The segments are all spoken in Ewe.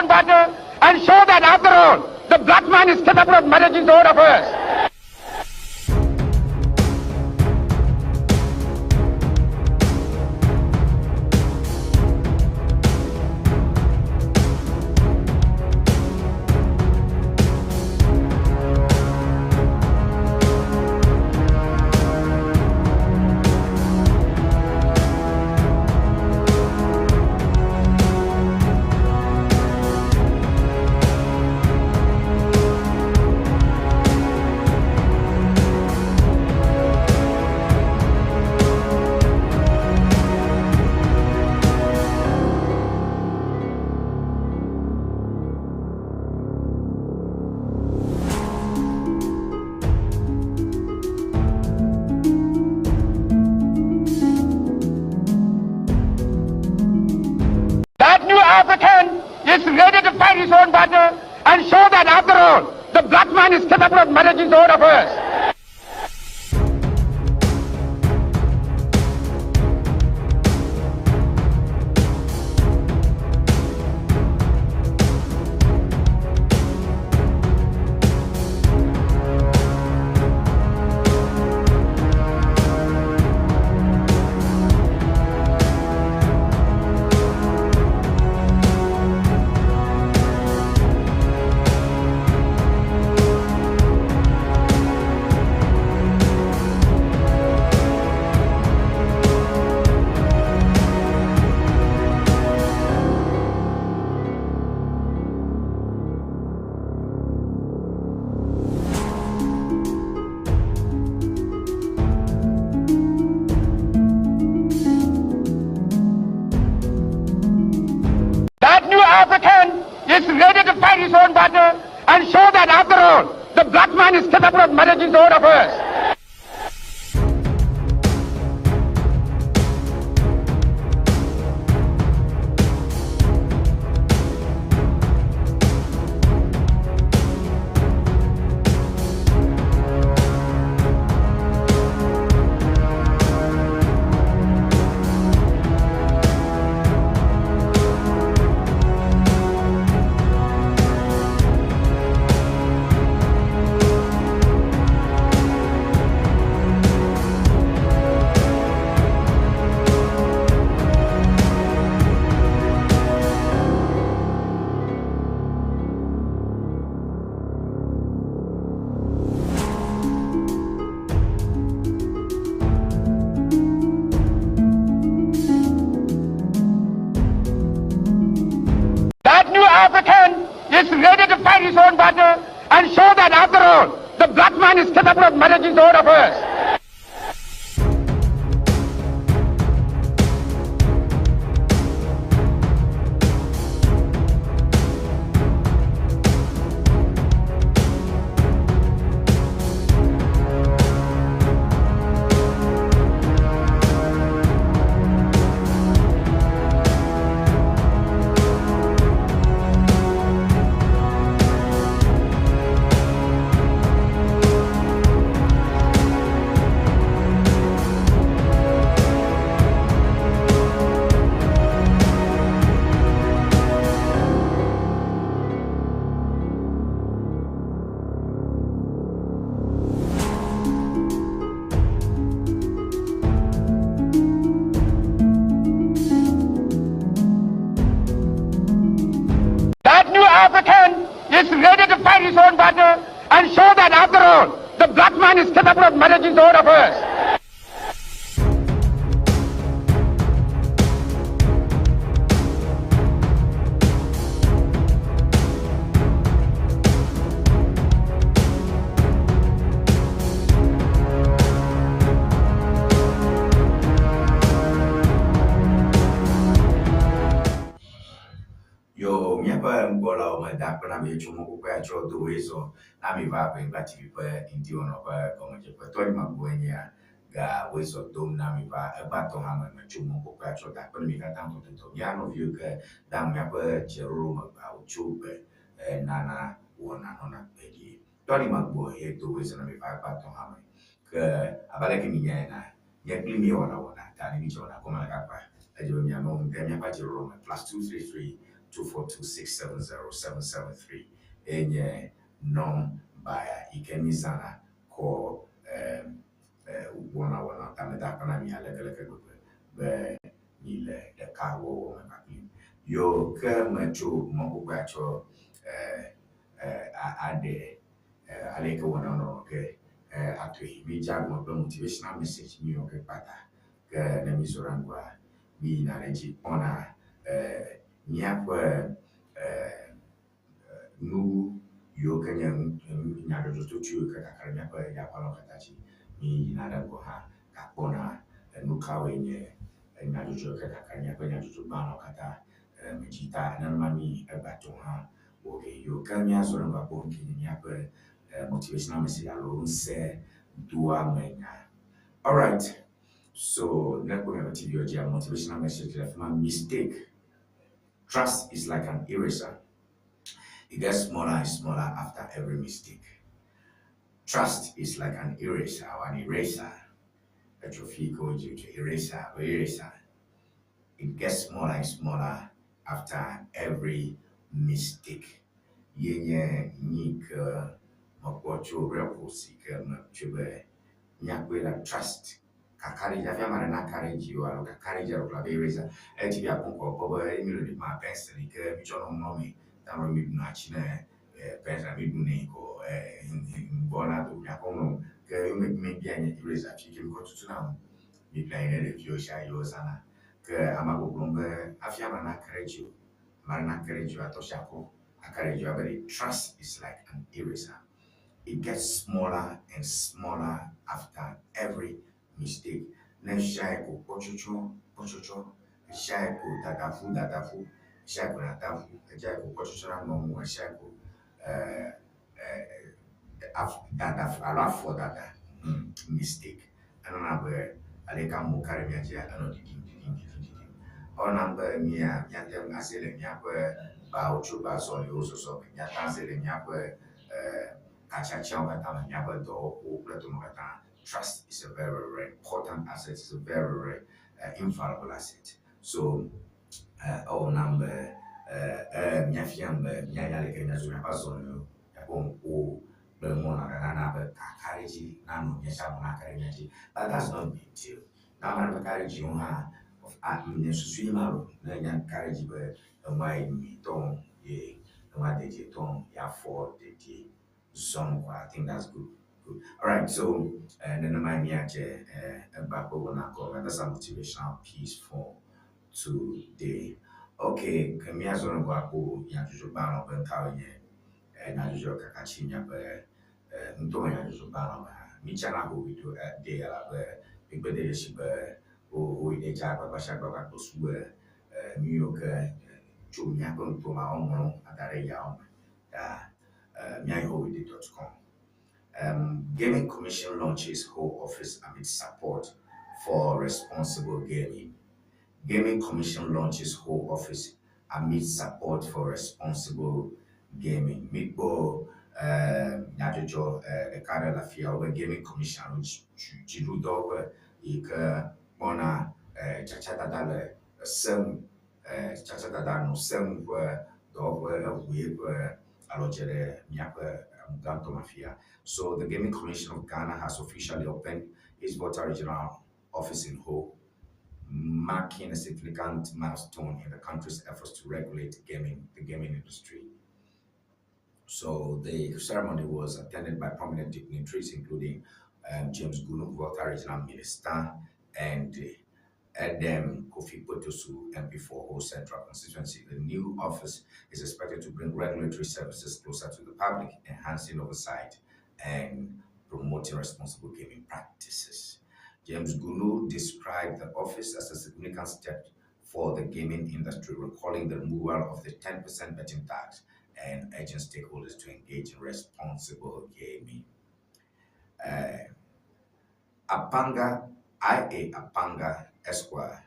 own battle and show that after all, the black man is capable of managing his own affairs. That new African is ready to fight his own battle and show that after all, the black man is capable of managing his own affairs. That new African is ready to fight his own battle and show that after all, the black man is capable of managing his own affairs. That new African is ready to fight his own battle and show that after all, the black man is capable of managing his own affairs. That new African is ready to fight his own battle and show that after all, the black man is capable of managing his own affairs. Yo, míaƒe nukpɔlawo meda akpe na mi tso mɔkpɔkpɔe atsɔ do woe zɔ na mi va Ʋeŋgba TV ƒe ŋdiwɔnɔ ƒe gɔmedzeƒe. Tɔnye Magbɔe nyea ga woe zɔ dom na mi va egbãtɔ hã me metso mɔkpɔkpɔe atsɔ da akpe na mi katã ŋutɔtɔtɔ. Mía nɔviwo ke dam míaƒe dzeɖoɖo me gbawo tso gbe nana wɔna nɔna gbe ɖi. Tɔnye Magbɔe ye do woe zɔ na mi va egbãtɔ hã me. Ke abe aleke mi nyae ena, nye kpli mi wɔna wɔna ta ne mi dze wɔna gɔme le gakpa edze be mianɔ ŋu ɖe míaƒe dzeɖoɖo me +233 242 670 773 enye nɔmba ya yi ke mízãna kɔ wɔna wɔna ta meda akpe na mi alekeleke gbegbe be mi le ɖekawɔwɔ me kpakplim. Yo ke metso mɔkpɔkpɔa tsɔ aɖe ale yi ke wɔna nɔ ke atoe. Mídze agɔme kple motivational message míwɔ ke kpata ke ne mízɔ ɖe ŋgɔa míyina ɖe edzi kpɔna míaƒe nu yiwo ke nye nyadzɔdzɔtsotso yiwo ke kaka ɖe míaƒe yaƒalawo katã dzi. Míyina ɖe ŋgɔ hã gakpɔna enu kawoe nye nyadzɔdzɔ yiwo ke kaka ɖe míaƒe nyadzɔdzɔgbalẽwo katã me dzi ta nenema mí egbatɔ hã wɔ ge. Yiwo ke míazɔ ɖe ŋgɔ akpɔ nu ke nye míaƒe motivational message alo ŋusẽdoamenya. Alright, so ne kpɔ míaƒe TV dzia motivational message le fi ma mistake. Trust is like an eraser. It gets smaller and smaller after every mistake. Trust is like an eraser or an eraser. Eraser, eraser. It gets smaller and smaller after every mistake. Yenye nyi ke mekpɔ tso repo si ke metso be míakpɔe la trust kakaɖedzi hafi ame aɖe naka ɖe dzi o alo kakaɖedzi alo kple abe eraser etsi be akpɔ ŋkɔ kpɔ be mi le ɖe pencil yi ke mitsɔ nɔ ŋlɔ me ta mi ɖuna tsi ne pencil mi ɖunɛ ko ŋgbɔna do miakɔ ŋlɔ ke yome mi bia nye eraser fi ke mi kɔ tutuna nu mi ƒle anyi ne ɖeviwo sia yiwo zãna ke ama gbɔgblɔm be hafi ame naka ɖe dzi o ame aɖe naka ɖe dzi o atɔ si akɔ aka ɖe dzi o abe the trust is like an eraser. It gets smaller and smaller after every mistake. Ne sia ko kpɔtsɔtsɔ kpɔtsɔtsɔ sia ko dadafu dadafu sia ko nadafu sia ko kpɔtsɔtsɔ na nɔ ŋu sia ko dadafu alo afɔ dada mistake enɔna be ale ke amewo ka ɖe mía dzia enɔ ɖiɖim ɖiɖim ɖiɖim ɖiɖim. Ewɔna be mía míate ŋu ase le míaƒe bawo tso ba zɔliwo zɔzɔ me míate ŋu ase le míaƒe katsiatsiawo katã me míaƒe dɔwɔƒewo kple tɔmewo katã. Trust is a very, very important asset. It's a very, very infallible asset. So, ewɔ nam be míafiam be míanya leke míazɔ míaƒe azɔliwo, míaƒe ŋkuwo kple nuwɔna nana be kakaɖedzi nanɔ mía si amewo naka ɖe mía dzi. But that's not big deal. Ne ame aɖe meka ɖe dziwò hã, nye susu ye ma lo ne nya ka ɖe dzi be enua yi nyuitɔ ye enua dedietɔ ya fɔ dedie zɔm ko. I think that's good. Good. All right, so nenema míadze egba ƒe wɔna gɔme. That's a motivational piece for today. Okay, ke míazɔ ɖe ŋgɔ akpɔ nyadzɔdzɔgbalẽwo be ŋkawoe nye nyadzɔdzɔ kaka tsi míaƒe ŋutɔme nyadzɔdzɔgbalẽwo me hã. Mítsana ho video de elabe mígbe de dzesi be wo yi ɖe dze agbagba sia agbagba kple su be nu yiwo ke tso míaƒe ŋutɔmea woŋlɔ ada ɖe yawo me ta míayi howeday.com. Gaming Commission launches Ho office amid support for responsible gaming. Gaming Commission launches Ho office amid support for responsible gaming. Mikpɔ nyadzɔdzɔ ɖeka ɖe le afia wobe Gaming Commission alo dziɖuɖudɔwɔƒe yi ke kpɔna tsatsadada le se ŋu tsatsadada nɔ se ŋu ƒe dɔwɔƒe eʋu yeƒe alɔdze ɖe míaƒe gãtɔ me afia. So the Gaming Commission of Ghana has officially opened its Volta Regional Office in Ho, marking a significant milestone in the country's efforts to regulate gaming, the gaming industry. So the ceremony was attended by prominent dignitaries, including James Gunu, Volta Regional Minister, and Edem Kofi Potosu, MP for Ho Central Constituency. The new office is expected to bring regulatory services closer to the public, enhancing oversight and promoting responsible gaming practices. James Gunu described the office as a significant step for the gaming industry, recalling the removal of the 10% betting tax and urging stakeholders to engage in responsible gaming. Apanga, I.A. Apanga Esquire,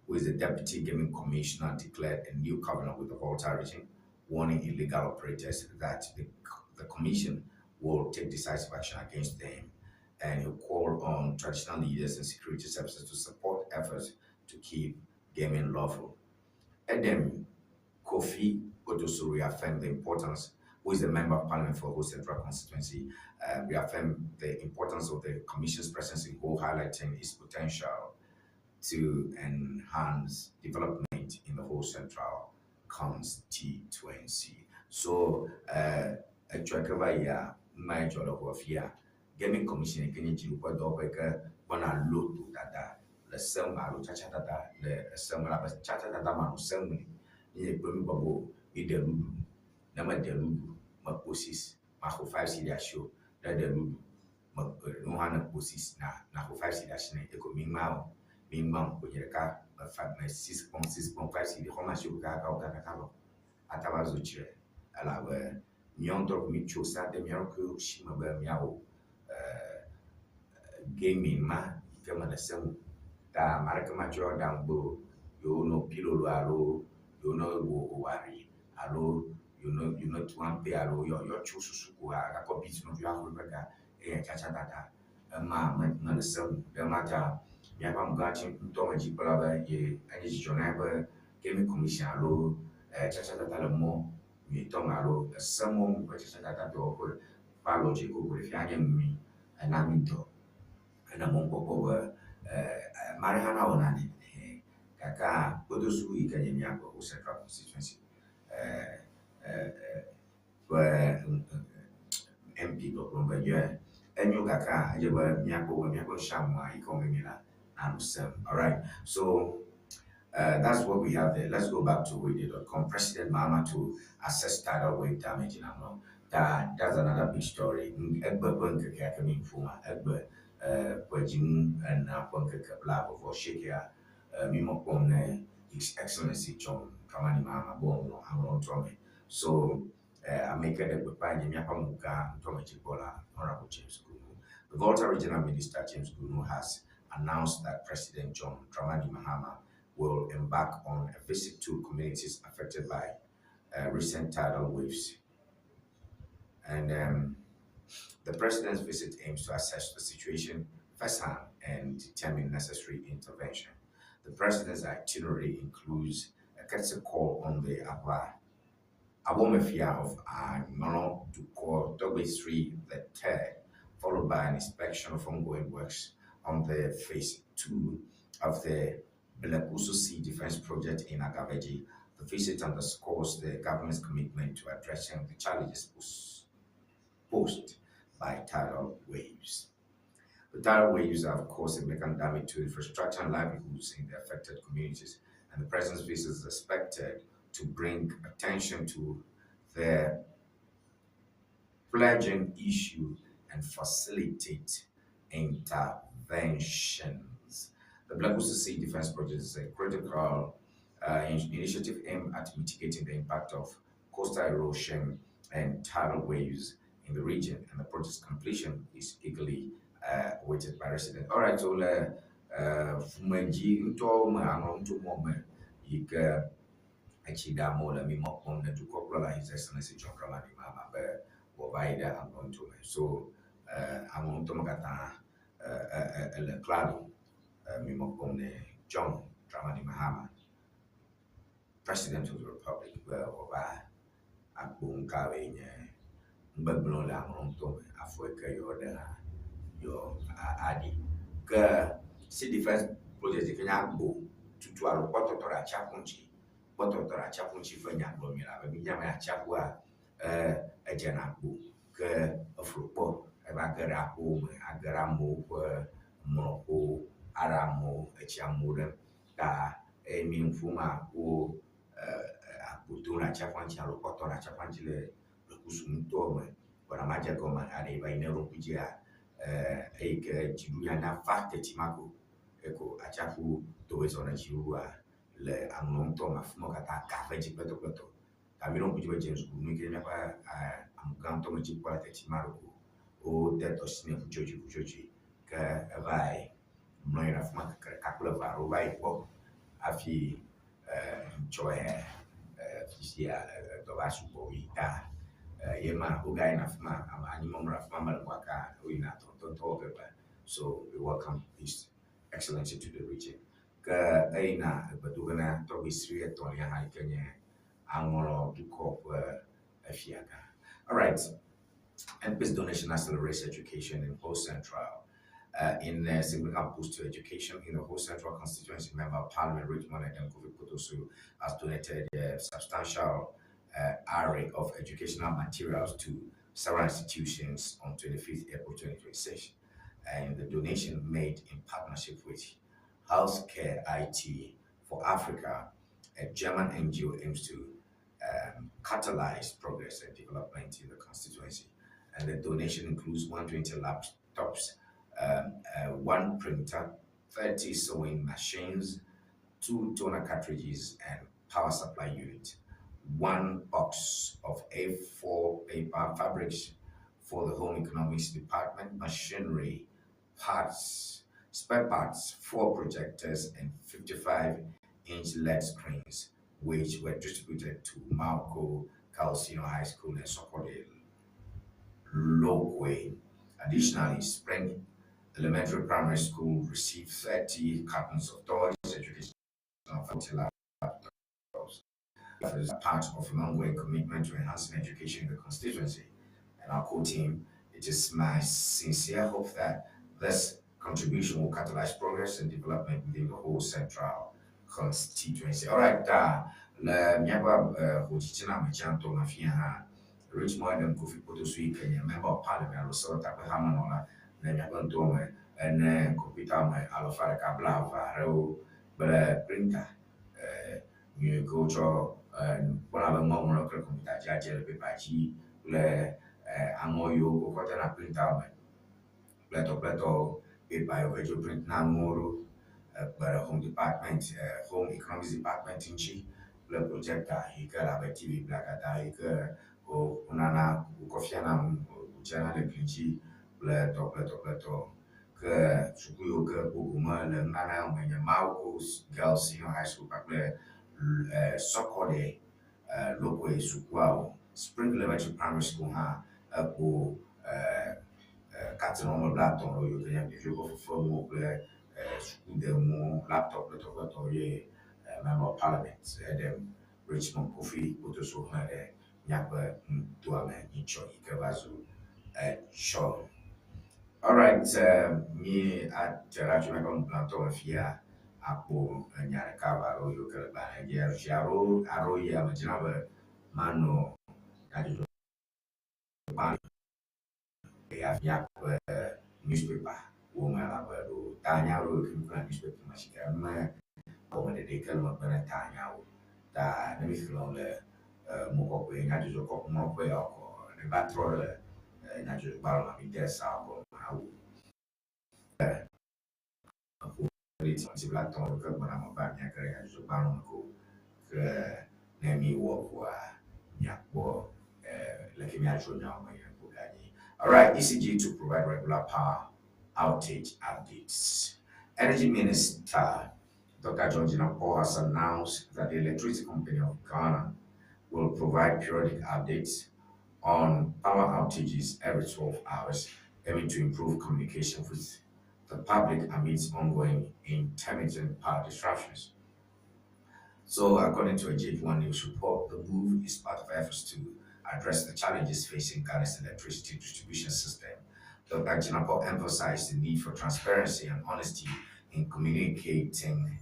who is the Deputy Gaming Commissioner, declared a new covenant with the Volta region, warning illegal operators that the commission will take decisive action against them. And he called on traditional leaders and security services to support efforts to keep gaming lawful. Edem Kofi Kofi Otoso reaffirmed the importance, who is a member of parliament for Ho Central Constituency, reaffirmed the importance of the commission's presence in Ho, highlighting its potential to enhance development in the Ho Central Constituency. So, etsɔ ke va yia, ma edzɔ le xɔ fia, Gaming Commission yi ke nye dziɖuƒe dɔwɔƒe yi ke kpɔna lotto dada le se me alo tsatsa dada le ese me elabe tsatsa dada manɔ se ŋu li. Ne nye kple mi gbɔ be o, mi ɖe ɖuɖu. Ne meɖe ɖuɖu, mekpo six, maxɔ 5 cedi asi o. Ne ɖe ɖuɖu, me ne hã ne kpo six na naxɔ 5 cedi asi ne eko mi ŋma o. Mi ŋma o ko nye ɖeka me five me six kpɔm six kpɔm 5 cedi xɔm asi o kaka wo kaka vɔ. Ata va zu dzre elabe míawo ŋutɔ mi tso sea de mía ɖokuiwo si me be míawɔ gaming ma yi ke mele se ŋu. Ta ame aɖeke matsɔ aɖaŋu be o yewo no pilolo alo yewo ne wɔ owari alo yewo ne tu ampe alo yɔ yɔ tso susu ko agakɔ beat nɔviwo axɔ eƒe ga eye tsatsa dada. Ema me mele se ŋu. Ɖe ma ta míaƒe amegã tsi ŋutɔ me dzikpɔla be ye enye dzidzɔ na ye be Gaming Commission alo tsatsa dada le mɔ nyuitɔ me alo ese mɔ nu ƒe tsatsa dada dɔwɔƒe ƒe alɔdze gogo ɖe fia nye nyui ena mi dɔ. Ena mɔnukpɔkpɔ be ame aɖe hã nawɔ nane gake kpedosu yi ke nye míaƒe Ho Central Constituency ƒe MP gbɔgblɔm be yeah, enyo gake edze be míakpɔ be míaƒe nusianua yi ke wɔm mi la nanɔ sem. Alright, so that's what we have there. Let's go back to radio.com. President Mahama to assess tidal wave damage in Anlo. That's another big story. Egbe ƒe ŋkekea ke mi ƒo ma. Egbe ƒe dzinu ene ƒe ŋkeke 28-a mi mɔ kpɔm ne His Excellency John Dramani Mahama be wòanɔ Anlo ŋutɔ me. So ame yi ke ɖe gbeƒã nye míaƒe amegã ŋutɔ me dzikpɔla Honorable James Gunu. The Volta Regional Minister James Gunu has announced that President John Dramani Mahama will embark on a visit to communities affected by recent tidal waves. And the president's visit aims to assess the situation firsthand and determine necessary intervention. The president's itinerary includes a courtesy call on the Aba Abomefia of Anlo Dukor Togbe Sri the Third, followed by an inspection of ongoing works on the phase 2 of the Blekusu Sea Defense Project in Agavedzi. The visit underscores the government's commitment to addressing the challenges posed by tidal waves. The tidal waves have caused significant damage to infrastructure and livelihoods in the affected communities, and the president's visit is expected to bring attention to the pledging issue and facilitate interventions. The Blekusu Sea Defense Project is a critical initiative aimed at mitigating the impact of coastal erosion and tidal waves in the region, and the project's completion is eagerly awaited by residents. All right, so le fumedzi ŋutɔ me alo ŋutɔ mɔ me yi ke etsi ɖe amewo le mi mɔ kpɔm ne dukɔkplɔla His Excellency John Dramani Mahama be wòava yi ɖe Anlo ŋutɔ me. So Anlo ŋutɔ me katã ele klalo mi mɔ kpɔm ne John Dramani Mahama, President of the Republic, be wòava akpɔ nukawoe nye nugbegblẽwo le Anlo ŋutɔ me afɔ yi ke yewoa ɖe hã yewoa aɖi. Ke Sea Defense Project yi ke nye agbo tutu alo kpɔtɔtɔ ɖe atsiaƒu ŋuti kpɔtɔtɔ ɖe atsiaƒu ŋuti ƒe nya gblɔm mi le abe mi nya be atsiaƒua edzena agbo ke eflo kpɔ eva ge ɖe aƒewo me age ɖe amewo ƒe mlɔƒewo aɖe amewo etsi amewo ɖe ta eye mi nu ƒom ma wo agbo dom ɖe atsiaƒua ŋuti alo kpɔtɔ ɖe atsiaƒua ŋuti le Blekusu ŋutɔ me gbɔna madze gɔme aɖe va yi ne ɖo ŋku dzia eyi ke dziɖuɖu nya fa teti ma ko eko atsiaƒu do zɔ ne dziɖuɖua le Anlo ŋutɔ me afi ma katã ka ƒe dzi kpetɔkpetɔ. Ta mi ɖo ŋku dzi be James Gunu yi ke nye míaƒe amegã ŋutɔ me dzikpɔla teti ma ɖo ko wode dɔ asi nɛ ƒutsotsoe ƒutsotsoe ke eva yi mlɔ anyi ɖe afi ma ŋkeke ɖeka kple eve alo va yi kpɔ hafi ŋtsɔ ya fifia edɔ va sugbɔ wui ta ye ma wogayina afi ma ame anyimɔmlɔ le afi ma mele gaka woyina dɔ ŋutɔŋutɔ wɔ ge gba. So we welcome His Excellency to the region. Ke eyina egbedoge na tɔgbi Sri etɔ̃lia hã yi ke nye Aŋlɔ dukɔ ƒe efiagã. Alright, MP's donation accelerates education in Ho Central. In a significant boost to education in the Ho Central constituency, Member of Parliament Richmond Edem Kofi Fotso has donated a substantial array of educational materials to several institutions on 25th April 2026. And the donation made in partnership with Healthcare IT for Africa, a German NGO, aims to catalyze progress and development in the constituency. And the donation includes 120 laptops, one printer, 30 sewing machines, 2 toner cartridges, and power supply unit, 1 box of A4 paper fabrics for the home economics department, machinery, parts, spare parts, 4 projectors, and 55-inch LED screens, which were distributed to Mawuko Girls Senior High School and Sokode Lokwe. Additionally, Spring Elementary Primary School received 30 cartons of toys, educational laptops, as part of an ongoing commitment to enhancing education in the constituency. And I'll quote him, "It is my sincere hope that this contribution will catalyze progress and development within the Ho Central constituency." All right, le míaƒe hotsitsina me tsãtɔ le afia hã, Richmond Edem Kofi Kpotosu yi ke nye Member of Parliament alo sewɔtakpe hamenɔla le míaƒe nutoa me ene kɔmpita me 120 aɖewo kple printer nyuie ke wotsɔ kpɔna be ŋɔŋlɔ kple kɔmpita dzi adze le pepa dzi kple aŋɔ yiwo wokɔ dena printer me kple tɔkpletɔwo pepa yiwo ke dzo print na nuwo ɖo kpe ɖe home department, home economics department ŋuti kple projector yi ke le abe TV blakata yi ke wonana wokɔ fiana nu wodzena le gli dzi kple tɔkpletɔkpletɔ. Ke suku yiwo ke kpɔ gome le nunana me nye Mawuko Girls Senior High School kpakple Sokode Lokwe sukuawo. Spring Elementary Primary School hã ekpo carton wɔme 50 ɖewo yiwo ke nye ɖeviwo ƒe fefenuwo kple sukudenuwo, laptop kple tɔkpletɔwo ye Member of Parliament Edem Richmond Kofi Kpotosu xlẽ ɖe míaƒe nutoa me nyitsɔ yi ke va zu etsɔ. Alright, mi ate ɖa tso míaƒe nugblẽtɔ me fia akpo enya ɖeka alo alo yiwo ke le gbalẽ dzi alo alo alo yia me dzina be manɔ nyadzɔdzɔ gbalẽ ya míaƒe newspaper wo me elabe ɖo tanya ɖewo yi ke míkpɔna newspaper me si ke me gɔmeɖeɖe yi ke le megbe ne tanyawo. Ta ne mi xlẽ le mɔ kɔkɔe nyadzɔdzɔ kɔmlɔƒe ya kɔ ne va trɔ le nyadzɔdzɔgbalẽ me mi de sa gɔme awu. Ɣleti 30 ke gbɔna me va míage ɖe nyadzɔdzɔgbalẽ me ko ke ne mi wɔ vɔa miakpɔ leke míadzro nyawo me ƒo ɖe anyi. Alright, ECG to provide regular power outage updates. Energy Minister Dr. John Jinapor has announced that the Electricity Company of Ghana will provide periodic updates on power outages every 12 hours, aiming to improve communication with the public amidst ongoing intermittent power disruptions. So, according to a JP1 News report, the move is part of efforts to address the challenges facing Ghana's electricity distribution system. Dr. Jinapor emphasized the need for transparency and honesty in communicating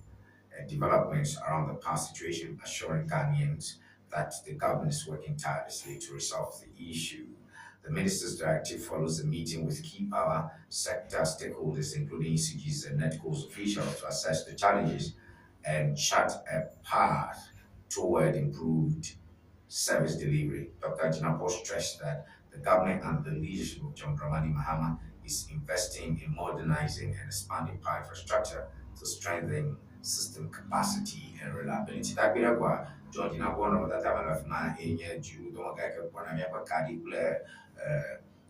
developments around the power situation, assuring Ghanaians that the government is working tirelessly to resolve the issue. The minister's directive follows a meeting with key power sector stakeholders, including ECGs and NEDCO's officials, to assess the challenges and chart a path toward improved service delivery. Dr. Jinapor stressed that the government under the leadership of John Dramani Mahama is investing in modernizing and expanding power infrastructure to strengthen system capacity and reliability. Tagbera kwa John Jinapor no tata ma ma enye ju do ma ka kpɔna míaƒe kaɖi kple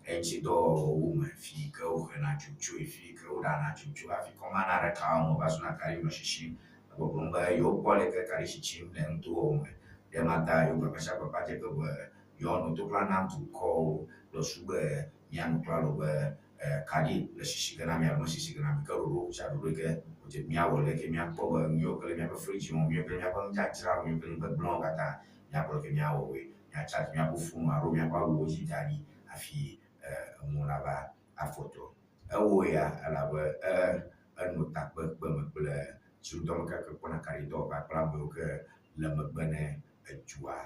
eŋuti dɔwɔwɔwo me fi ke woxena dzotso fi ke woɖana dzotso hafi kɔmana ɖeka me va zuna kaɖi nɔ sisim. Gbɔgblɔm be yewokpɔ leke kaɖi tsitsim le nutowo me. Ɖe ma ta yewo gbagba gbagba dze ke be yewoanɔ to kpla na dukɔwo le su be mianɔ klalo be kaɖi le sisi ge na mi alo mesisi ge na mi ke ɖoɖo sia ɖoɖo yi ke wòdze míawɔ leke míakpɔ be nu yiwo ke le míaƒe fridge me, nu yiwo ke le míaƒe nudzadzra, nu yiwo ke le nugbegblẽwo katã. Míakpɔ leke míawɔ woe. Míatsadzi míaƒe fonu alo míaƒe awuwo dzi da ɖi hafi enuwo nava afɔtɔ. Ewɔ ya elabe e enɔ takpekpe me kple dziɖuɖudɔmekeke kpɔna kaɖidɔwɔƒea kple ame yiwo ke le megbe ne edua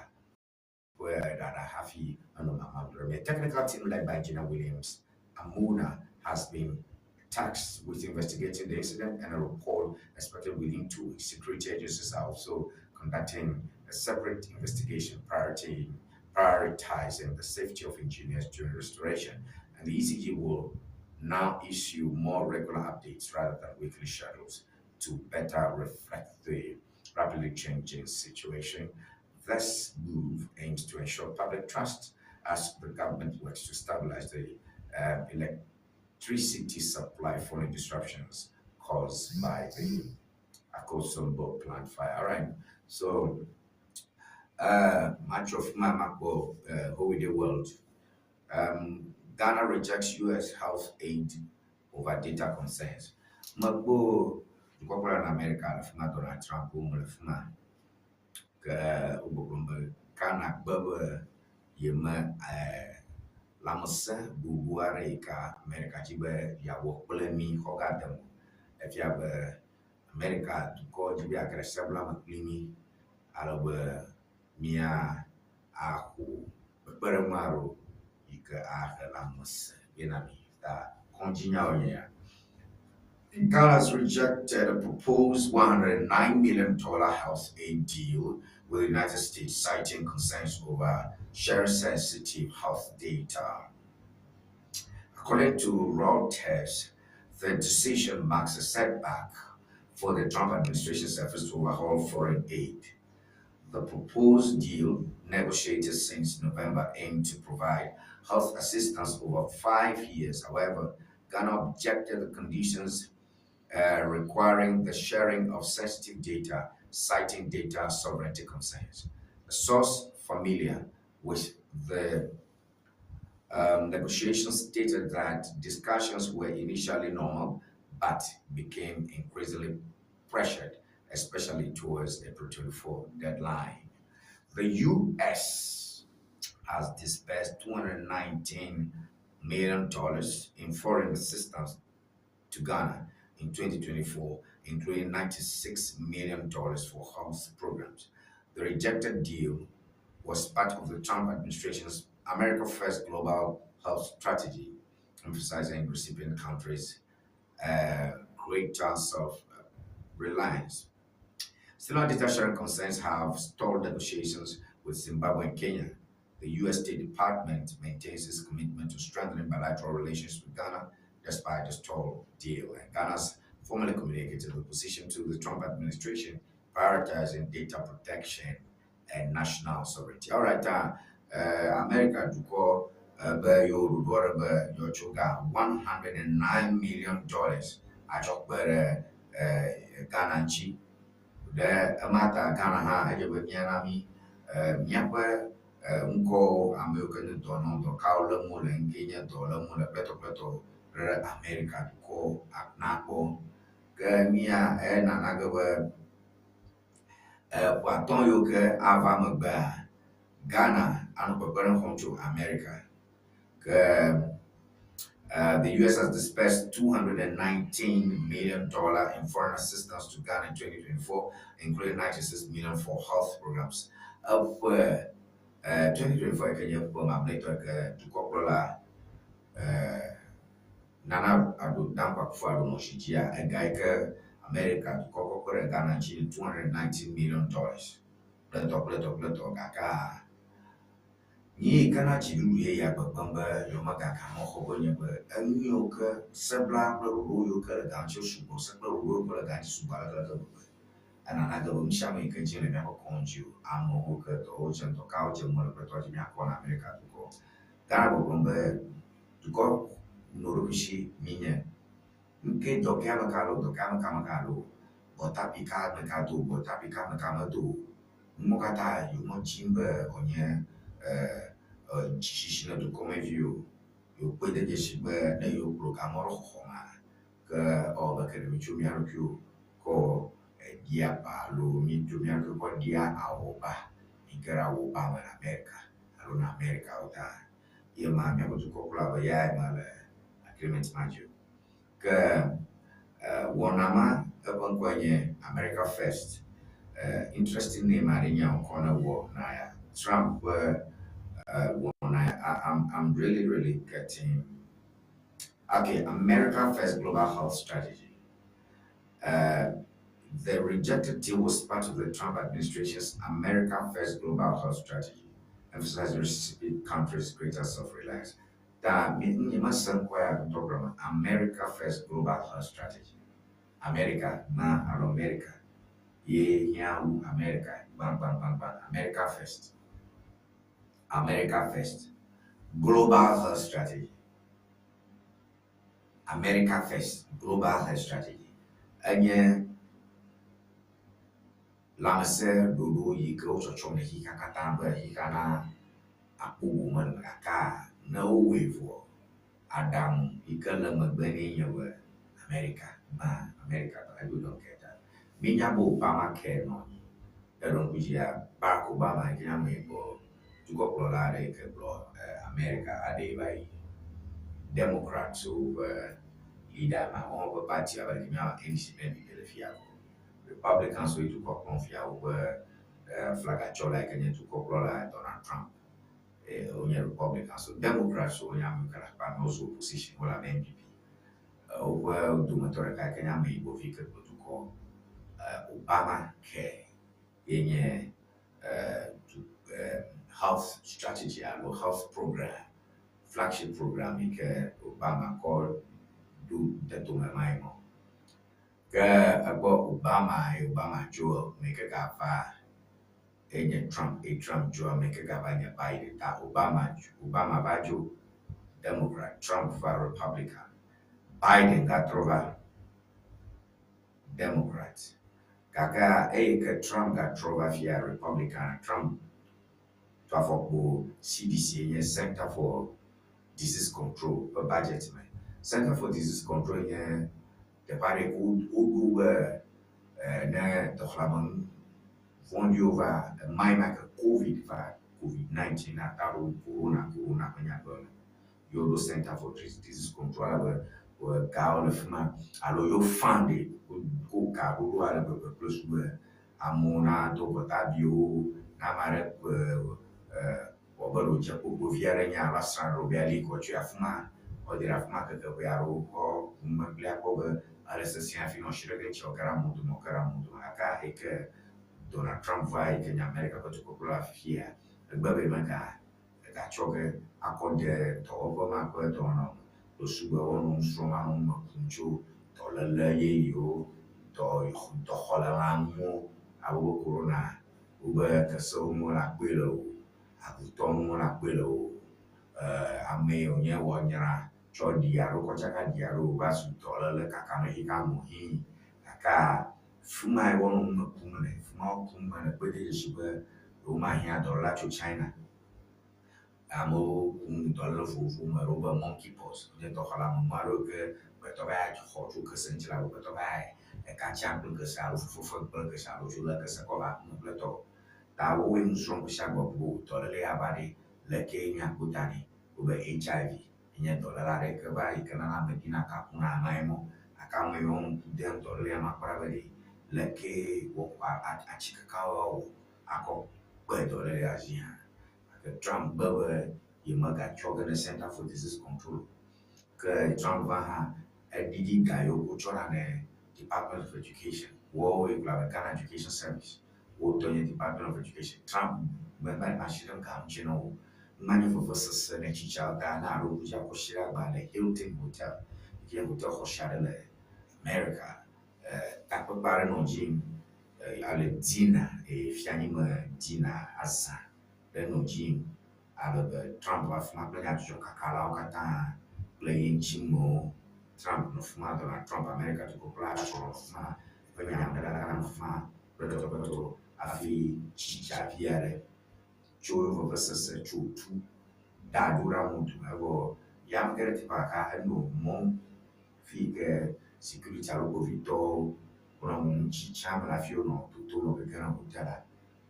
ƒe ɖaɖa hafi enɔ mamam ɖe me. Technical team led by Gina Williams Amuna has been tasked with investigating the incident and a report expected within 2 weeks. Security agencies are also conducting a separate investigation, prioritizing the safety of engineers during restoration. And the ECG will now issue more regular updates rather than weekly schedules to better reflect the rapidly changing situation. This move aims to ensure public trust as the government works to stabilize the electricity supply following disruptions caused by the Akosombo plant fire. All right. So, much of my Mako, Holiday World. Ghana rejects U.S. health aid over data concerns. Mako, dukɔkplɔla na Amerika le fi ma Donald Trump wo le fi ma ke wogbɔgblɔm be Ghana gbe be yeme lãmesẽ gbogbo aɖe yi ke Amerika dzi be yeawɔ kple mí xɔ ga dem o. Efia be Amerika dukɔ dzi be yeage ɖe sebla me kpli mí ale be mía axɔ kpekpeɖeŋu aɖewo yi ke ahe lãmesẽ vɛ na mí. Ta kɔdzinyawo nye ya. Ghana has rejected a proposed $109 million health aid deal with the United States, citing concerns over sharing sensitive health data. According to Reuters, the decision marks a setback for the Trump administration's efforts to overhaul foreign aid. The proposed deal, negotiated since November, aimed to provide health assistance over 5 years. However, Ghana objected the conditions requiring the sharing of sensitive data, citing data sovereignty concerns. A source familiar with the negotiations stated that discussions were initially normal but became increasingly pressured, especially towards the April 24 deadline. The U.S. has disbursed $219 million in foreign assistance to Ghana in 2024, including $96 million for health programs. The rejected deal was part of the Trump administration's America First Global Health Strategy, emphasizing recipient countries' greater self reliance. Similar data sharing concerns have stalled negotiations with Zimbabwe and Kenya. The U.S. State Department maintains its commitment to strengthening bilateral relations with Ghana despite the stalled deal. And Ghana's formally communicated the position to the Trump administration, prioritizing data protection and national sovereignty. All right, America dukɔ be yewo ɖoɖo ɖe be yewoatso ga $109 million atsɔ kpe ɖe Ghana ŋuti. Ɖe ema ta Ghana hã edze be míana mí míaƒe ŋkɔwo ame yiwo ke nye dɔnɔ dɔkawo lém wole ŋke nye dɔ lém wole kpletɔkpletɔ ɖe Amerika dukɔ nakpɔ. Ke mía enana ge be ƒe 5 yiwo ke ava megbea Ghana anɔ kpekpeɖeŋu xɔm tso Amerika. Ke the U.S. has disbursed $219 million in foreign assistance to Ghana in 2024, including 96 million for health programs. Eƒe 2024 ke nye ƒe mamlɛtɔ ke dukɔkplɔla Nana Addo Dankwa Akufo-Addo nɔ si dzia ega yi ke Amerika dukɔ kɔkɔ ɖe Ghana dzi $219 million kpletɔ kpletɔ kpletɔ gake nyi yi ke na dziɖuɖu yeyea gbegblẽm be yewomegaka mɔ xɔ be nye be enu yiwo ke sebla kple ɖoɖo yiwo ke le ga ŋuti sugbɔ se kple ɖoɖo yiwo ke le ga ŋuti sugbɔ ale gbegbe. Enana ge be nu sia nu yi ke dze le míaƒe kɔdzi o amewo ke dɔwo dzem dɔkawo dzem wole kpletɔ dzi míakɔ na Amerika dukɔ. Ghana gbɔgblɔm be dukɔ nɔɖokuisi míenye. Nke dɔkea me ka loo dɔkea me ka me ka loo gbɔtapi ka me ka do gbɔtapi ka me ka medo o. Numɔwo katã yewomedim be wòanye dzisisi na dukɔmeviwo. Yewokpɔe de dzesi be ne yewokplɔ gamɔ ɖe xɔxɔ mea ke ewɔ be ke ɖe mítso mía ɖokuiwo kɔ ɖia ba alo mítso mía ɖokuiwo kɔ ɖia awɔba. yi ke ɖe awu Obama le Amerika alo na Amerika wo ta ye ma míaƒe dukɔkplɔla be yae ma le agreement ma dzi o. Ke wɔna ma eƒe ŋkɔe nye America First. Interesting name aɖe nye ŋkɔ ne wɔna ya. Trump ƒe wɔna ya. I'm really really getting okay. America First Global Health Strategy. The rejected deal was part of the Trump administration's America First Global Health Strategy, emphasizing recipient countries' greater self-reliance. Ta mi nyemese ŋkɔ ya ŋutɔ gɔme. America First Global Health Strategy. America na alo America ye hiã wu America gbãgbãgbãgbã. America First. America First Global Health Strategy. America First Global Health Strategy. Enye lãmesẽ ɖoɖo yi ke wotsɔtsɔm le xexea katã be xexea na akpɔ gome le gake ne wowɔe vɔ aɖaŋu yi ke le megbe nɛ nye be America gbã America gbã eɖo ɖe ŋketa. Míenya be Obamacare nɔ anyi. Eɖo ŋku dzia Barack Obama yi ke nye ameyibɔ dukɔkplɔla aɖe yi ke kplɔ America aɖe va yi. Democrats ƒe leader ma woƒe ƒe party abe ɖe míawɔ NDC ne NPP le fia ko. Republicans woe dukɔ kplɔm fia woƒe flagatsɔla yi ke nye dukɔkplɔla Donald Trump. Wonye Republicans. So Democrats wonye ame yiwo ke le akpa me wozu opposition wole abe NPP. Woƒe dometɔ ɖeka yi ke nye ameyibɔ vi ke kplɔ dukɔ Obamacare ye nye health strategy alo health program flagship program yi ke Obama kɔ ɖo detome ma yi mɔ. Ke ekpɔ Obama ye Obama tso ame yi ke gava enye Trump eye Trump tso ame yi ke gava nye Biden ta Obama Obama va dzo Democrat, Trump va Republican, Biden gatrɔ va Democrat. Gake eyi ke Trump gatrɔ va fia Republican, Trump to afɔkpo CDC nye Center for Disease Control ƒe budget me. Center for Disease Control nye teƒe aɖe yi ke woɖo be ne dɔxɔleame vɔ̃ɖiwo va emae ma ke COVID va COVID-19 alo corona corona ƒe nyagbe me. Ye woɖo Center for Disease Control ale be gawo le fi ma alo yewo fund ko ga ɖoɖo ale gbegbe kple su be amewo nado gɔtabiwo ne ame aɖe ƒe wɔ be ɖe wòdze kpokpo vi aɖe nye alo asrã ɖe be ali kɔ tsoe afi ma woade ɖe afi ma keke ʋe aɖewo kɔ ŋumekpli akpɔ be ele sesẽ hafi nɔ asi ɖe ge ŋuti woge ɖe amewo dome woge ɖe amewo dome gake eyi ke Donald Trump va yi ke nye Amerika ƒe dukɔkplɔla fifia egbe be mega egatsɔ ge akɔ de dɔwɔƒe ma ƒe dɔwɔnawo me. Ɖo wɔnɔ nu srɔ̃m amewo me kum tso dɔléle yeyewo, dɔ dɔxɔlelãnuwo abe be corona wobe kesewo mele akpɔe le o, agutɔwo mele akpɔe le o, ame yi wònye wɔ nyra tsɔ ɖi alo kɔ tsaka ɖi alo wòva zu dɔléle kaka me xexea me hĩ gake fi ma ye woanɔ nu me kum le, fi ma wokum me le kpe de dzesi be yewomahiã dɔléla tso China. Amewo kum dɔléle vovovowo me wobe monkeypox nye dɔxɔleame aɖewo ke gbetɔ va yi xɔ tso kese ŋuti la gbetɔ va yi eka tsiã kple kese alo fefe kple kese alo tso lé kese kɔ va aƒeme kple tɔwo. Ta wowoe nu srɔ̃m gbe sia gbe be dɔléle ya va ɖe leke míakpɔ ta nɛ. Wobe HIV nye dɔléle aɖe ke va yi ke nana ame ɖina kakuna emae mɔ gake ame yiwo ŋku dem dɔlélea ma kpɔ ɖa be ɖe leke woxɔ atike kawo awɔ akɔ kpe dɔlélea dzi hã. Gake Trump gbe be yemegatsɔ ge ne Center for Disease Control o. Ke Trump va hã eɖiɖi ga yiwo wotsɔna ne Department of Education woawoe gblɔ abe Ghana Education Service wotɔ nye Department of Education. Trump me asi ɖe ga ŋuti na wo. Manye vevesese ne tsitsawo ta ne alo ŋu dzi akɔ si ɖe agba le Hilton Hotel yi ke nye hotel xɔasi aɖe le America. Takpekpe aɖe nɔ edzi yim ale dinner fianyime dinner azã ɖe nɔ edzi yim ale be Trump va fi ma kple nyadzɔdzɔkakalawo katã kple ye ŋutimewo. Trump nɔ fi ma, Donald Trump Amerika dukɔkplɔla nɔ fi ma, eƒe nyanuɖela nɔ fi ma kple tɔtɔkpɔtɔ hafi tsitsa vi aɖe tso vevesese tso tu da ɖo ɖe amewo dome evɔ ya me ge ɖe teƒe ɖeka henɔ mɔm fi yi ke security alo kpovitɔwo wonɔ ŋu tsi tsiam le hafi wonɔ totom nɔ gegem ɖe hotel la.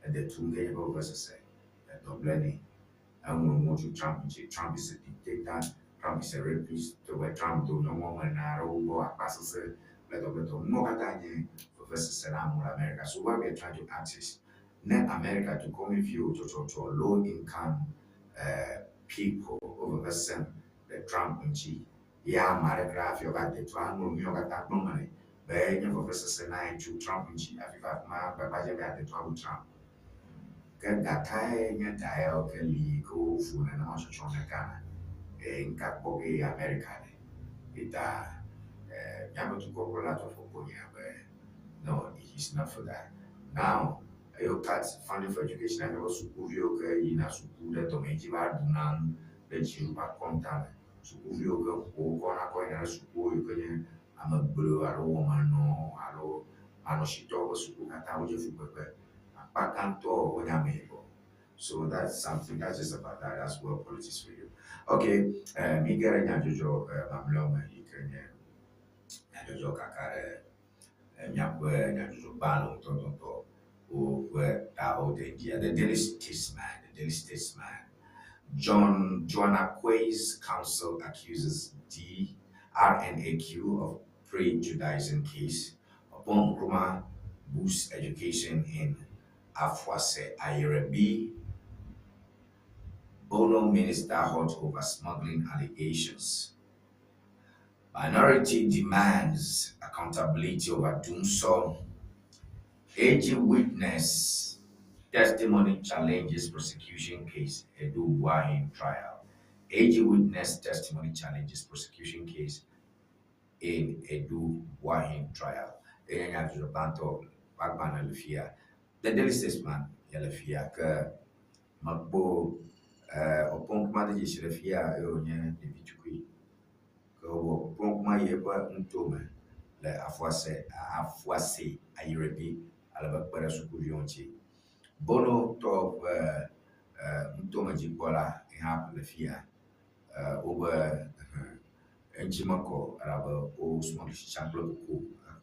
Ede tum ke nye ƒe vevesese edɔ ble nɛ. Eŋlɔ nuwo tso Trump ŋuti. Trump is a dictator, Trump is a rapist, togbɛ Trump do nyɔnu woame ene aɖewo gbɔ akpasesẽ kple dɔ kple dɔ. Nuwo katã nye vevesese na amewo le America. So what we are trying to ask is, ne America dukɔmeviwo tsɔtsɔtsɔ low income people wo veve sem ɖe Trump ŋuti ya ame aɖe kura hafi woava de to aŋlɔ nu yawo katã gblɔm mele be enye vevesese na ye tso Trump ŋuti hafi va afi ma agbagba dzem be yeade to aɖu Trump. Ke gakae nye ga yawo ke li ke wovo nenema tsɔtsɔ ne Ghana eye nuka kpɔ ge America le? Eta míaƒe dukɔkplɔla tɔ ƒe kpɔ be no, he's not for that. Now, eyo cut funding for education anye be sukuviwo ke yina suku ɖe dɔme dzi va ɖuna nu ɖe dziɖuɖu ƒe akɔnta me. Sukuviwo ke wokɔna kɔ yina ɖe sukuwo yi ke nye ame gblɔewo alo wɔmenɔwo alo manɔsitɔwo ƒe suku katã wodze fukpekpe. Akpa gãtɔ wonye ameyibɔ. So that's something, that's just about that. That's world politics for you. Okay, mi ge ɖe nyadzɔdzɔ mamlɛawo me yi ke nye nyadzɔdzɔ kaka ɖe míaƒe nyadzɔdzɔgbalẽ ŋutɔŋutɔ woƒe tawo de dzia. The Daily Statesman, The Daily Statesman. John Joanna Quay's counsel accuses DRNAQ of prejudicing case. Oppong Nkrumah boosts education in Afuase Ayirebi. Bono minister hot over smuggling allegations. Minority demands accountability over Dumsor. AG witness testimony challenges prosecution case Adu Boahen trial. AG witness testimony challenges prosecution case in Adu Boahen trial. Eye nyadzɔdzɔ gbãtɔ ƒe agbalẽ le fia. The Daily Statesman ye le fia ke mekpɔ Oppong Nkrumah de dzesi le fia eye wònye ɖevi tukui. Ke wowɔ Oppong Nkrumah yi eƒe nutome le Afuase Afuase Ayirebi ale be kpe ɖe sukuviwo ŋuti. Bono tɔ ƒe nutomedzikpɔla hã le fia. Wobe eŋuti mekɔ elabe wo smuggle tsitsa kple koko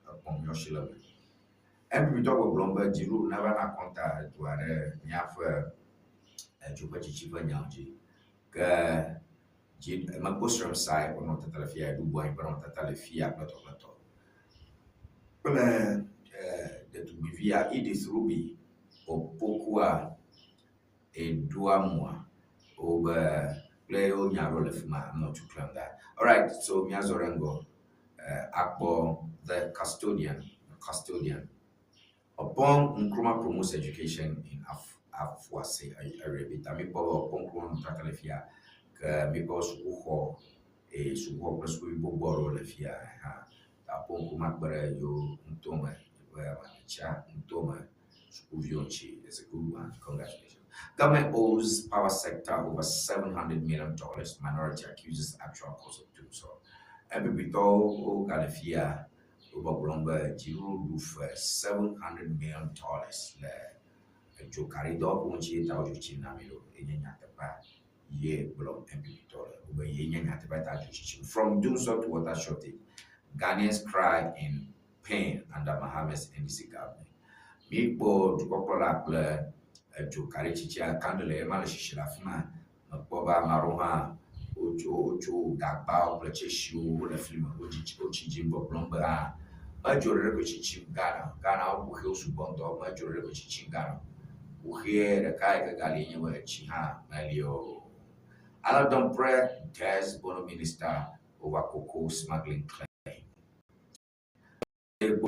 ekpɔm nyɔsi le eme. NPP tɔ gbɔgblɔm be dziɖuɖu neva na akɔnta edua ɖe míaƒe edzoƒetsitsi ƒe nyawo dzi. Ke dzi mekpɔ Srem-Sai ƒe nɔnɔmetata le fia, Adu Boahen ƒe nɔnɔmetata le fia kple tɔ kple tɔ. Kple ɖetugbivia Edith Ruby Opokua Eduamua wobe kple yewo nya ɖewo le fi ma. I'm not too clear on that. Alright, so míazɔ ɖe ŋgɔ akpɔ The Custodian. The Custodian. Oppong Nkrumah promotes education in Afuase Ayirebi. Ta míkpɔ be Oppong Nkrumah nɔnɔmetata le fia ke míkpɔ sukuxɔ eye sukuxɔ kple sukuvi gbogbo aɖewo le fia hã. Ta Oppong Nkrumah kpe ɖe yewo nutome ƒe amatsia nutome sukuviwo ŋuti. It's a good one. Congratulations. Government owes power sector over $700 million. Minority accuses actual cause of Dumsor. NPP tɔwo wogale fia wogbɔgblɔm be dziɖuɖu ɖu fe $700 million le edzokaɖidɔwɔƒewo ŋuti ta wodzo tsim na mi ɖo. Enye nyateƒea ye gblɔm NPP tɔ le. Wobe ye nye nyateƒea ta dzo tsitsim. From Dumsor to water shortage, Ghanaians cry in pain under Mahama's NDC government. Míkpɔ dukɔkplɔla kple edzokaɖitsitsia kandle ema le sisi le afi ma. Mekpɔ be ame aɖewo hã wotso wotso gagbawo kple tsesiwo wole fli me wodzi wotsi dzim gbɔgblɔm be ah medzo ɖe ɖokui tsitsim Ghana. Ghana wo kuxiwo sugbɔ ŋutɔ medzo ɖe ɖokui tsitsim Ghana. Kuxie ɖeka yi ke gali nye be etsi hã meli o. Annoh Dompreh dares Bono minister over cocoa smuggling claim. Gbɔ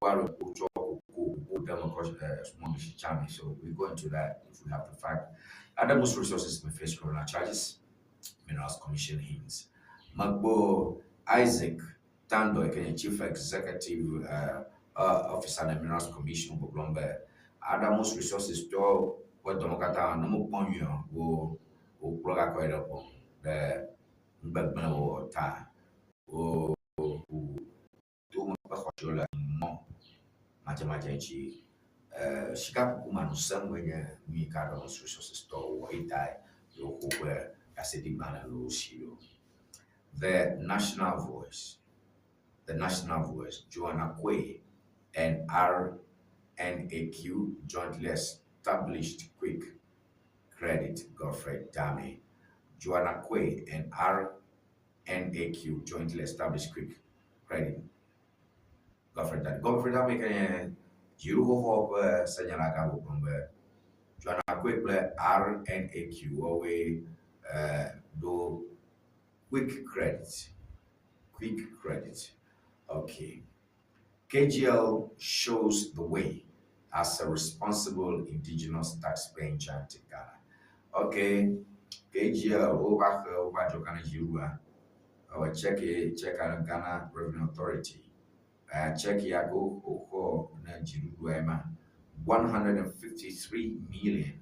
ƒe wotsɔ koko wo ɖe eme kɔ smuggle tsitsa me. So we go into that if we have the fact. Adamus Resources may face criminal charges. Minerals Commission hints. Mekpɔ Isaac Tando yi ke nye Chief Executive Officer ne Minerals Commission gbɔgblɔm be Adamus Resources tɔ ƒe dɔme katã ne mekpɔ nyuie o wo wokplɔ gakɔ yi ɖe ʋɔnu ɖe nugbegblẽ wɔwɔ ta. Wo to ƒe xɔ siwo le mɔ madzemadze ŋuti. Sikakuku manɔsenu nye nu yi ke Adamus Resources tɔwo wɔ eyi tae yewoxɔ woƒe ɖaseɖigbalẽ le wo si ɖo. The National Voice. The National Voice, Joanna Quay and RNAQ jointly established Quick Credit Godfrey Dame. Joanna Quay and RNAQ jointly established Quick Credit Godfrey Dame. Godfrey Dame ke nye dziɖuxɔxɔ ƒe senyalagã gbɔgblɔm be Joanna Quay kple RNAQ woawoe ɖo Quick Credit. Quick Credit. Okay. KGL shows the way as a responsible indigenous taxpaying giant in Ghana. Okay. KGL wova xe woƒe adzɔga ne dziɖuɖua. Ewɔ check check Ghana Revenue Authority. Check ya ko wòxɔ ne dziɖuɖua ema 153 million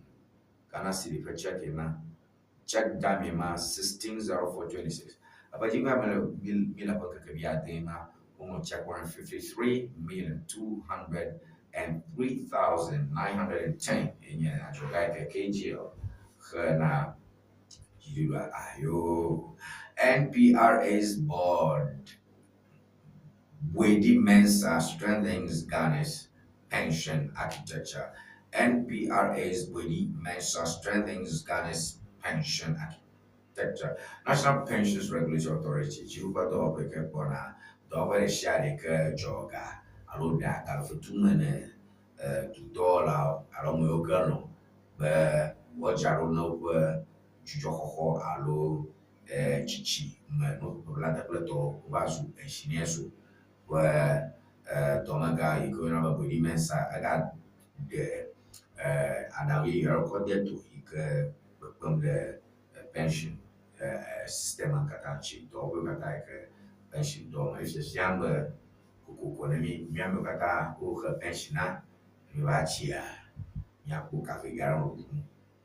Ghana cedi ƒe check ma. Check date ma 160426. Eƒe dzigbe me le mi le ƒe keke wuiade ma woŋlɔ check 153 million 203,910 enye adzɔga yi ke KGL xe na dziɖuɖua ayo. NPRA's board Boadi Mensah strengthens Ghana's pension architecture. NPRA's Boadi Mensah strengthens Ghana's pension architecture. National Pensions Regulatory Authority, dziɖuƒe dɔwɔƒe ke kpɔna dɔwɔƒe ɖe sia ɖe ke dzɔ ga alo ɖea ga le fetu me ne dudɔwɔlawo alo ame yiwo ke lɔ̃ be woadzra ɖo ne woƒe dzudzɔxɔxɔ alo tsitsi me ne woƒe blaade kple etɔ̃ wova zu pensioners ƒe dɔmegã yi ke woyɔna be Boadi Mensah ega ɖe aɖaŋu yeye aɖe kɔ de to yi ke kpekpem ɖe pension system katã ŋuti dɔwɔƒewo katã yi ke pension dɔ me. Efiafiam be kokoko ne mi míamewo katã woxe pension na míva tsia míakpɔ kafe gã aɖe ɖuɖum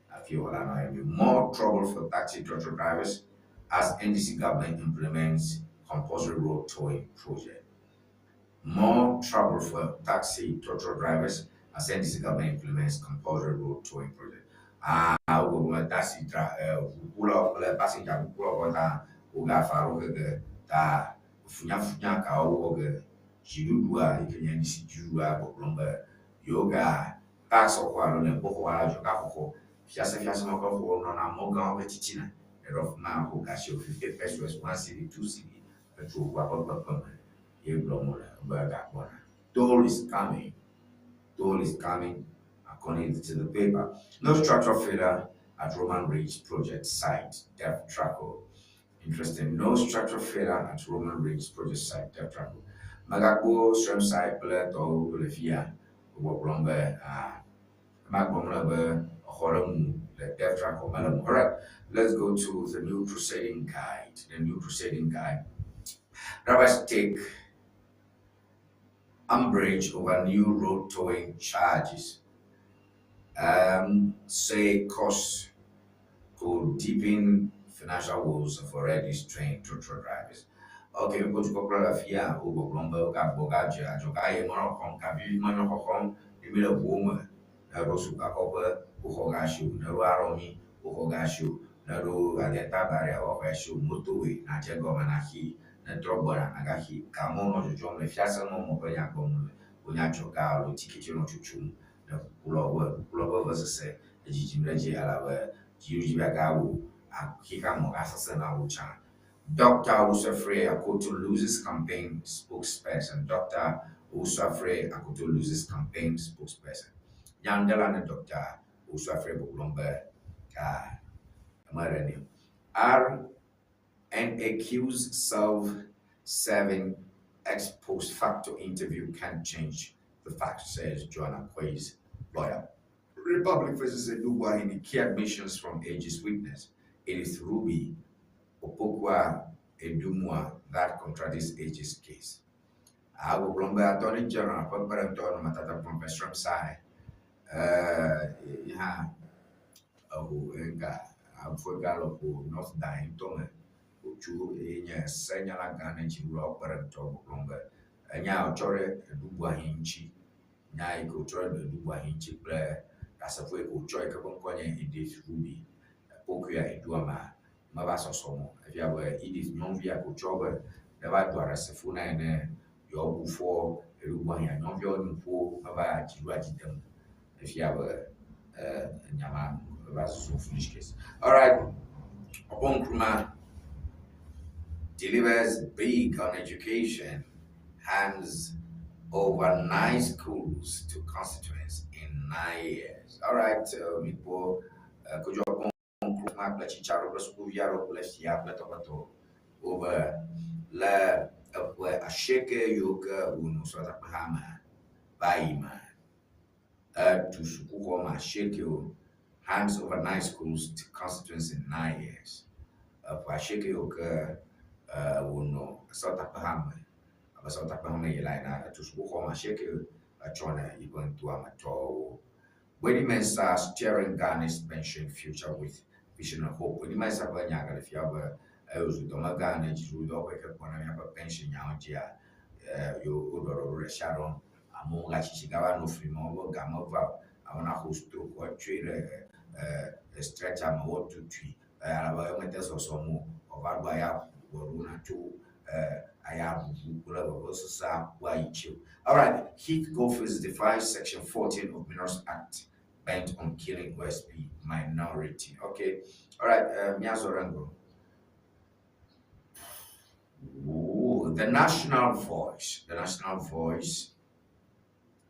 hafi wòala nɔ anyi. More trouble for taxi trotro drivers as NDC government implements compulsory road towing project. More trouble for taxi trotro drivers as NDC government implements compulsory road towing project. Ah, wogblɔ taxi dra ʋukulawo kple passenger ʋukulawo katã wogafa ɖo gege ta funyafunya kawo wɔ ge dziɖuɖua yi ke nye NDC dziɖuɖua gbɔgblɔm be yewo ga tax xɔxɔ alo ne xɔxɔ alo adzɔga xɔxɔ fiase fiase me ƒe xɔ nɔna mɔ gãwo ƒe titina ɖe fi ma xɔ ga si 50 pesewas, 1 cedi, 2 cedi etso ʋua ƒe kpekpeme ye gblɔm wole be gagbɔna. Toll is coming. Toll is coming according to the paper. No structural failure at Roman Ridge project site, Devtraco. Interesting. No structural failure at Roman Ridge project site, Devtraco. Megakpɔ Srem-Sai kple tɔwo le fia wògbɔgblɔm be ah ema gblɔm le be exɔ ɖe mu le Devtraco mele mu. Alright, let's go to the New Crusading Guide. The New Crusading Guide. Drivers take umbrage over new road towing charges. Say costs could deepen financial woes of already strained trotro drivers. Okay, we go to kɔkplɔ le fia wogbɔgblɔm be wogagbɔ gadze adzɔga ye menɔ xɔm kavi menɔ xɔxɔm ne mi le ʋuwo me ne ɖo sukakɔƒe woxɔ ga si o ne ɖo arɔmi woxɔ ga si o ne ɖo Adenta Barrier woxɔ ga si o motorway nadze gɔme naxi ne trɔ gbɔna nagaxi gamɔwo nɔ dzodzom le fiase mɔ ƒe nya gblɔm le wonya adzɔga alo tikiti nɔ tsotsom ne ʋukulawo ƒe ʋukulawo ƒe vevesese edzidzim ɖe edzi elabe dziɖuɖu be gawo xexea me gasesẽ na wo tsã. Dr. Owusu Akoto loses campaign spokesperson. Dr. Owusu Akoto loses campaign spokesperson. Nyandela ne Dr. Owusu gbɔgblɔm be ka eme ɖe nɛ. RNAQ's self-serving ex post facto interview can't change the facts, says Joanna Quay's lawyer. Republic versus Adu-Boahene key admissions from AG's witness. It is Ruby Opokua Edumua that contradicts AG's case. Agbɔgblɔm be Attorney General ƒe kpeɖeŋutɔ nɔnɔmetata Professor Sai hã eho ega Afrika lɔƒo North Dayi ŋutɔ me wòtso eye nye senyalagã ne dziɖuɖuawo kpeɖeŋutɔ gbɔgblɔm be enya wòtsɔ ɖe Adu-Boahene ŋuti nya yi ke wòtsɔ ɖe Adu-Boahene ŋuti kple ɖasefo yi ke wòtsɔ yi ke ƒe ŋkɔ nye Edith Ruby Pokua Eduama meva sɔsɔm o. Efia be Edith nyɔnuvi ya ke wòtsɔ be Ne va do aɖasefo na ene yewoabu fɔ eɖogbo hã nyɔnuviawo nuƒo meva dziɖua dzi dem. Efia be nya ma va zuzu foolish case. All right. Oppong Nkrumah delivers big on education, hands over nine schools to constituents in 9 years. All right, mikpɔ Kojo Oppong Nkrumah kple tsitsi aɖewo kple sukuvi aɖewo kple fia kple tɔkpɔtɔ wobe le eƒe 8 yiwo ke wònɔ srɔ̃takpeha me va yi me etu sukuxɔ me asiekewo, hands over nine schools to constituents in 9 years. Eƒe 8 yiwo ke wònɔ srɔ̃takpeha me abe srɔ̃takpeha me yi la ena etu sukuxɔ me 8 etsɔ ne yiƒe nutoa me tɔwo. Boadi Mensah steering Ghana's pension future with vision and hope. Boadi Mensah ƒe nya gale fia be eyo zu dɔmegã ne dziɖuɖudɔwɔƒe yi ke kpɔna míaƒe pension nyawo dzia yo woɖɔɖɔ ɖo ɖe sia ɖe amewo gatsitsi gava nɔ fli me wobe ga meva o amewo naxɔ stroke woatsɔe ɖe stretcher me woatutui alabe emete zɔzɔm o wòava ɖo aya ʋu natso aya ʋuʋu kple vevesese aku ayi tsi o. Alright, Heath Goldfields defies Section 14 of Minerals Act bent on killing OSP minority. Okay, all right, míazɔ ɖe ŋgɔ. Ooh, the National Voice, the National Voice,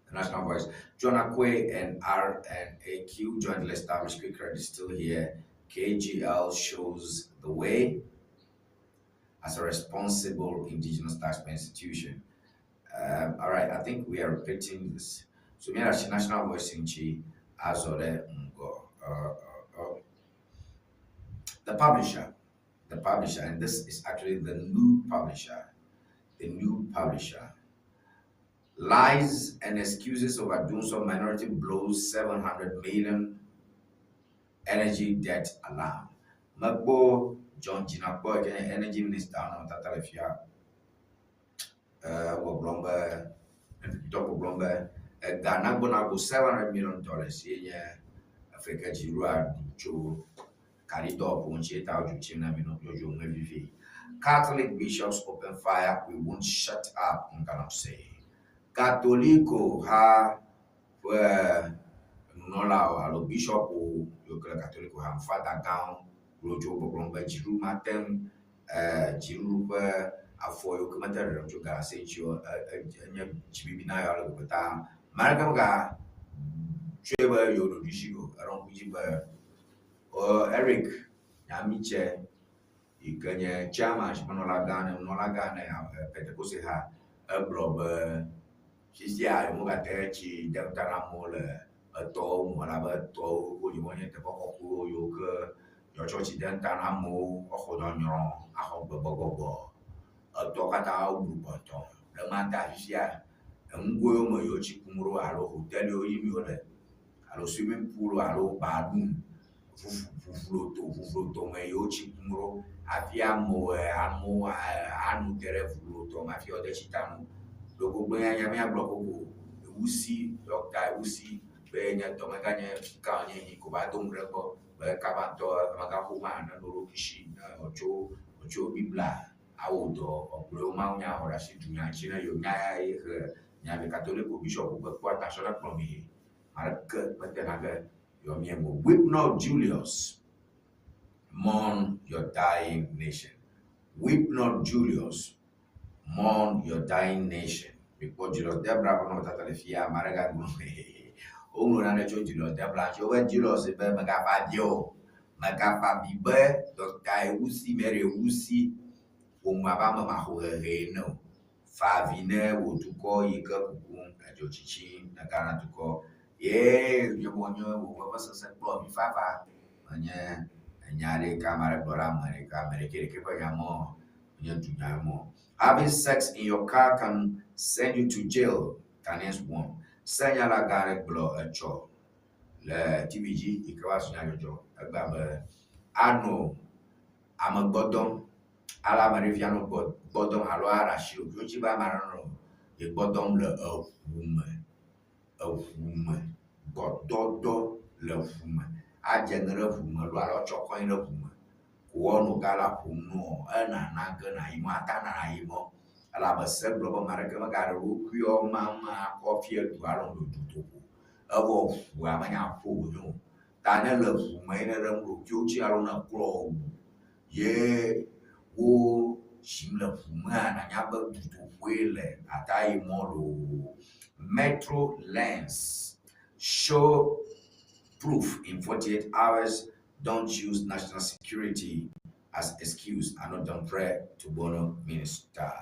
the National Voice. John Akwe and RNAQ jointly established Quick Credit still here. KGL shows the way as a responsible indigenous taxpayer institution. All right, I think we are repeating this. So, me National Voice ŋuti azɔ ɖe ŋgɔ. The publisher, and this is actually the new publisher, the new publisher. Lies and excuses over Dumsor minority blows 700 million energy debt alarm. Mekpɔ John Jinapor yi ke nye energy minister nɔ tata le fia gbɔgblɔm be tɔ gbɔgblɔm be ega nagbɔna go $700 million ye nye efe ke dziɖuɖua ɖu tso kaɖidɔwɔƒewo ŋuti ta wodzo tsim na mi nɔ dzodzo ŋue vivi. Catholic bishops open fire, we won't shut up on galamsey. Katoliko ha ƒe nunɔlawo alo bishɔpwo yiwo ke le katoliko ha me fada gãwo wotso gbɔgblɔm be dziɖuɖu mate ŋu dziɖuɖu ƒe afɔ yiwo ke mete ɖeɖem tso galamsey ŋuti o enye dzibibi na yewo ale gbegbe ta ame aɖeke mega tsɔe be yewo ɖoɖoe zi o. Eɖo ŋku dzi be Eric Nyamitsɛ yi ke nye chairman zimenɔlagã ne nunɔlagã ne Pentecost ha egblɔ be fifia yewomegate tsi dem ta na amewo le etɔwo me elabe etɔwo wo nye teƒe kɔkɔewo yiwo ke yewoatsɔ tsi dem ta na amewo woaxɔ nyɔnyrɔ axɔ gbegbɔgbɔgbɔ. Etɔwo katã woblu kpɔtɔ. Le ma ta fifia enugoewo me yewo tsi kum ɖo alo hotel yiwo yim yewo le alo swimming pool alo balloon ʋufloto ʋufloto me yewo tsi kum ɖo hafi amewo amewo ano te ɖe ʋufloto me hafi woade tsi ta no. Ɖeko gblẽ nya míagblɔ koko Ewusi Dr. Ewusi be nye dɔmegã nye ka wònye yi ko va do nu ɖe egbɔ be kaba ŋutɔ amegãxo ma neno ɖokui si ne wòtso wòtso Biblia awɔ dɔ wòagblɔ mawunya xɔ ɖe asi dunya ŋuti ne yewo nya ya ye he nya be katoliko bishop be kpɔ attention ne kplɔ mi yi. Ame aɖeke metena ge yewoa mía ŋu o. Weep not, Julius, mourn your dying nation. Weep not, Julius, mourn your dying nation. Mikpɔ Julius Debra ƒe nɔnɔmetata le fia ame aɖe gagblɔ woŋlɔ nane tso Julius Debra ŋuti. Wobe Julius be megafa avi o, megafa avi be Dr. Ewusi Mary Ewusi ƒome abe ame maxɔ hehe ene o. Fa avi ne wò dukɔ yi ke kukum edzotsitsi ne Ghana dukɔ ye nye be wònye wò vevesese kple avifafa menye enya ɖeka ame aɖe gblɔ ɖe ame ɖeka ame ɖekɛ ɖekɛ ƒe nya mɔ nye dunya mɔ. Having sex in your car can send you to jail. Ghanaians warn. Senyala gã aɖe gblɔ etsɔ le TV dzi yi ke va zu nyadzɔdzɔ egba be anɔ ame gbɔ dɔm ale ame ɖe fia nɔ gbɔ gbɔ dɔm alo aɖe asi ɖokuiwo dzi be ame aɖe nɔ ye gbɔ dɔm le eʋu me eʋu me gbɔdɔdɔ le ʋu me adze ŋe ɖe ʋu me alo atsɔ kɔe ɖe ʋu me ko Wowɔ nu ga la ƒom nɔ enana ge na yi mɔ ata nana yi mɔ. Elabe se gblɔ be ame aɖeke megaɖe eɖokuiɔ mama akɔ fia du alo ɖo dutoƒo. Evɔ ʋua menya ƒo wònye o. Ta ne le ʋu me ye ne ɖe nu ɖokuiwo dzi alo ne klɔ ʋu ye wo zim le ʋu mea nanya be dutoƒoe le ata yi mɔ loo. Metro lens show proof in 48 hours. Don't use national security as excuse. Annoh Dompreh to Bono minister.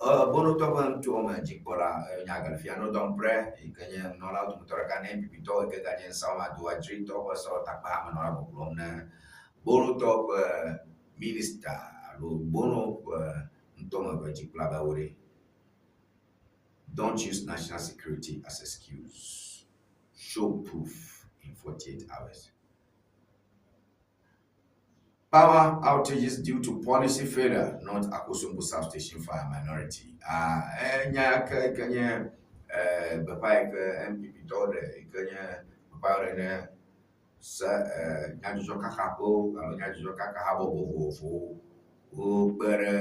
Bonotɔ ƒe ŋutsuwo me dzikpɔla nya gale fia Annoh Dompreh yi ke nye nunɔlawo dometɔ ɖeka ne NPP tɔwo yi ke ganye Nsawam Adoagyiri ƒe sewɔtakpe hamenɔla gbɔgblɔm ne Bonotɔ ƒe minister alo Bono ƒe ŋutɔme ƒe dzikpɔla be wo ɖe. Don't use national security as excuse. Show proof in 48 hours. Power outages due to policy failure, not Akosombo substation fire minority. Ah, nya ke ke nye gbeƒã yi ke NPP tɔwo ɖe yi ke nye gbeƒã ɖe ne se nyadzɔdzɔkakaƒewo alo nyadzɔdzɔkaka habɔbɔ vovovowo wokpe ɖe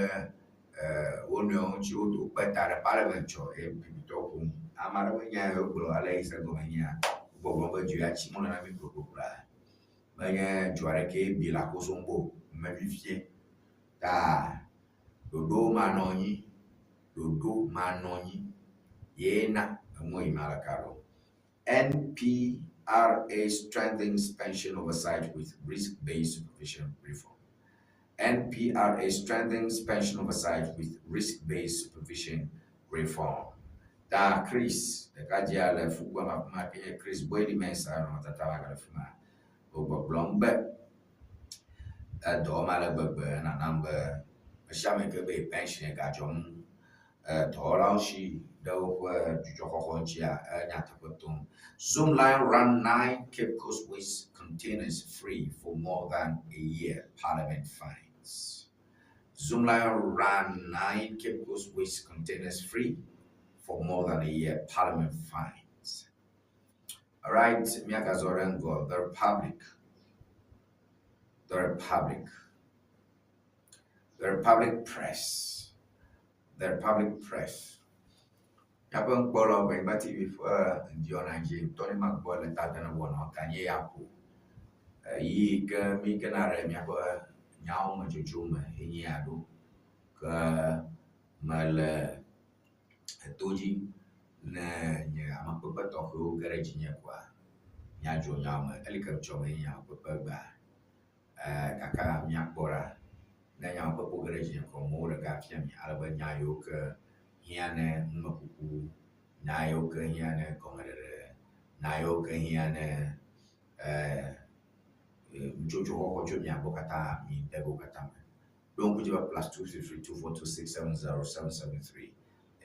wo nɔewo ŋuti wodo kpe ta ɖe parliament tsɔ NPP tɔwo ƒom. Ame aɖewo nya yi wogblɔ ale yi se gɔme nyia gbɔgblɔm be dzo ya tsi mɔ na mi kplokplokploa. Menye dzo aɖeke bi le Akosombo me fifie. Ta ɖoɖo manɔ anyi, ɖoɖo manɔ anyi ye na enu yi ma le ka ɖo. NPRA strengthens pension oversight with risk-based supervision reform. NPRA strengthens pension oversight with risk-based supervision reform. Ta Chris ɖekadzea le fugbe ma fi ma ke nye Chris Boyede Mensah nɔnɔmetata ma gale fi ma. Wo gbɔgblɔm be edɔ ma le gbegbe nanam be ame sia ame ke be pension gadzɔm dɔwɔlawo si ɖe woƒe dzudzɔxɔxɔ ŋutia enyateƒe tom. Zoomlion ran 9 Cape Coast waste containers free for more than a year, Parliament finds. Zoomlion ran 9 Cape Coast waste containers free for more than a year, Parliament finds. All right, míagazɔ ɖe ŋgɔ, The Republic. The Republic. The Republic Press. The Republic Press. Míaƒe ŋkpɔlawo Anyigba TV ƒe ŋdiwɔna dzi Tony Magbɔ le ta dem wɔna ganye ya ƒo. Yi ke mi gena ɖe míaƒe nyawo me dzodzro me enye ya ɖo. Ke mele eto dzi ne nye amekpekpe tɔxɛwo ge ɖe dzinye koa míadzro nyawo me. Eli ke tsɔ me nye amekpekpe gbea. Gake míakpɔ ɖa ne nye amekpekpewo ge ɖe dzinye koa mewo ɖeka fia mi ale be nya yiwo ke hiã ne numekuku, nya yiwo ke hiã ne gɔmeɖeɖe, nya yiwo ke hiã ne nutsotso xɔxɔ tso mia gbɔ katã mi de go katã me. Ɖo ŋku dzi be +233 242 670 773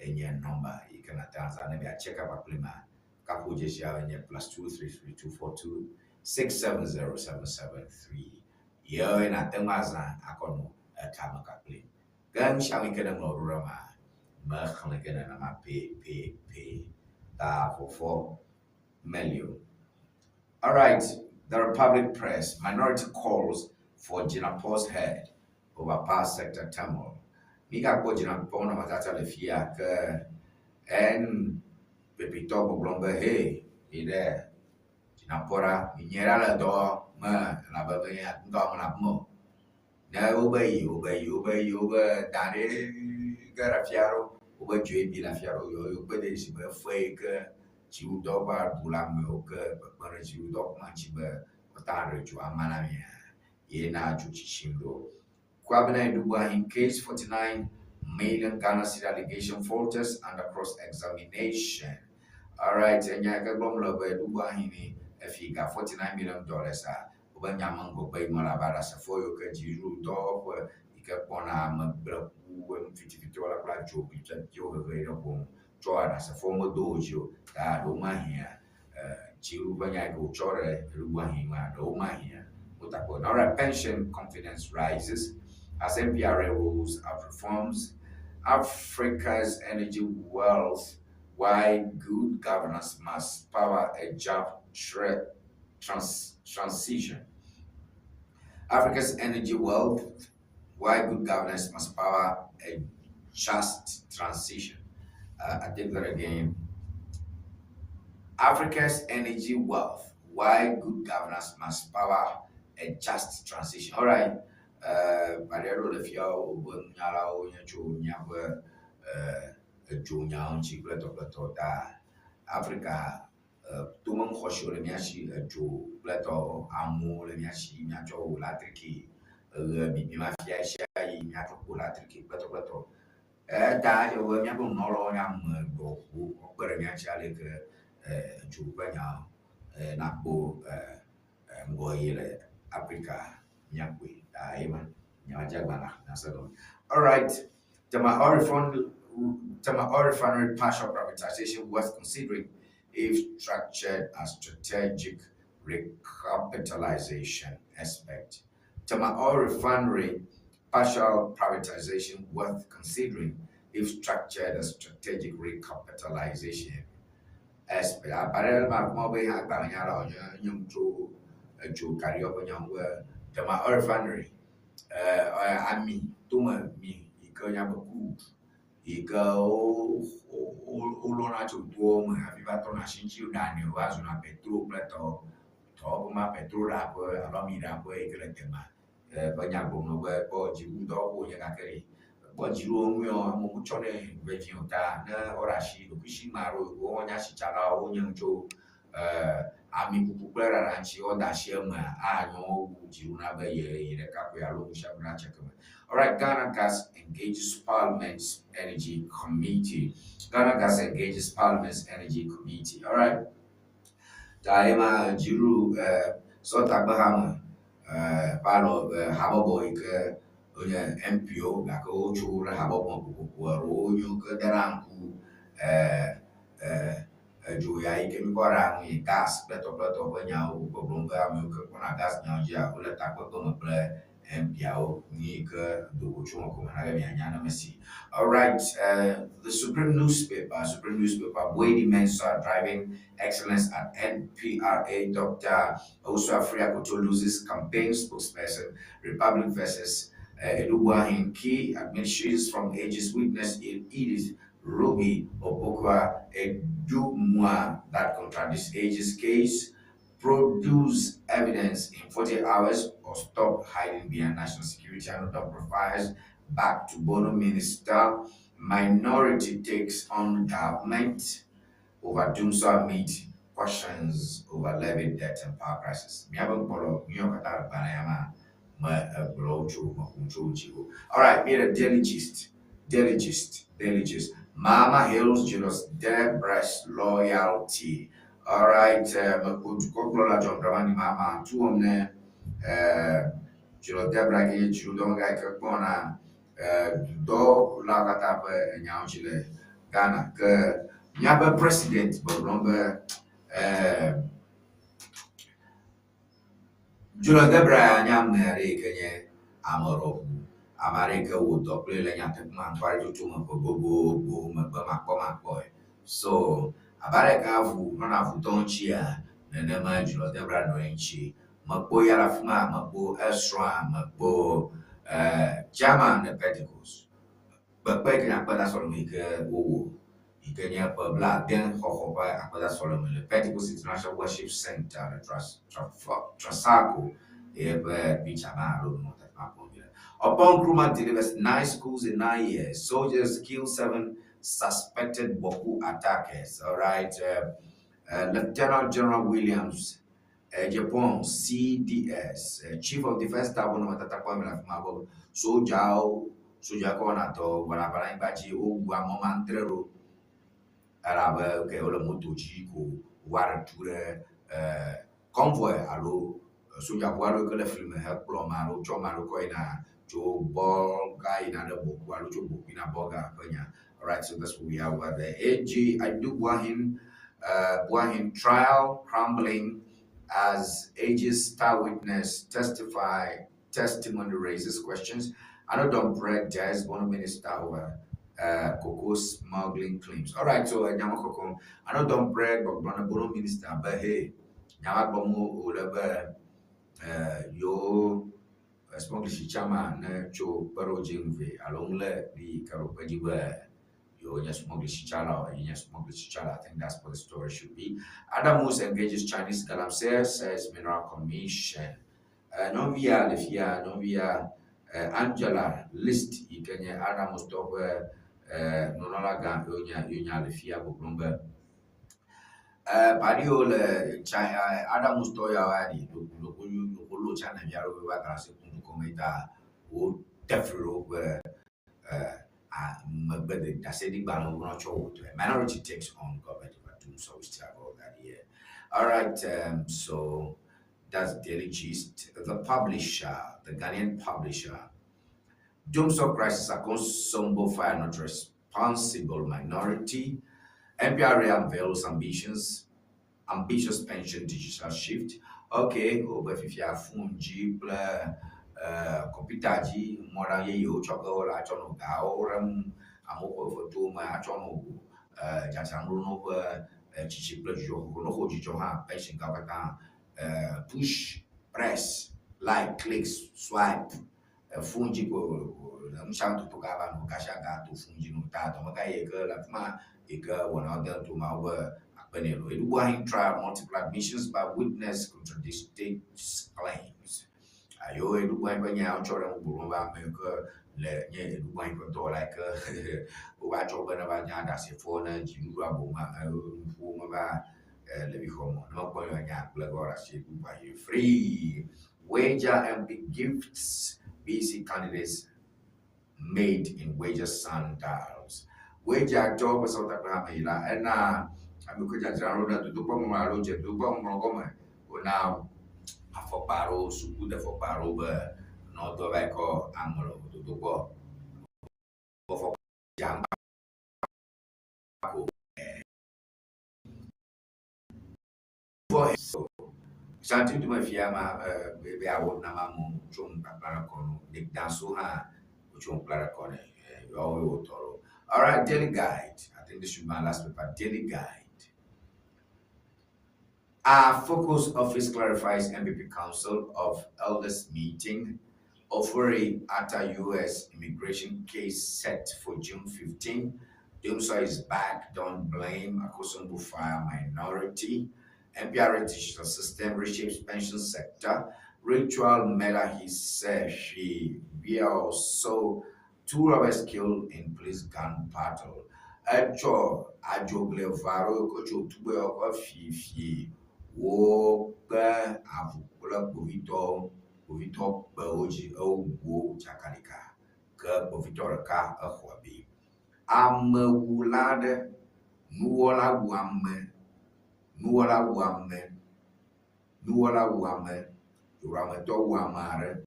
enye nɔmba yi ke nàte ŋu azã ne miatse kaba kpli ma. Kaƒo dzesiawo nye +233 242 670 773. Yewoe nàte ŋu azã akɔ nɔ ekame kakpli. Ke nu sia nu yi ke ne ŋlɔ ɖo ɖe ma, mexlẽ ke nenema pɛpɛpɛ. Ta vɔvɔ meli o. All right, the Republic Press, minority calls for Jinapor's head over power sector turmoil. Mígakpɔ Jinapor nɔnɔmetata le fia ke NPP tɔ gbɔgblɔm be hey, mi ɖe Jinapor ɖa, mi nye ɖa le dɔ me elabe be ŋdɔ me le afi me o. Ne wobe yi, wobe yi, wobe yi, wobe da ɖe ge ɖe afia ɖewo, wobe dzoe bi le afia ɖewo, yewo kpe ɖe si be fe yi ke dziɖuɖudɔ va ɖu le amewo ke kpekpe ɖe dziɖuɖudɔ ma ŋuti be wota ɖe dzo ama na mia ye na dzo tsitsim ɖo. Kwabena Adu Boahen case 49 million Ghana cedi allegation falters under cross-examination. All right, enya yi ke gblɔm le be Adu Boahen ni efi ga $49 million a wobe nya me ŋgɔgbe yi me le abe ɖasefo yiwo ke dziɖuɖudɔwɔƒe yi ke kpɔna ame gblẽku enu fitifitiwo la kple adzo fiafiawo hehe ɖe ƒo tsɔ ɖasefo medo wo dzi o. Ta ɖewo mahia dziɖuɖu ƒe nya yi ke wotsɔ ɖe Adu Boahen ŋua ɖewo mahia wotakpɔ. All right, pension confidence rises as NPRA rolls out reforms. Africa's energy wealth, why good governance must power a job transition. Africa's energy wealth, why good governance must power a just transition. I take that again. Africa's energy wealth, why good governance must power a just transition. All right. Aɖe le fia wobe nunyalawo nye tso míaƒe edzonyawo ŋuti kple tɔkpletɔ ta Afrika tome xɔsiwo le mía si edzo kple tɔ amewo le mía si míatsɔ wɔ latriki eɣe bibi ma fia sia yi míatsɔ kpo latriki kple tɔkpletɔ. Eta ewɔ be míaƒe nunɔlawo nye ame ɖɔʋu kpe ɖe mía ŋuti ale ke edzo ƒe nya nakpɔ ŋgɔyiyi le Afrika míakpɔe ta ye ma nyawadze agbalẽ nase gɔme. All right. Tema oil refinery, Tema oil refinery partial privatization worth considering if structured as strategic recapitalization aspect. Tema oil refinery partial privatization worth considering if structured as strategic recapitalization aspect. Apparently, ma kuma be agbalẽ nya la wònye nye ŋutsu edzo kaɖiwo ƒe nya ŋu be Tema oil refinery ami tome mi yi ke nya be crude yi ke wolɔna tso toawo me hafi va trɔna asi ŋuti woɖanɛ wòva zuna petrol kple tɔ tɔwo ma petrol ɖaƒe alo ami ɖaƒe yi ke le Tema ƒe nya gblɔm nɔ be kpɔ dziɖuɖudɔwɔƒe wònye gake ɖe kpɔ dziɖuɖu ŋu amewo metsɔnɛ vevie o ta ne woɖe asi ɖokuisi ma aɖewo wowɔ nye asitsalawo wonye nu tso amikuku kple ɖaɖa ŋuti woda asi eme anyo wu dziɖuɖu be ye ye ɖeka koe alo nu sia nu ɖe atse keme. All right, Ghana Gas engages Parliament's Energy Committee. Ghana Gas engages Parliament's Energy Committee. All right. Ta ye ma dziɖuɖu sɔtagbe ƒe alɔ habɔbɔ yi ke wonye MPO gake wotso ɖe habɔbɔ kokoko alo wonye ke dena ŋku edzo ya yi ke míkɔ ɖa nu yi gas kple tɔkpletɔ ƒe nyawo gbɔgblɔm be amewo ke kpɔna gas nyawo dzia wole takpekpe me kple MPawo nu yi ke dogo tso me ko me na be mianya ne mesi. All right, the Supreme newspaper, Supreme newspaper, Boadi Mensah driving excellence at NPRA. Dr. Owusu Afriyie Akoto loses campaign spokesperson. Republic versus Adu Boahen key admissions from AG's witness Edith Ruby Opokua Adumuah that contradicts AG's case. Produce evidence in 40 hours or stop hiding behind national security and other profiles. Back to Bono minister. Minority takes on government over Dumsor amid questions over levy debt and power crisis. Miabe kpɔlɔ miɔ katã gbalẽ ya ma me egblɔ tso me ƒom tso dziwo. All right, me the Daily Gist, Daily Gist, Daily Gist. Mahama hails Julius Debre's loyalty. All right, mekpɔ dukɔkplɔla John Dramani Mahama tu wɔm ne Julius Debre ke nye dziɖuɖudɔmegã yi ke kpɔna dudɔ la katã ƒe nyawo dzi le Ghana. Ke míaƒe president gbɔgblɔm be Julius Debre nye ame aɖe yi ke nye ame ɖɔʋu, ame aɖe yi ke wɔ dɔ kple le nyateƒe me aŋkwaɖitsotso me ƒe gbogbowo megbe makpɔmakpɔe. So abe ale ke avu nɔna avutɔ ŋutia, nenema Julius Debre nɔ eŋuti. Mekpɔ ya le afi ma, mekpɔ esrɔ̃a, mekpɔ chairman ne Pentecost. Kpekpe yi ke nye akpedasɔleme yi ke wowɔ yi ke nye ƒe 70 xɔxɔ ƒe akpedasɔleme le Pentecost International Worship Center le Trasacco eƒe picture ma alo nɔnɔmetata ma kpɔm le. Oppong Nkrumah delivers nine schools in 9 years. Soldiers kill seven suspected Bawku attackers. All right. Lieutenant General Williams Agyapong CDS, Chief of Defense Staff nɔnɔmetata kpɔm le afi ma be sodzawo sodza kɔ wɔna dɔ wɔna aʋa le anyigba dzi wowu ame woame adre ɖo elabe ke wole moto dzi ko wova ɖe tu ɖe convoy alo sodzaʋu aɖewo ke le fli me hekplɔ ame aɖewo tsɔ ame aɖewo kɔ yina tso Bolga yina ɖe Bawku alo tso Bawku yina Bolga ƒe nya. Alright, so that's what we have over there. AG Adu Boahen, Boahen trial crumbling as AG's star witness testify testimony raises questions. Annoh-Dompreh dares Bono minister over cocoa smuggling claims. All right, so nyama koko Annoh-Dompreh gbɔgblɔ Bono minister be hey nyama gbɔm wòle be yewo Smugglish tsama ne tso kpeɖodzi ŋu vɛ alo ŋlé ɖi yi ke ɖo kpe dzi be yewonye smugglish tsalawo, yenye smugglish tsala. I think that's what the story should be. Adamus engages Chinese galamsey, says Mineral Commission. Nyɔnuvia le fia, nyɔnuvia Angela List yi ke nye Adamus tɔ ƒe nunɔlagã ye wonya le fia gbɔgblɔm be Paɖiwo le China, Adamus tɔ yawo ya ɖi ɖoko lo China via ɖewo va galamsey kum dukɔ me ta wote fli ɖe woƒe megbe de ɖaseɖigbalẽwo be ne woatsɔ wɔ dɔe. Minority takes on government of Atum, so we still have all that here. All right, so that's Daily Gist. The publisher, the Ghanaian publisher, Dumsor crisis, Akosombo fire not responsible minority. NPRA unveils ambitious pension digital shift. Okay, wobe fifia phone dzi kple kɔmpita dzi mɔɖaŋu yeyewo tsɔ ge wole atsɔ nɔ gawo ɖem amewo ƒe fotowo me atsɔ nɔ dzadzram ɖo na woƒe tsitsi kple dzidzɔxɔxɔ. Ne woxɔ dzidzɔ hã pension gawo katã push, press, like, click, swipe phone dzi ko le nu sia nu toto gava nɔ gasia ga to phone dzi nɔ ta dɔmega yi ke le afi ma yi ke wɔnawo dem to ma wobe akpe nɛ lo. Eɖugbo trial multiple admissions by witness contradicts state's claims. Ayo Eɖugbo ƒe nya wotsɔ ɖe ŋu gblɔm be ame yi ke le nye Eɖugbo ƒe dɔwɔla yi ke wova tsɔ be ne va nye ɖasefowo ne dziɖuɖua boŋ nuƒowo meva le vi xɔ me. Ne mekpɔ nya gblẽ ge ɖe asi Eɖugbo yi free. Weija MP gifts BC candidates made in Weija sandals. Weija tɔ ƒe South Africa me yi la ena ame ke dzadzra ɖo ɖe dodokpɔ me alo dze dodokpɔ ŋlɔ gɔme wona afɔkpa aɖewo sukudefɔkpa aɖewo be nɔ dɔ va yi kɔ aŋlɔ dodokpɔ afɔkpa dza ko so santi dome fia ma be awɔ na ma mo tso ŋu kpakpla ɖe kɔ nu Nick Danso hã wotso ŋu kpla ɖe kɔ nɛ yewoawo ye wotɔ ɖo. All right, Daily Guide. I think this should be my last paper. Daily Guide. Our Focus Office clarifies MPP Council of Elders meeting. Ofori Atta U.S. immigration case set for June 15. Dumsor is back. Don't blame Akosombo fire minority. NPRA digital system reshapes pension sector. Ritual murder, he said she we are also two robbers killed in police gun battle. Etsɔ adzogle va ɖo kotso tugbe ƒe fifie wokpe avu kple kpovitɔwo. Kpovitɔ kpe wo dzi ewu wo tsakaɖeka ke kpovitɔ ɖeka exɔ abi. Amewula aɖe, nuwɔla wu ame, nuwɔla wu ame, nuwɔla wu ame, dzroametɔ wu ame aɖe.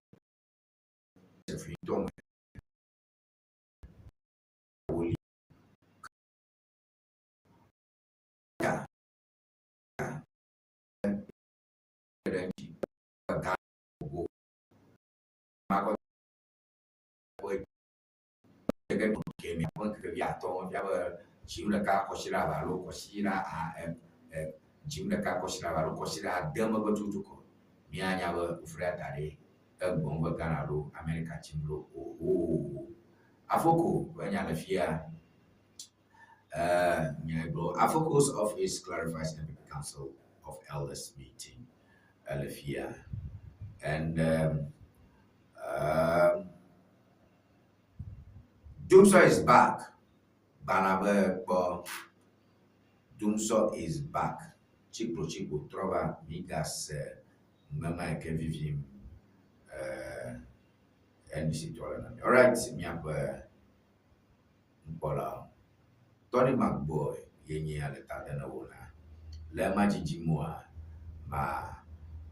Efitɔ me wòli ka ɖe ŋuti ga go makɔ ke kemi ƒe ŋkeke wuiatɔ̃ fia be dzinu ɖeka kɔsiɖa eve alo kɔsiɖa a e e dzinu ɖeka kɔsiɖa eve alo kɔsiɖa ade megbe tututu ko míanya be Ofori Atta ɖe egbɔm be Ghana alo Amerika tsim ɖo oho. Afoko ƒe nya le fia. Nya gblɔ Afoko's office clarifies MPP Council of Elders meeting ele fia. And Dumsor is back. Gbana be kpɔ Dumsor is back. Tsikpo tsikpo trɔ va migase mema yi ke vivim NDC tɔ le na mi. Alright, miaƒe nukpɔlawo. Tony McBoy ye nye ya le ta de na wo la. Le ema dzidzi moa, ma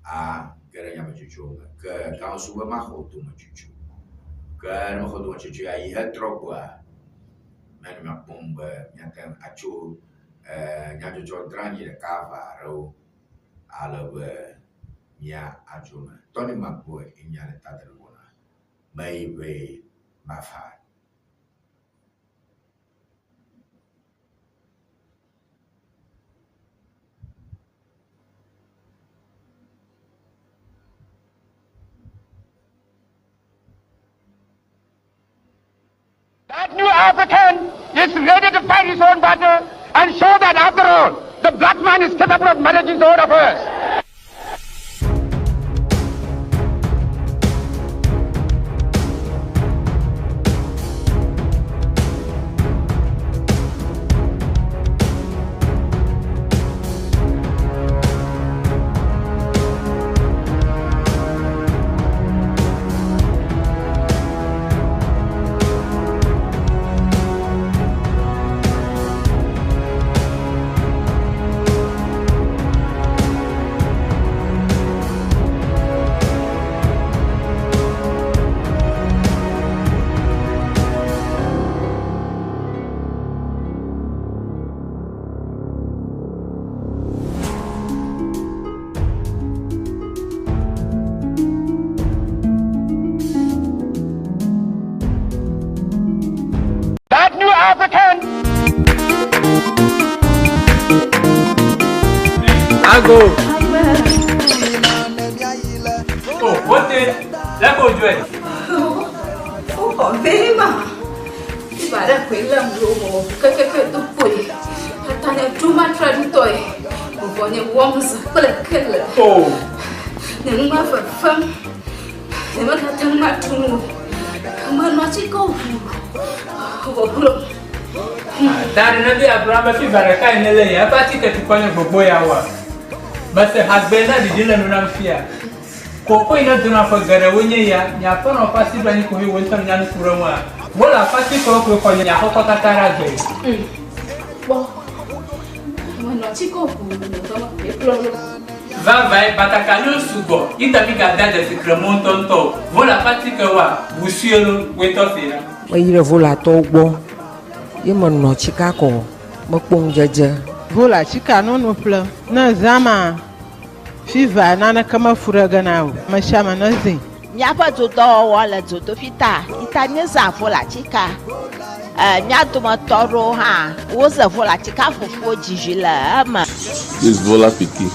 a ge ɖe nyametsotso me. Ke council be maxɔ dometsotso. Ke ne mexɔ dometsotso ya yi hetrɔ gbɔa, míanɔ mía kpɔm be míate ŋu atso nyadzɔdzɔ dranyi ɖeka eve aɖewo ale be mía adzo me. Tony McBoy ye nye ya le ta de na wo la. Meyi ʋee mafa. That new African is ready to fight his own battle and show that after all, the black man is capable of managing his own affairs. That new African Ago. Oh, wote, lɛ ko dzɔe. Woxɔ vɛ ma. Fifa ɖe koe lém ɖo wɔ kekeke do kpoe. Tata nye ɖo matraɖitɔe. Vuvɔ nye wɔm zã kple kele. Oh. Nye nu ma fefem. Nye megate ŋu aɖu nu o. Menɔ atike ʋu. Vɔvlɔ. Ta ɖe ne be agblɔ be fifa ɖeka yi ne le ya eƒe atike tukɔ nye gbogbo ya wa. Mese hagbe na ɖiɖi le nu nam fia. Koko yi ne dona ƒe geɖewo nye ya, nye aƒenɔ ƒe asi ɖo anyi ko he wo ŋutɔ nya nu ku ɖe ŋua. Wole aƒe atikewo koe xɔ nye axɔxɔ katã ɖe agbe. Kpɔ. Menɔ atike ʋu nye dɔme koe kplɔ ɖo. Vavae batakaliwo sugbɔ ita mi gada dzesi kremo ŋutɔŋutɔ o. Wole aƒe atike wa wusue lo woetɔ se la. Meyi ɖe Volatɔwo gbɔ ye menɔ tsika kɔ mekpɔ ŋudzedze. Vola tsika nono ƒle ne zã ma fiva naneke mefu ɖe ge na o. Ame sia ame ne zĩ. Míaƒe dodɔwɔwɔ le dzodoƒi ta ita míezã volatsika. Mía dometɔ ɖewo hã woze volatsika fufuwo dzidzi le eme. This Vola pikin.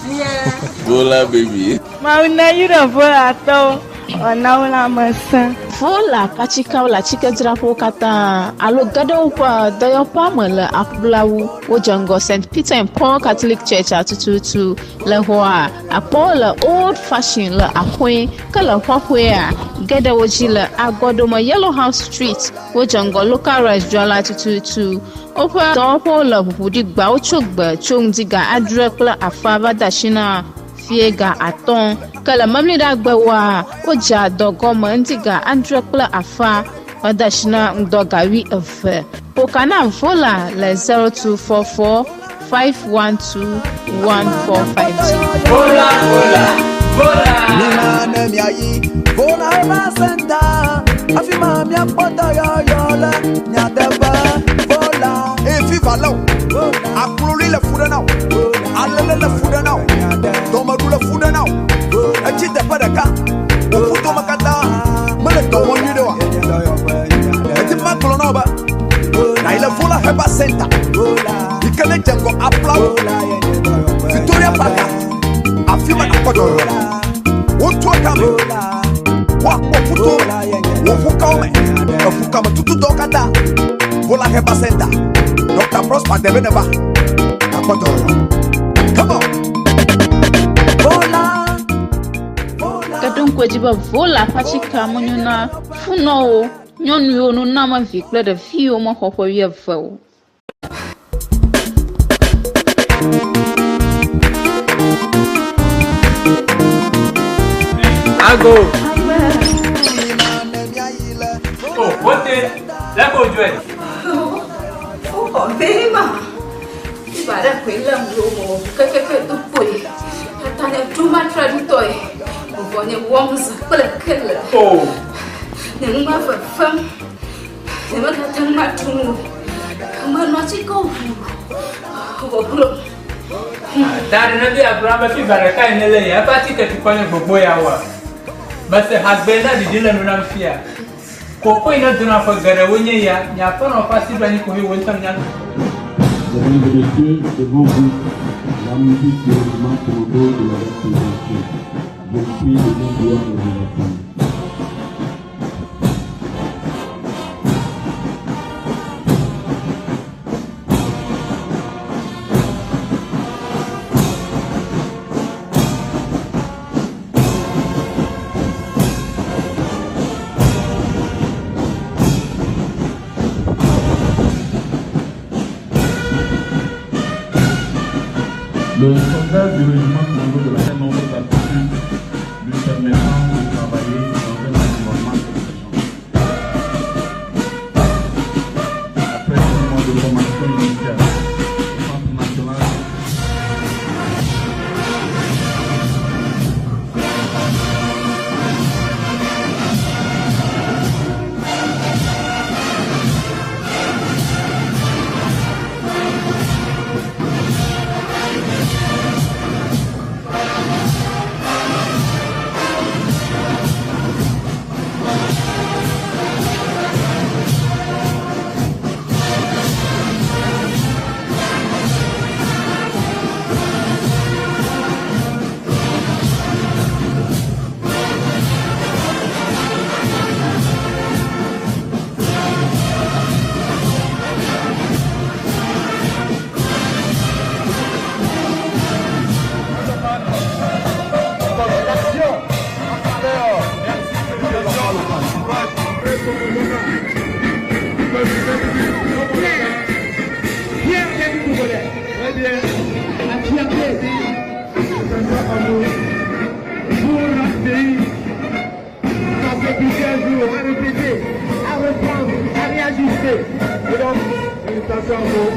Vola baby. Mawu ne yra Volatɔwo wòana wo lãmesẽ. Vola ƒe atsikewo le atsikedzraƒewo katã alo ge ɖe woƒe dɔyɔƒea me le aƒlawu. Wodze ŋgɔ St. Peter and Paul Catholic Church atututu le xɔa akpɔwo le Old Fashion le axɔe ke le xɔxɔea ge ɖe wo dzi le Agɔdome Yellow House Street. Wodze ŋgɔ Local Rice dzrala tututu. Woƒe dɔwɔƒewo le ʋuʋuɖigbawo tso gbe tso ŋdi ga adre kple afa va de asi na fie ga atɔ̃. Ke le memleɖagbewoa, wodzea dɔ gɔme ŋdi ga adre kple afa va de asi na ŋdɔ ga wuieve. Ƒoka na Vola le 0244 512 1452. Vola, vola, vola. Mina ne miayi Vola Herbal Center afi ma miakpɔ dɔyɔyɔ le miateƒe Vola. Eye fifa lé o, akloli le fu ɖe na o, alele le fu ɖe na o, dɔmeɖu le fu ɖe na o, etsi teƒe ɖeka, wò ƒutome katã mele dɔ wɔm nyuie ɖe oa? Eti magblɔ na wò be nàyi le Vola Herbal Center yi ke ne dze ŋgɔ aƒlawo Victoria Park afi ma nàkpɔ dɔyɔyɔ le. Wotua kame, woakpɔ ƒuto me, wò ƒukawo me, eƒukame tututɔwo katã. Vola Herbal Center, Dr. Prosper Debe neva, nàkpɔ dɔyɔyɔ. Come on. Vola. Ke ɖo ŋku edzi be Vola ƒe atsike menyo na funɔwo, nyɔnuwo, nunɔamevi kple ɖeviwo mexɔ ƒe wuieve o. Ago. Oh, wote, lɛ ko dzɔe. Woxɔ vɛ ma. Fifa ɖe koe lém ɖo wɔ kekeke do kpoe. Tata nye ɖo matraɖitɔe. Vuvɔ nye wɔm zã kple kele. Oh. Nye nu ma fefem. Nye megate ŋu aɖu nu o. Menɔ atike ʋu. Vɔvlɔ. Ta ɖe ne be agblɔ be fifa ɖeka yi ne le ya eƒe atike tukɔ nye gbogbo ya wa. Mese hagbe na ɖiɖi le nu nam fia. Koko yi ne dona ƒe geɖewo nye ya, nye aƒenɔ ƒe asi ɖo anyi ko he wo ŋutɔ nya nu. Mesdames et messieurs, devant vous, la musique du régiment commando de la garde présidentielle. Je vous prie de bien vouloir les remercier. Le soldat du régiment commando de la nombre d'aptitudes lui permettant de travailler dans un environnement exigeant. Après 6 mois de formation initiale au Centre national. Très bien. La fierté, c'est un nous pour notre pays. Ça fait plusieurs jours à répéter, à reprendre, à réajuster. Et donc, félicitations à vous.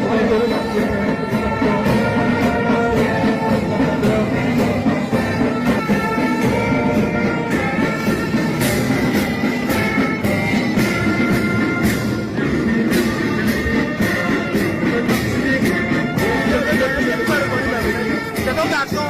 C'est ton garçon.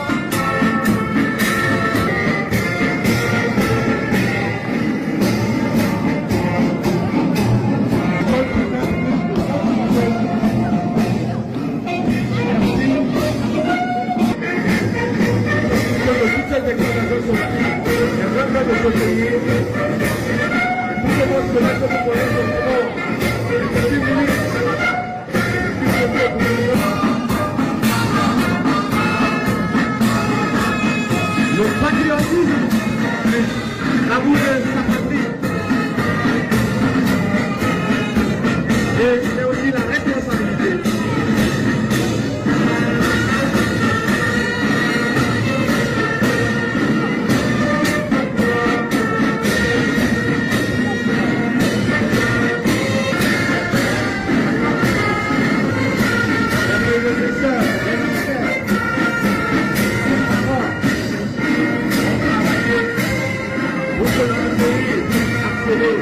Le patriotisme, l'amour de sa patrie. Et c'est aussi la responsabilité. Les frères et sœurs, les ancêtres, les parents ont travaillé pour que notre pays puisse accéder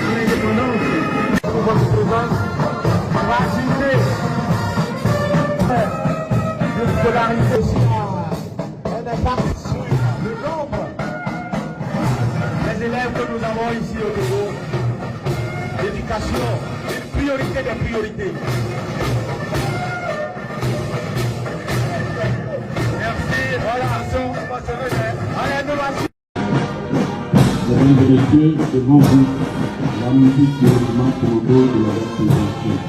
à l'indépendance. Pour votre présence, on va assister de scolariser aussi un impact sur le nombre des élèves que nous avons ici au Togo. L'éducation, une priorité des priorités. Merci. Voilà, on va se remettre à l'innovation. Mesdames et messieurs, devant vous, la musique du régiment commando de la garde présidentielle.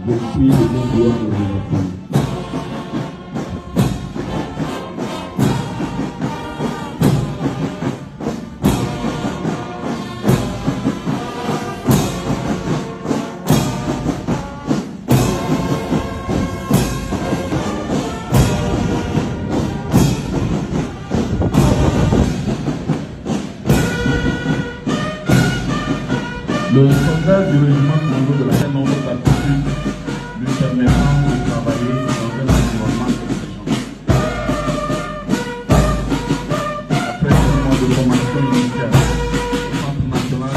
Je vous prie de bien vouloir nous remercier. Le soldat du régiment commando de la nombre d'aptitudes lui permettant de travailler dans un environnement exigeant. Après 6 mois de formation initiale au Centre national.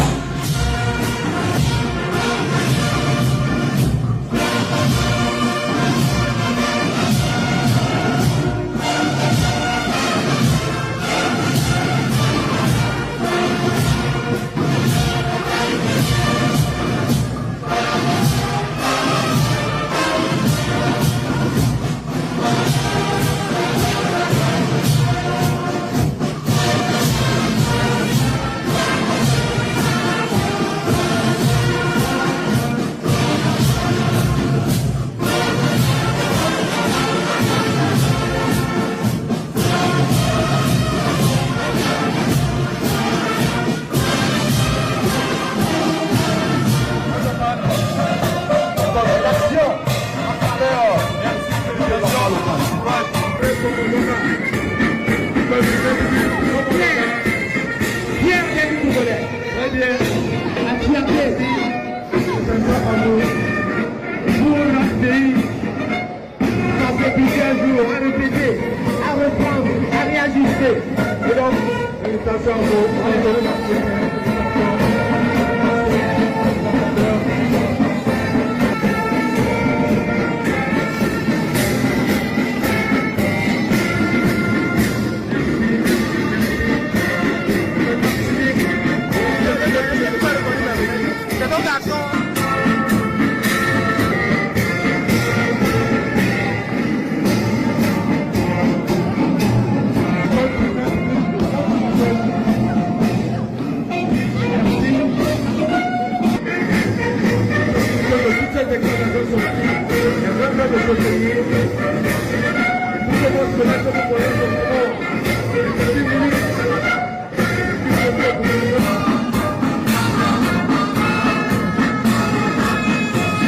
Pierre David Togolais. Très bien. La fierté. Que ce soit en nous. Pour notre pays. Ça fait plusieurs jours à répéter, à reprendre, à réajuster. Et donc, félicitations à vous. C'est ton garçon. Toutes ces déclarations sont les vainqueurs de ce pays. Et tout le monde connaît que nous connaissons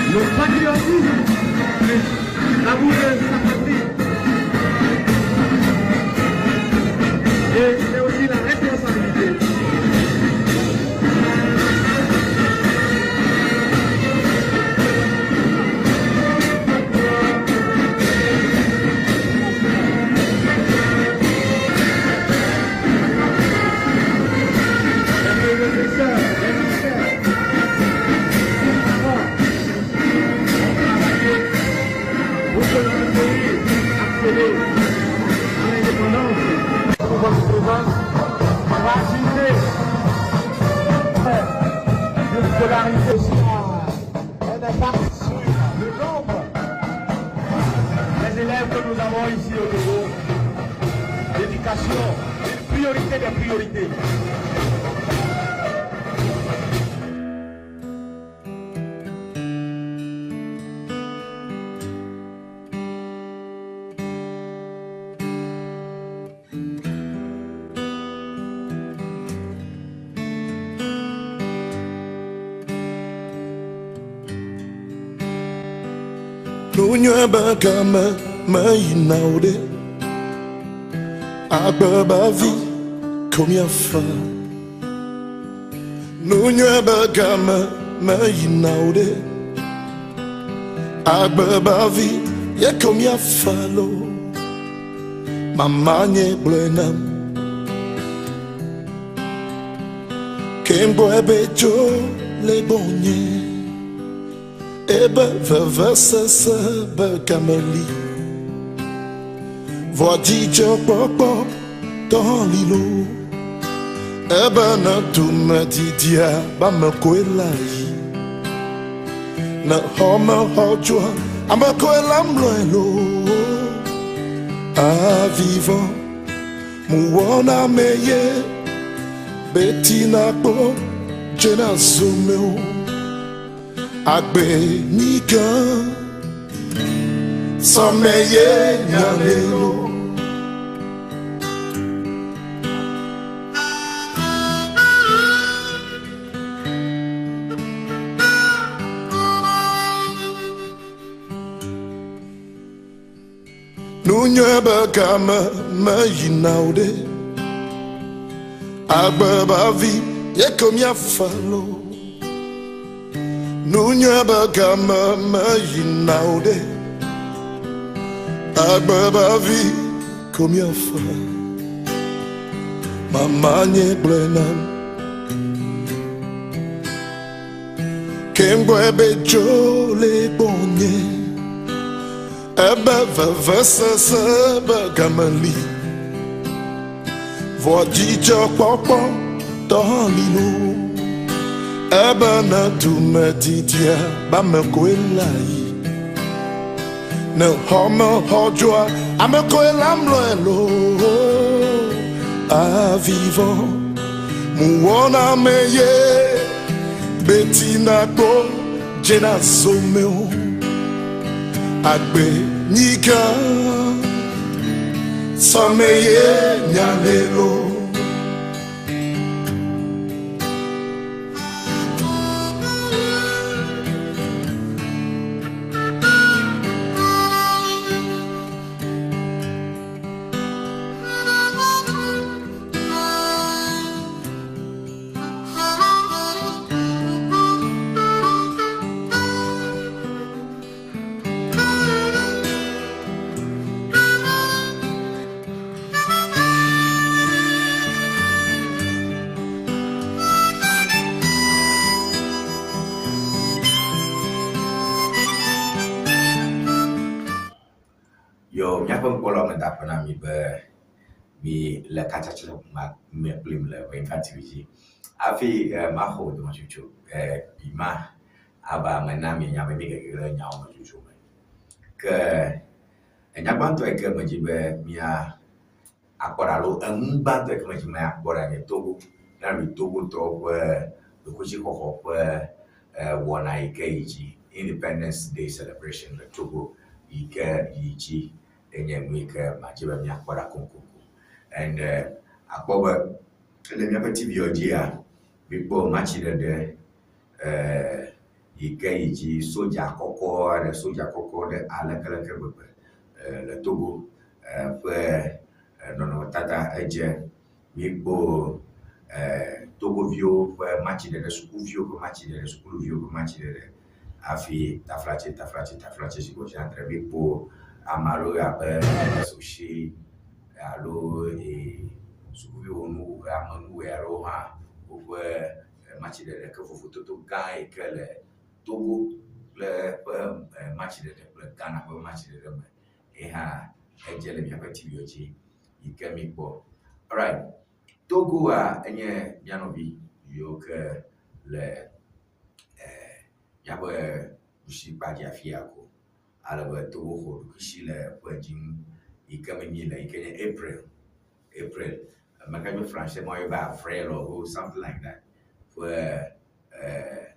Le patriotisme, plus l'amour de sa patrie. Et c'est aussi la responsabilité. Les frères et sœurs, les sœurs, les parents ont travaillé pour que notre pays accède à l'indépendance. Pour votre présence, on va assister de scolarité aussi un impact sur le nombre des élèves que nous avons ici au Togo. L'éducation, une priorité des priorités. Nunywe be game meyina o ɖe Agbe be vi ko míafa Nunywe be game meyina o ɖe Agbe be vi ye ko míafa lo Mama nye gblɔe nam Ke ŋgbɔe be dzo le gbɔnye Ebe vevesese be game li Vɔ dzidzɔkpɔkpɔ tɔ li lo Ebe ne dume didia be ame koe la yi Ne xɔme xɔ dzoa ame koe la mlɔe lo Avivɔ mu wɔna me ye Betina kpɔ dzena zome o Agbe nyigã sɔme ye nya le lo. Nunywe be game meyina o ɖe Agbe be vi ye ko míafa lo Nunywe be game meyina o ɖe Agbe be vi ko míafa Mama nye gblɔe nam Ke ŋgbɔe be dzo le gbɔnye Ebe vevesese be game li Vɔ dzidzɔkpɔkpɔ tɔ hã li lo Ebe ne dume didia be ame koe la yi Ne xɔme xɔ dzoa ame koe la mlɔe lo Avivɔ mu wɔna me ye Betina kpɔ dzena zome o Agbe nyigã sɔme ye nya le lo. Yo, míaƒe ŋkpɔlawo meda akpe na mi be mi le katsatsa ma me kplim le Ʋeyifa TV dzi. Hafi eh, maxɔ dometsotso eh, kpui ma aba me na mi nya be mi gege ɖe nyawo me tsotso me. Ke enya gbãtɔ yi ke medzi be mia akpɔ ɖa alo enu gbãtɔ yi ke medzi be míakpɔ ɖa nye Togo. Míaɖu Togotɔwo ƒe ɖokuitsixɔxɔ ƒe eh, wɔna yi ke yi dzi, Independence Day celebration le Togo yi ke yi dzi enye nu yi ke madzi be míakpɔ ɖa koŋkoŋkoŋ. And eh, akpɔ be le míaƒe TV dzia, míkpɔ matsiɖeɖe eh, yi ke yi dzi sodza kɔkɔ aɖe, sodza kɔkɔ ɖe alekeleke gbegbe eh, le Togo eh, ƒe eh, nɔnɔmetata edze. Míekpɔ eh, Togoviwo ƒe matsiɖeɖe, sukuviwo ƒe matsiɖeɖe, sukuluviwo ƒe matsiɖeɖe hafi taflatse, taflatse, taflatse si gbɔ dzi adre. Míekpɔ ame aɖewo abe Soshi alo eh, sukuviwo nu amenuwɔe aɖewo hã woƒe matsiɖeɖe ke vovototo gã yi ke le Togo kple eƒe eh, matsiɖeɖe kple Ghana ƒe matsiɖeɖe me ye hã edze le míaƒe TV dzi yi ke míkpɔ. Alright, Togoa enye mía nɔvi yiwo ke le eh, míaƒe ɖusi kpa dzi afi ya ko. Ale be Togo xɔ ɖokuisi le ƒe dzi ŋu yi ke me míele yi ke nye April. April, meka be français ma woyɔ be avril or something like that ƒe eh,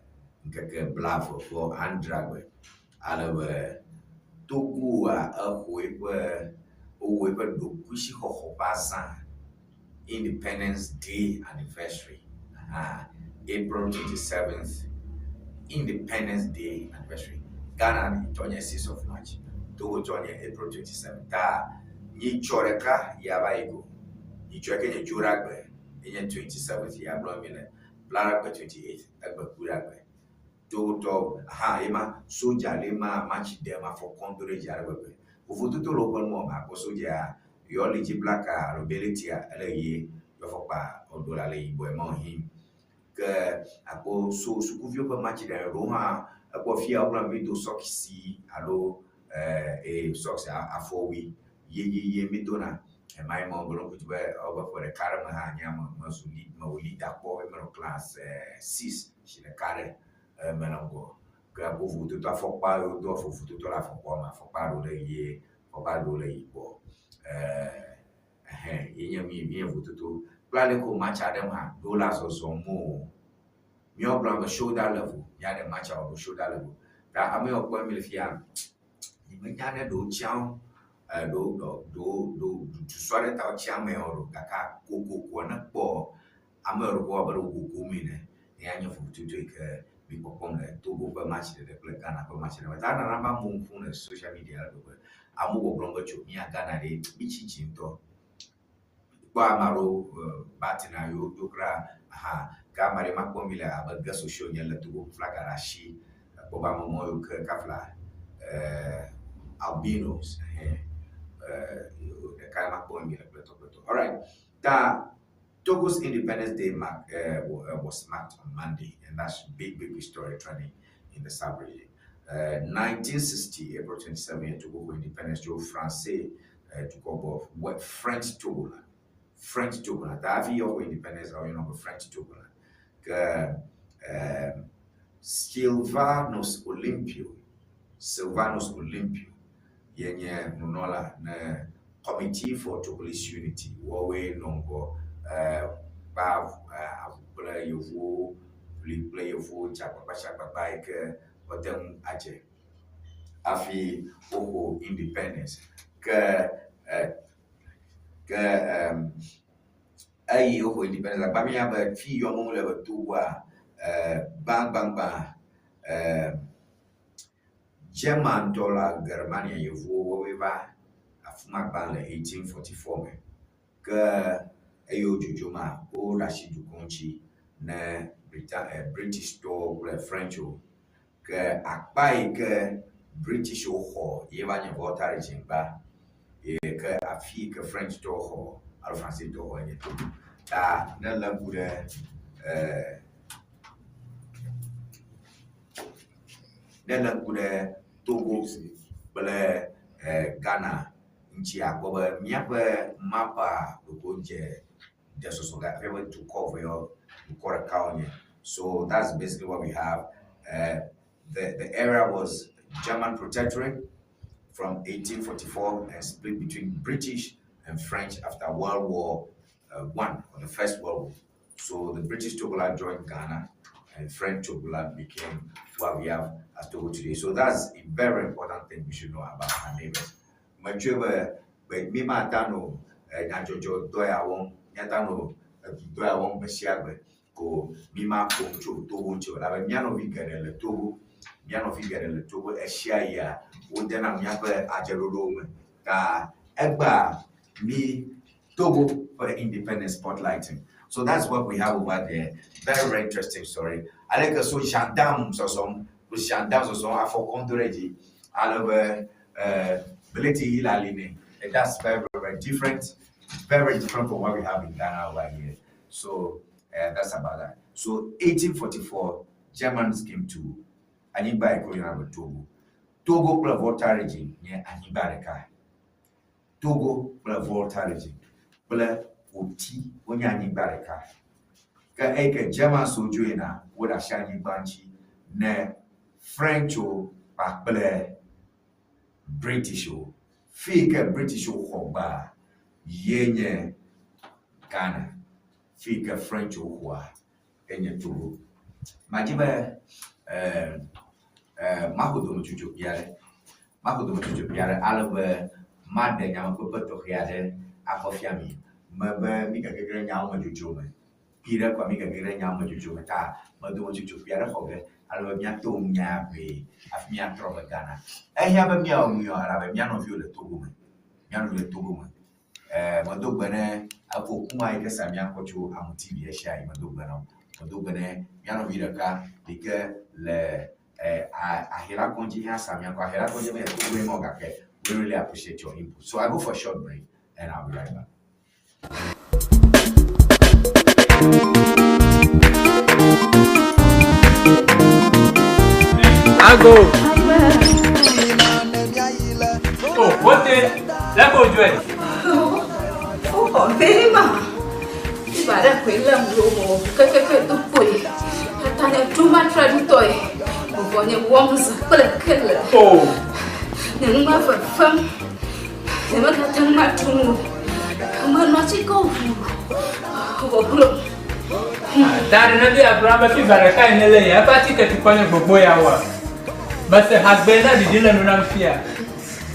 ŋkeke blaeve vɔ adreagbe. Ale be Togoa exɔ eƒe wowɔ eƒe ɖokuisixɔxɔ ƒe azã Independence Day anniversary. Aha, April 27th, Independence Day anniversary. Ghana tɔ nye 6 of March, Togo tɔ nye April 27. Ta nyitsɔ ɖeka ya va yi go. Nyitsɔ ke nye Dzoɖagbe enye 27th ya gblɔm mi le. Blaɖagbe 28 egbe kuɖagbe. Togotɔ aha ye ma sodza le ma matsi ɖem afɔ kɔm do ɖe dzi ale gbegbe. Vovototo le woƒe nuwɔme akpɔ sodza yɔ li dzi blaka alo beletia ele ɣie yɔ fɔkpa ɖo la le yibɔe ma him. Ke akpɔ so sukuviwo ƒe matsi ɖe ɖewo hã ekpɔ fia wogblɔ be do sɔkisi alo eh, eh sɔks afɔwui yeyeye mi dona. Ema ye ma wogblɔ ŋkuti be wobe ƒe ɖeka ɖe me hã nye ame mezu lead mewɔ leader kpɔ menɔ class eh, 6 si ɖeka ɖe eh, menɔ ŋgɔ. Ke akpɔ vovototo afɔkpa yiwo do vovototo le afɔkpa me. Afɔkpa ɖewo le ɣie, afɔkpa ɖewo le yibɔ. Eh, ɛhɛn, ye nye mi mi vovototo. Kple ale ke wo matsa ɖem hã, ɖewo le azɔzɔm o. Míawo gblɔna be shoulder level, míaɖe matsa wɔ ɖo shoulder level. Ta ame yiwo kpɔm mi le fia, nyemenya ne ɖewo tsiã wo, eh, ɖewo ɖewo ɖewo susu aɖe ta wotsia ameawo ɖo gake kokoko ne kpɔ ame ɖewo kpɔ abe ɖe wo gogom ene. Eya nye vovototo yi ke mi kpɔkpɔm le Togo ƒe matsi ɖeɖe kple Ghana ƒe matsi ɖeɖe me. Ta nana be amewo ƒu le social media ale gbegbe. Amewo gbɔgblɔm be tso mía Ghana ɖe mitsi dzi ŋutɔ. Kpɔ ame aɖewo batina yiwo do kura hã ke ame aɖe makpɔ mi le abe ge socio nye le Togo ƒe flaga ɖe asi. Ekpɔ be ame mɔ yiwo ke kafla eh, albinos hɛ eh, ɖeka makpɔ mi le kpletɔ kpletɔ. Alright, ta Togo's Independence Day mark, was marked on Monday, and that's big, big, big story trending in the sub-region. 1960, April 27, Togo for independence, Joe Francais took over what French Togoland. French Togoland. That year of independence, or you know, French Togoland. Sylvanus Olympio, Sylvanus Olympio, yenye nunɔla ne Committee for Togolese Unity woawoe nɔ ŋgɔ eh, kpa avu kple yevuwo ʋli kple yevuwo dze agbagba sia agbagba yi ke woate ŋu adze hafi woxɔ independence. Ke eh, ke um, eyi woxɔ independence agba mía be fi yɔm wole be Togoa eh, gbãgbãgbã eh, Germantɔ la Germania yevuwo woawoe va afi ma gbã le 1844 me. Ke eye wodzodzo ma woɖe asi dukɔ ŋuti ne Brita eh, Britishtɔwo kple Frenchwo. Ke akpa yi ke Britishwo xɔ ye va nye Volta region gba ye ke afi yi ke Frenchtɔwo xɔ alo Francetɔwo xɔ nye Togo. Ta ne lé ŋku ɖe eh, ne lé ŋku ɖe Togo kple eh, Ghana Ŋuti akpɔ be míaƒe mapa ɖeko dze de sɔsɔ ge afia be dukɔ eve yewo, dukɔ ɖeka wonye. So that's basically what we have. The the area was German protectorate from 1844 and split between British and French after World War One or the First World War. So the British Togoland joined Ghana and French Togoland became what we have as Togo today. So that's a very important thing we should know about our neighbors. Metsɔe be be mi mata nɔ nyadzɔdzɔ dɔ ya wɔm, míata nɔ edudɔ ya wɔm gbe sia gbe ko mi ma ƒo nu tso Togo ŋuti o elabe mía nɔvi geɖe le Togo, mía nɔvi geɖe le Togo esia yia wodena míaƒe adzeɖoɖowo me ta egbea mi Togo ƒe independence spotlighting. So that's what we have over there. Very, very interesting story. Aleke so gendarme sɔsɔm, gendarme sɔsɔm afɔ kɔm do ɖe dzi ale be bleti yi le ali nɛ. That's very, very, very different. Very different from what we have in Ghana over here. So that's about that. So 1844, Germans came to anyigba yi ke woyɔna be Togo. Togo kple Volta region nye anyigba ɖeka. Togo kple Volta region kple Oti wonye anyigba ɖeka. Ke eyi ke Germans-wo dzo yina, woɖe asi anyigba ŋuti ne French-wo kpakple British-wo. Fi yi ke British-wo xɔ gbaa ye nye Ghana. Fi yi ke French-wo xɔa enye Togo. Madzi be eh, eh, maƒo dometsotso kpui aɖe. Maƒo dometsotso kpui aɖe ale be maɖe nyamekpekpe tɔxɛ aɖe akɔ fia mi. Mebe mígage ɖe nyawo me dzodzro me. Kpui ɖe koa mígage ɖe nyawo me dzodzro me ta me dometsotso kpui aɖe xɔ ge ale be míato nya ʋee hafi míatrɔ be Ghana. Ehiã be míawɔ nu ya elabe mía nɔviwo le Togo me. Mía nɔviwo le Togo me. Eh, medo gbe ne efo kuma yi ke sa míakpɔ tso Amu TV ɣesiaɣi. Medo gbe na wo. Medo gbe ne mía nɔvi ɖeka yi ke le eh, Ahila kɔdzi hã sa míakpɔ. Ahila kɔdzi menye Togoe ma o gake we really appreciate your input. So I go for a short break and I'll be right back. Ago. Oh, wote, leke wòdzɔe? Woxɔ vɛ ma. Fiva ɖe koe lém ɖo wɔ kekeke do kpoe. Tata nye ɖo matra ɖutɔe. Vɔvɔ nye wɔm zã kple kele. Oh. Nye nu ma fefem. Nyemegate ŋu aɖu nu o. Menɔ atikewo ʋuu vɔ glo. Da ɖe ne Abraham be fiva ɖeka yi nele ya eƒe atike tukɔ nye gbogbo ya wa. Mese hagbe na ɖiɖi le nu nam fia.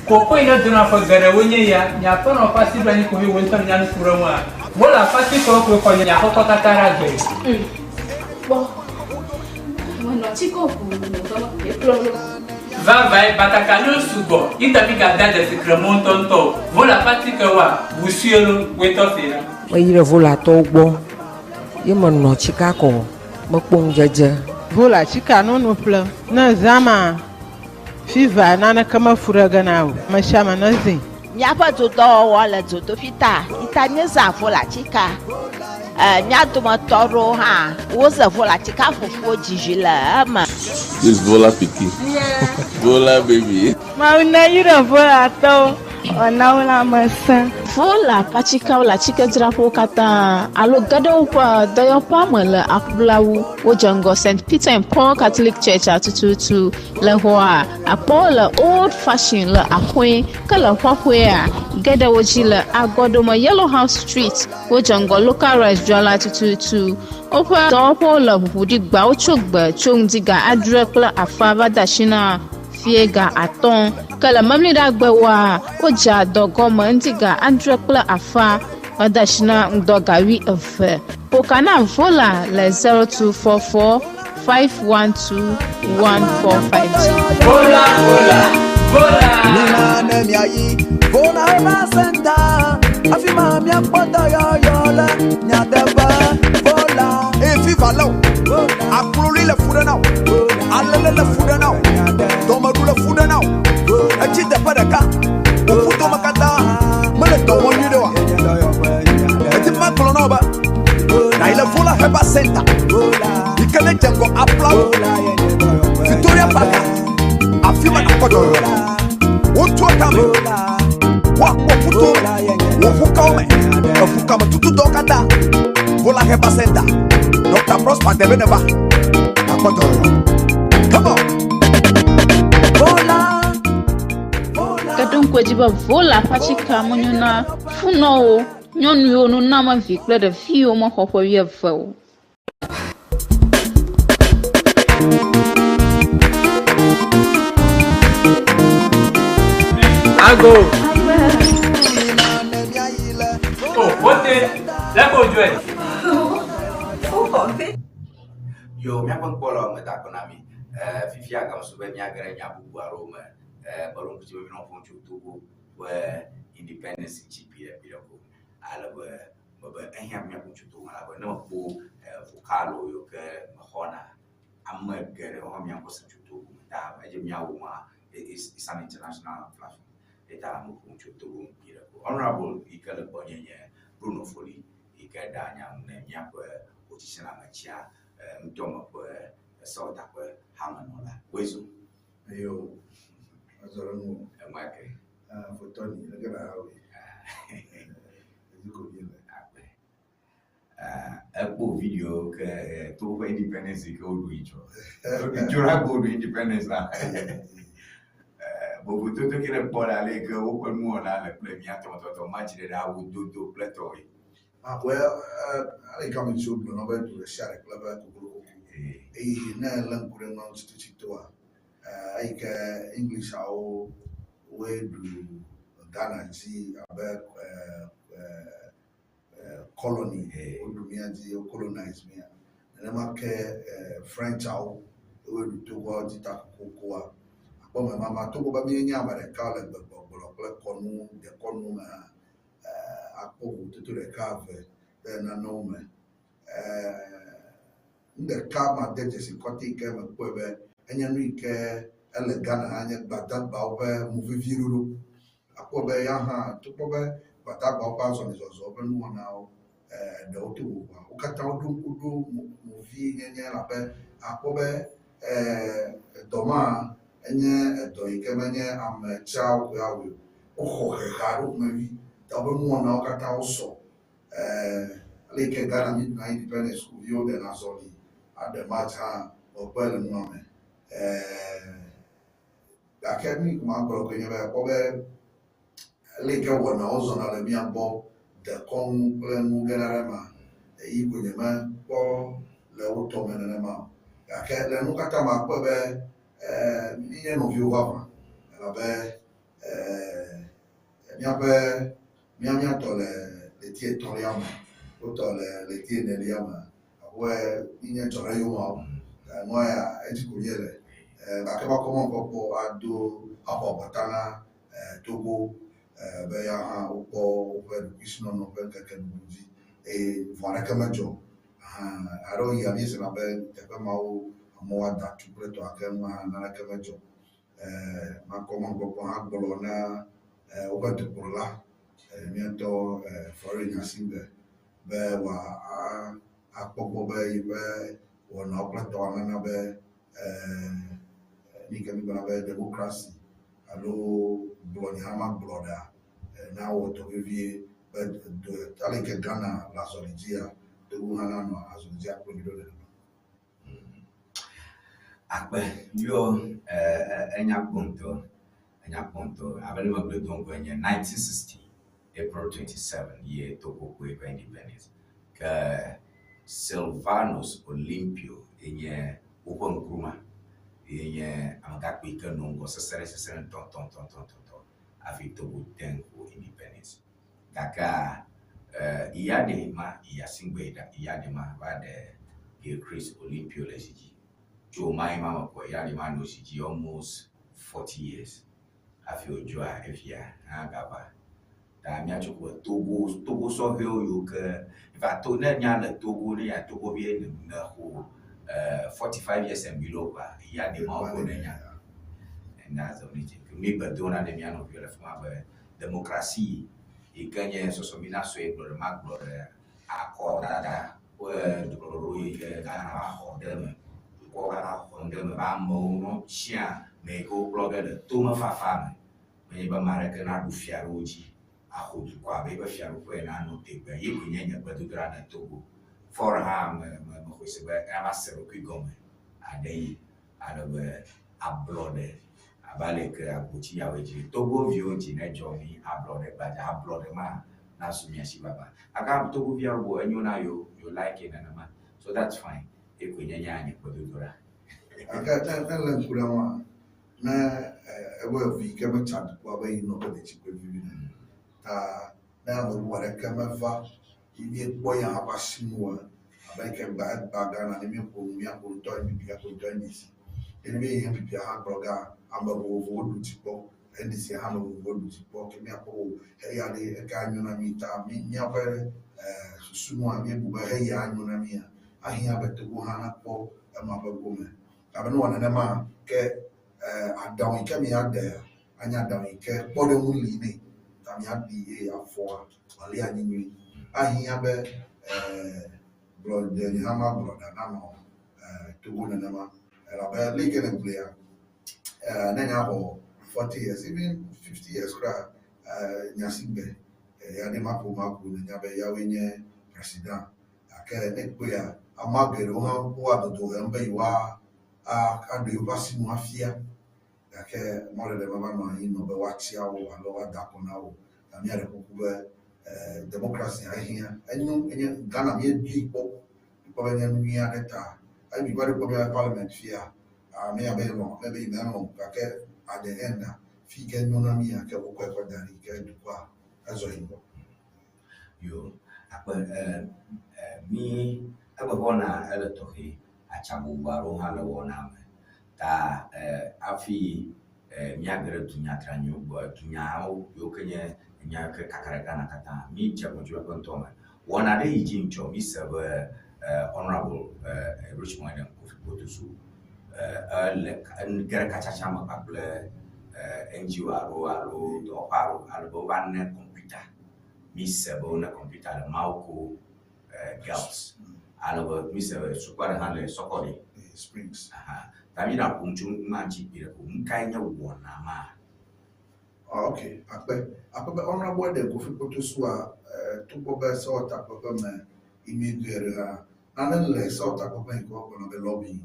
Koko yi ne dona ƒe geɖewo nye ya, nye aƒenɔ ƒe asi ɖo anyi ko he wò ŋutɔ nya nu ku ɖe ŋua. Wole aƒe atikewo koe xɔ nye aƒekɔ katã ɖe agbe. Kpɔ. Menɔ atikewo ʋuu vɔ kplɔ ɖo. Vavãe, batakaliwo sugbɔ, yi ta migade dzesi kremɔ ŋutɔŋutɔ o. Vola ƒe atikewoa, ʋu sue lo, woe tɔ see ɖa. Meyi ɖe Volatɔwo gbɔ ye menɔ tsika kɔ mekpɔ ŋudzedze. Vola tsika nono ƒle ne zã ma fiva naneke mefu ɖe ge na o amesiame ne zĩ. Míaƒe dodɔwɔwɔ le dzodoƒi ta yi ta míezã volatsika. E, mía dometɔ aɖewo hã woze volatsika ƒoƒuwo dzi le eme. This Vola pikin. Vola baby. Mawu neyra Volatɔwo wòana wo lãmesẽ. Vola ƒe atikewo le atikedzraƒewo katã alo ge ɖe woƒe dɔyɔƒea me le Aƒulawu. Wodze ŋgɔ St. Peter and Paul Catholic Church-a tututu. Le xɔa, akpɔwo le Old Fashion le axɔe ke le xɔxɔea, ge ɖe wo dzi le agɔɖome Yellow House Street. Wodze ŋgɔ Local Rice dzrala tututu. Woƒe dɔwɔƒewo le ʋuʋu ɖi gbawo tso gbe tso ŋdi ga adre kple afã va de asi na fiẽ ga atɔ̃. Ke le Memleɖagbewoa, wodzea dɔ gɔme ŋdi ga adre kple afã va de asi na ŋdɔ ga wuieve. Ƒo ka na Vola le 0244 512 145 dzi. Vola, vola, vola. Mina ne miayi Vola Herbal Center, afi ma miakpɔ dɔyɔyɔ le nyateƒe. Vola. Eye fiva lé wò, akloli le fu ɖe na wò, alele le fu ɖe na wò, dɔmeɖu le fu ɖe na wò, etsi teƒe ɖeka, wò ƒudome katã mele dɔ wɔm nyuiɖe oa? Edi be magblɔ na wò be nàyi le Vola Herbal Center yi ke nedze ŋgɔ Aflawo, Victoria Park, afi ma nàkpɔ dɔyɔyɔ le. Wotua tame, woakpɔ de be ne va. Akpɔ dɔyɔyɔ. Come on. Vola. Ke ɖo ŋku edzi be Vola ƒe atikea menyo na funɔwo, nyɔnu yiwo noname vi kple ɖevi yiwo mexɔ ƒe wuieve o. Ago. Oh, wote, lé ko dzɔe. Yo, míaƒe ŋkpɔlawo meda akɔ na mi. Eh, fifia game su be míage ɖe nya bubu aɖewo me. Eh, meɖo ŋku dzi be míenɔ ƒom tso Togo ƒe independence ŋuti kpuiɖe ko. Ale be mebe ehiã be míaƒo tso Togo elabe ne mekpɔ eh, vokalo yiwo ke mexɔna, ame geɖewo hã míaƒe se tso Togo me ta edze míawɔ ma it's, it's an international platform. Eta meƒo tso Togo ŋu kpuiɖe ko. Honorable yi ke le gbɔnye nye Bruno Foli yi ke ɖea nya ŋu ne míaƒe wotsitsinɔametsia eh, ŋutɔme ƒe sewɔtaƒe hamenɔla. Woezo. Eyo, azɔ ɖe ŋu. Ema ke. Ah, fotɔni, leke na awe. Edzi ko mi le. Akpe. Ah, ekpɔ video ke eh, Togo ƒe independence yi ke woɖu yi tsɔ. Woɖu la go ɖu independence la. Eh, vovototo ke ne kpɔ le ale yi ke woƒe nuwɔna le kple mía tɔtɔtɔ matsi ɖe ɖe awu dodo kple tɔwoe. Ah, well, ale ka mi tso gblɔ na be du ɖe sia ɖe kple eƒe kokoroko. Eye ne lé ŋku ɖe nua ŋu tsitotsitoa, eh, eyi ke Englishawo woe ɖu Ghana dzi abe eh, eh, eh, colony, woɖu mía dzi, wo colonize mía. Nenema ke eh, Frenchawo woe ɖu Togoawo dzi ta kokokoa. Akpɔ me mama Togo be míenye ame ɖeka le gbegbɔgblɔ kple kɔnu dekɔnu me hã. Eh, akpɔ vovototo ɖeka eve ɖe nanewo me. Eh, nu ɖeka ma de dzesi kɔte yi ke mekpɔe be enye nu yi ke ele Ghana hã nye gbadagbawo ƒe moveviɖoɖo. Akpɔ be ya hã togbɔ be gbadagbawo ƒe azɔlizɔzɔ ƒe nuwɔnawo eh, ɖewo to vovoa, wo katã woɖo woɖo movinyenye elabe akpɔ be eh, dɔ ma enye edɔ yi ke menye ame tsawo koe awɔe o. Woxɔ hehe aɖewo ƒomevi ta woƒe nuwɔnawo katã wosɔ. Eh, ale yi ke Ghana mi ɖuna independence sukuviwo ɖena azɔli aɖe match hã mekpɔe le nua me. Eh, gake nu yi ko magblɔ koe nye be akpɔ be ale yi ke wɔnawo zɔna le mía gbɔ dekɔnu kple nu gena ɖe ema eyi ko nye mekpɔ le wo tɔ me nenema o. Gake le nu katã makpɔe be eh, míenye nɔviwo vavã elabe eh, míaƒe mía míatɔ le ɣleti etɔ̃lia me, wotɔ le ɣleti enelia me. Aƒe míenye dzɔ ɖe yomeawo. Nua ya edzi ko míele. Eh, gake makɔ mɔnukpɔkpɔ ado aƒo abɔta na eh, Togo eh, be ya hã wokpɔ woƒe ɖokuisinɔnɔ ƒe ŋkeke ɖuɖu dzi eye vɔ aɖeke medzɔ o. Hã aɖewo yia míesena be teƒe mawo amewo ada tu kple tɔ gake nua hã naneke medzɔ o. Eh, makɔ mɔnukpɔkpɔ hã gblɔ na eh, woƒe dukplɔla eh, míatɔ eh, Faure Gnassingbé be wòa akpɔ gbɔ be yiƒe wɔnawo kple tɔwo nana be eh, nu yi ke mígblɔna be democracy alo gblɔ nye hã magblɔ ɖea eh, nawɔ dɔ vevie be do ale yi ke Ghana le azɔli dzia Togo hã nanɔ azɔli dzi akplɔ mi ɖo nenema. Akpe yɔ eh, enya kpɔ ŋutɔ enya kpɔ ŋutɔ abe ne megblɔe do ŋgɔe nye 1960 April 27 ye Togo kpɔ eƒe independence ke Sylvanus Olympio ye nye woƒe Nkrumah ye nye amegãkpui yi ke nɔ ŋgɔ sesẽ sesẽ ŋutɔŋutɔŋutɔŋutɔ hafi Togo te ŋu independence. Gakea eh, Eyadema Gnassingbé Eyadema va ɖe Gilchrist Olympio le zi dzi. Tso ma yi ma me kɔ Eyadema nɔ zi dzi almost 40 years hafi wòdzɔa efia hã gava. Ta míatso ko be Togo Togo sɔhɛwo yiwo ke va to ne nya le Togo ne nya Togo vie ne ne xɔ eh, 45 years and below kɔa Eyadema wo ko ne nya. And that's the only thing. Mi gbe do na ɖe mía nɔviwo le fi ma be demokrasi yi ke nye sɔsɔmina sue gblɔ ɖe magblɔ ɖe akɔdada ƒe dukplɔɖoɖo yi ke Ghana va xɔ ɖe eme. Dukɔwo katã xɔ ɖe eme be amewo nɔ tia me yi ke wokplɔ ge le tomefafa me. Menye be ame aɖeke naɖu fia ɖe wo dzi axɔ dukɔ abe eƒe fiaɖuƒe ene anɔ tegbe. Ye koe nye nye gbedodoɖa ne Togo. Fɔr hã me me mexɔe se be ava se ɖokui gɔme aɖe yi ale be ablɔɖe abe ale yi ke agbotsiyawoe dzi Togoviwo dzi nedzɔ mi ablɔɖe gbadza ablɔɖe ma nasu mia si vava. Gake Togoviawo bo enyo na yewo, yewo like nenema so that's fine. Ye koe nye nye nye gbedodoɖa. Gake ne ne lé ŋku ɖe eŋua, ne ebe vi yi ke metsa dukɔa be yi nɔ ƒe detsikpe vivi ne. Ta ne ame bubu aɖeke meva yi míekpɔ ya hã ƒe asinua abe yi ke gba egba Ghana ne míeƒo nu míaƒo nu tɔ NPP míaƒo nu tɔ NDC. Ne míeyi NPP hã gblɔ ga ame vovovowo ɖu dzi kpɔ NDC hã ame vovovowo ɖu dzi kpɔ ke míakpɔ o heya ɖe eka nyo na mí ta mí míaƒe susu nua míebu be heya nyo na mía ahiã be Togo hã nakpɔ ema ƒe gome. Abe ne wɔ nenema ke aɖaŋu yi ke míaɖea anye aɖaŋu yi ke kpɔɖeŋu li nɛ ta míaɖi eye afɔa wòali anyi nyuie. Ahiã be gblɔ ɖe nye hã magblɔ ɖa nanɔ Togo nenema elabe le yi ke ne gblɔea ne nya xɔ 40 years even 50 years kura Gnassingbé ya ɖe maƒo maƒo ne nya be yawoe nye president gake ne kpɔea amea geɖewo hã woa dodo hem be yewoa aɖe yewoƒe asinu afia gake mɔɖeɖe meva nɔ anyi nɔ be woatia wo alo woada akɔ na wo. Ta míaɖe kuku be democracy ehiã enyo enye Ghana míedoe kpɔ kpɔ be nye nu nyui aɖe ta eyi mi va ɖo kpɔ míaƒe parliament fia ame ya be elɔ̃ ame be yi melɔ̃ gake at the end a fi yi ke nyo na mía ke wokɔe kɔ da ɖi ke dukɔa ezɔ yi ŋgɔ. Yo akpe mi egbe wɔna ele tɔxɛ atsa bubu aɖewo hã le wɔna me ta hafi míage ɖe dunyadranyuiwo gbɔ dunyawo yiwo ke nye nya ke kaka ɖe Ghana katã mi dze gbɔdzɔe ƒe ŋutɔ me. Wɔna ɖe yi dzi ŋtsɔ mi se be Honorable Richmond Edem Kofi Kpotosu ele ge ɖe katsatsa me kpakple NGO aɖewo alo dɔwɔƒe aɖewo ale be wova ne kɔmpita. Mi se be wone kɔmpita le Mawuko Girls ale be mi se be suku aɖe hã le Sɔkɔɖi. Springs. Aha. Ta mi ɖa ƒo nu tso nu ma ŋuti kpuie ɖe ko. Nu kae nye wɔna ma? Ah, ok. Akpe. Akpe be Honorable Edem Kofi Kpotosua togbɔ be sewɔtakpeƒe me yi míedoe ɖe hã, nane le sewɔtakpeƒe yi ke wogblɔna be lobbying.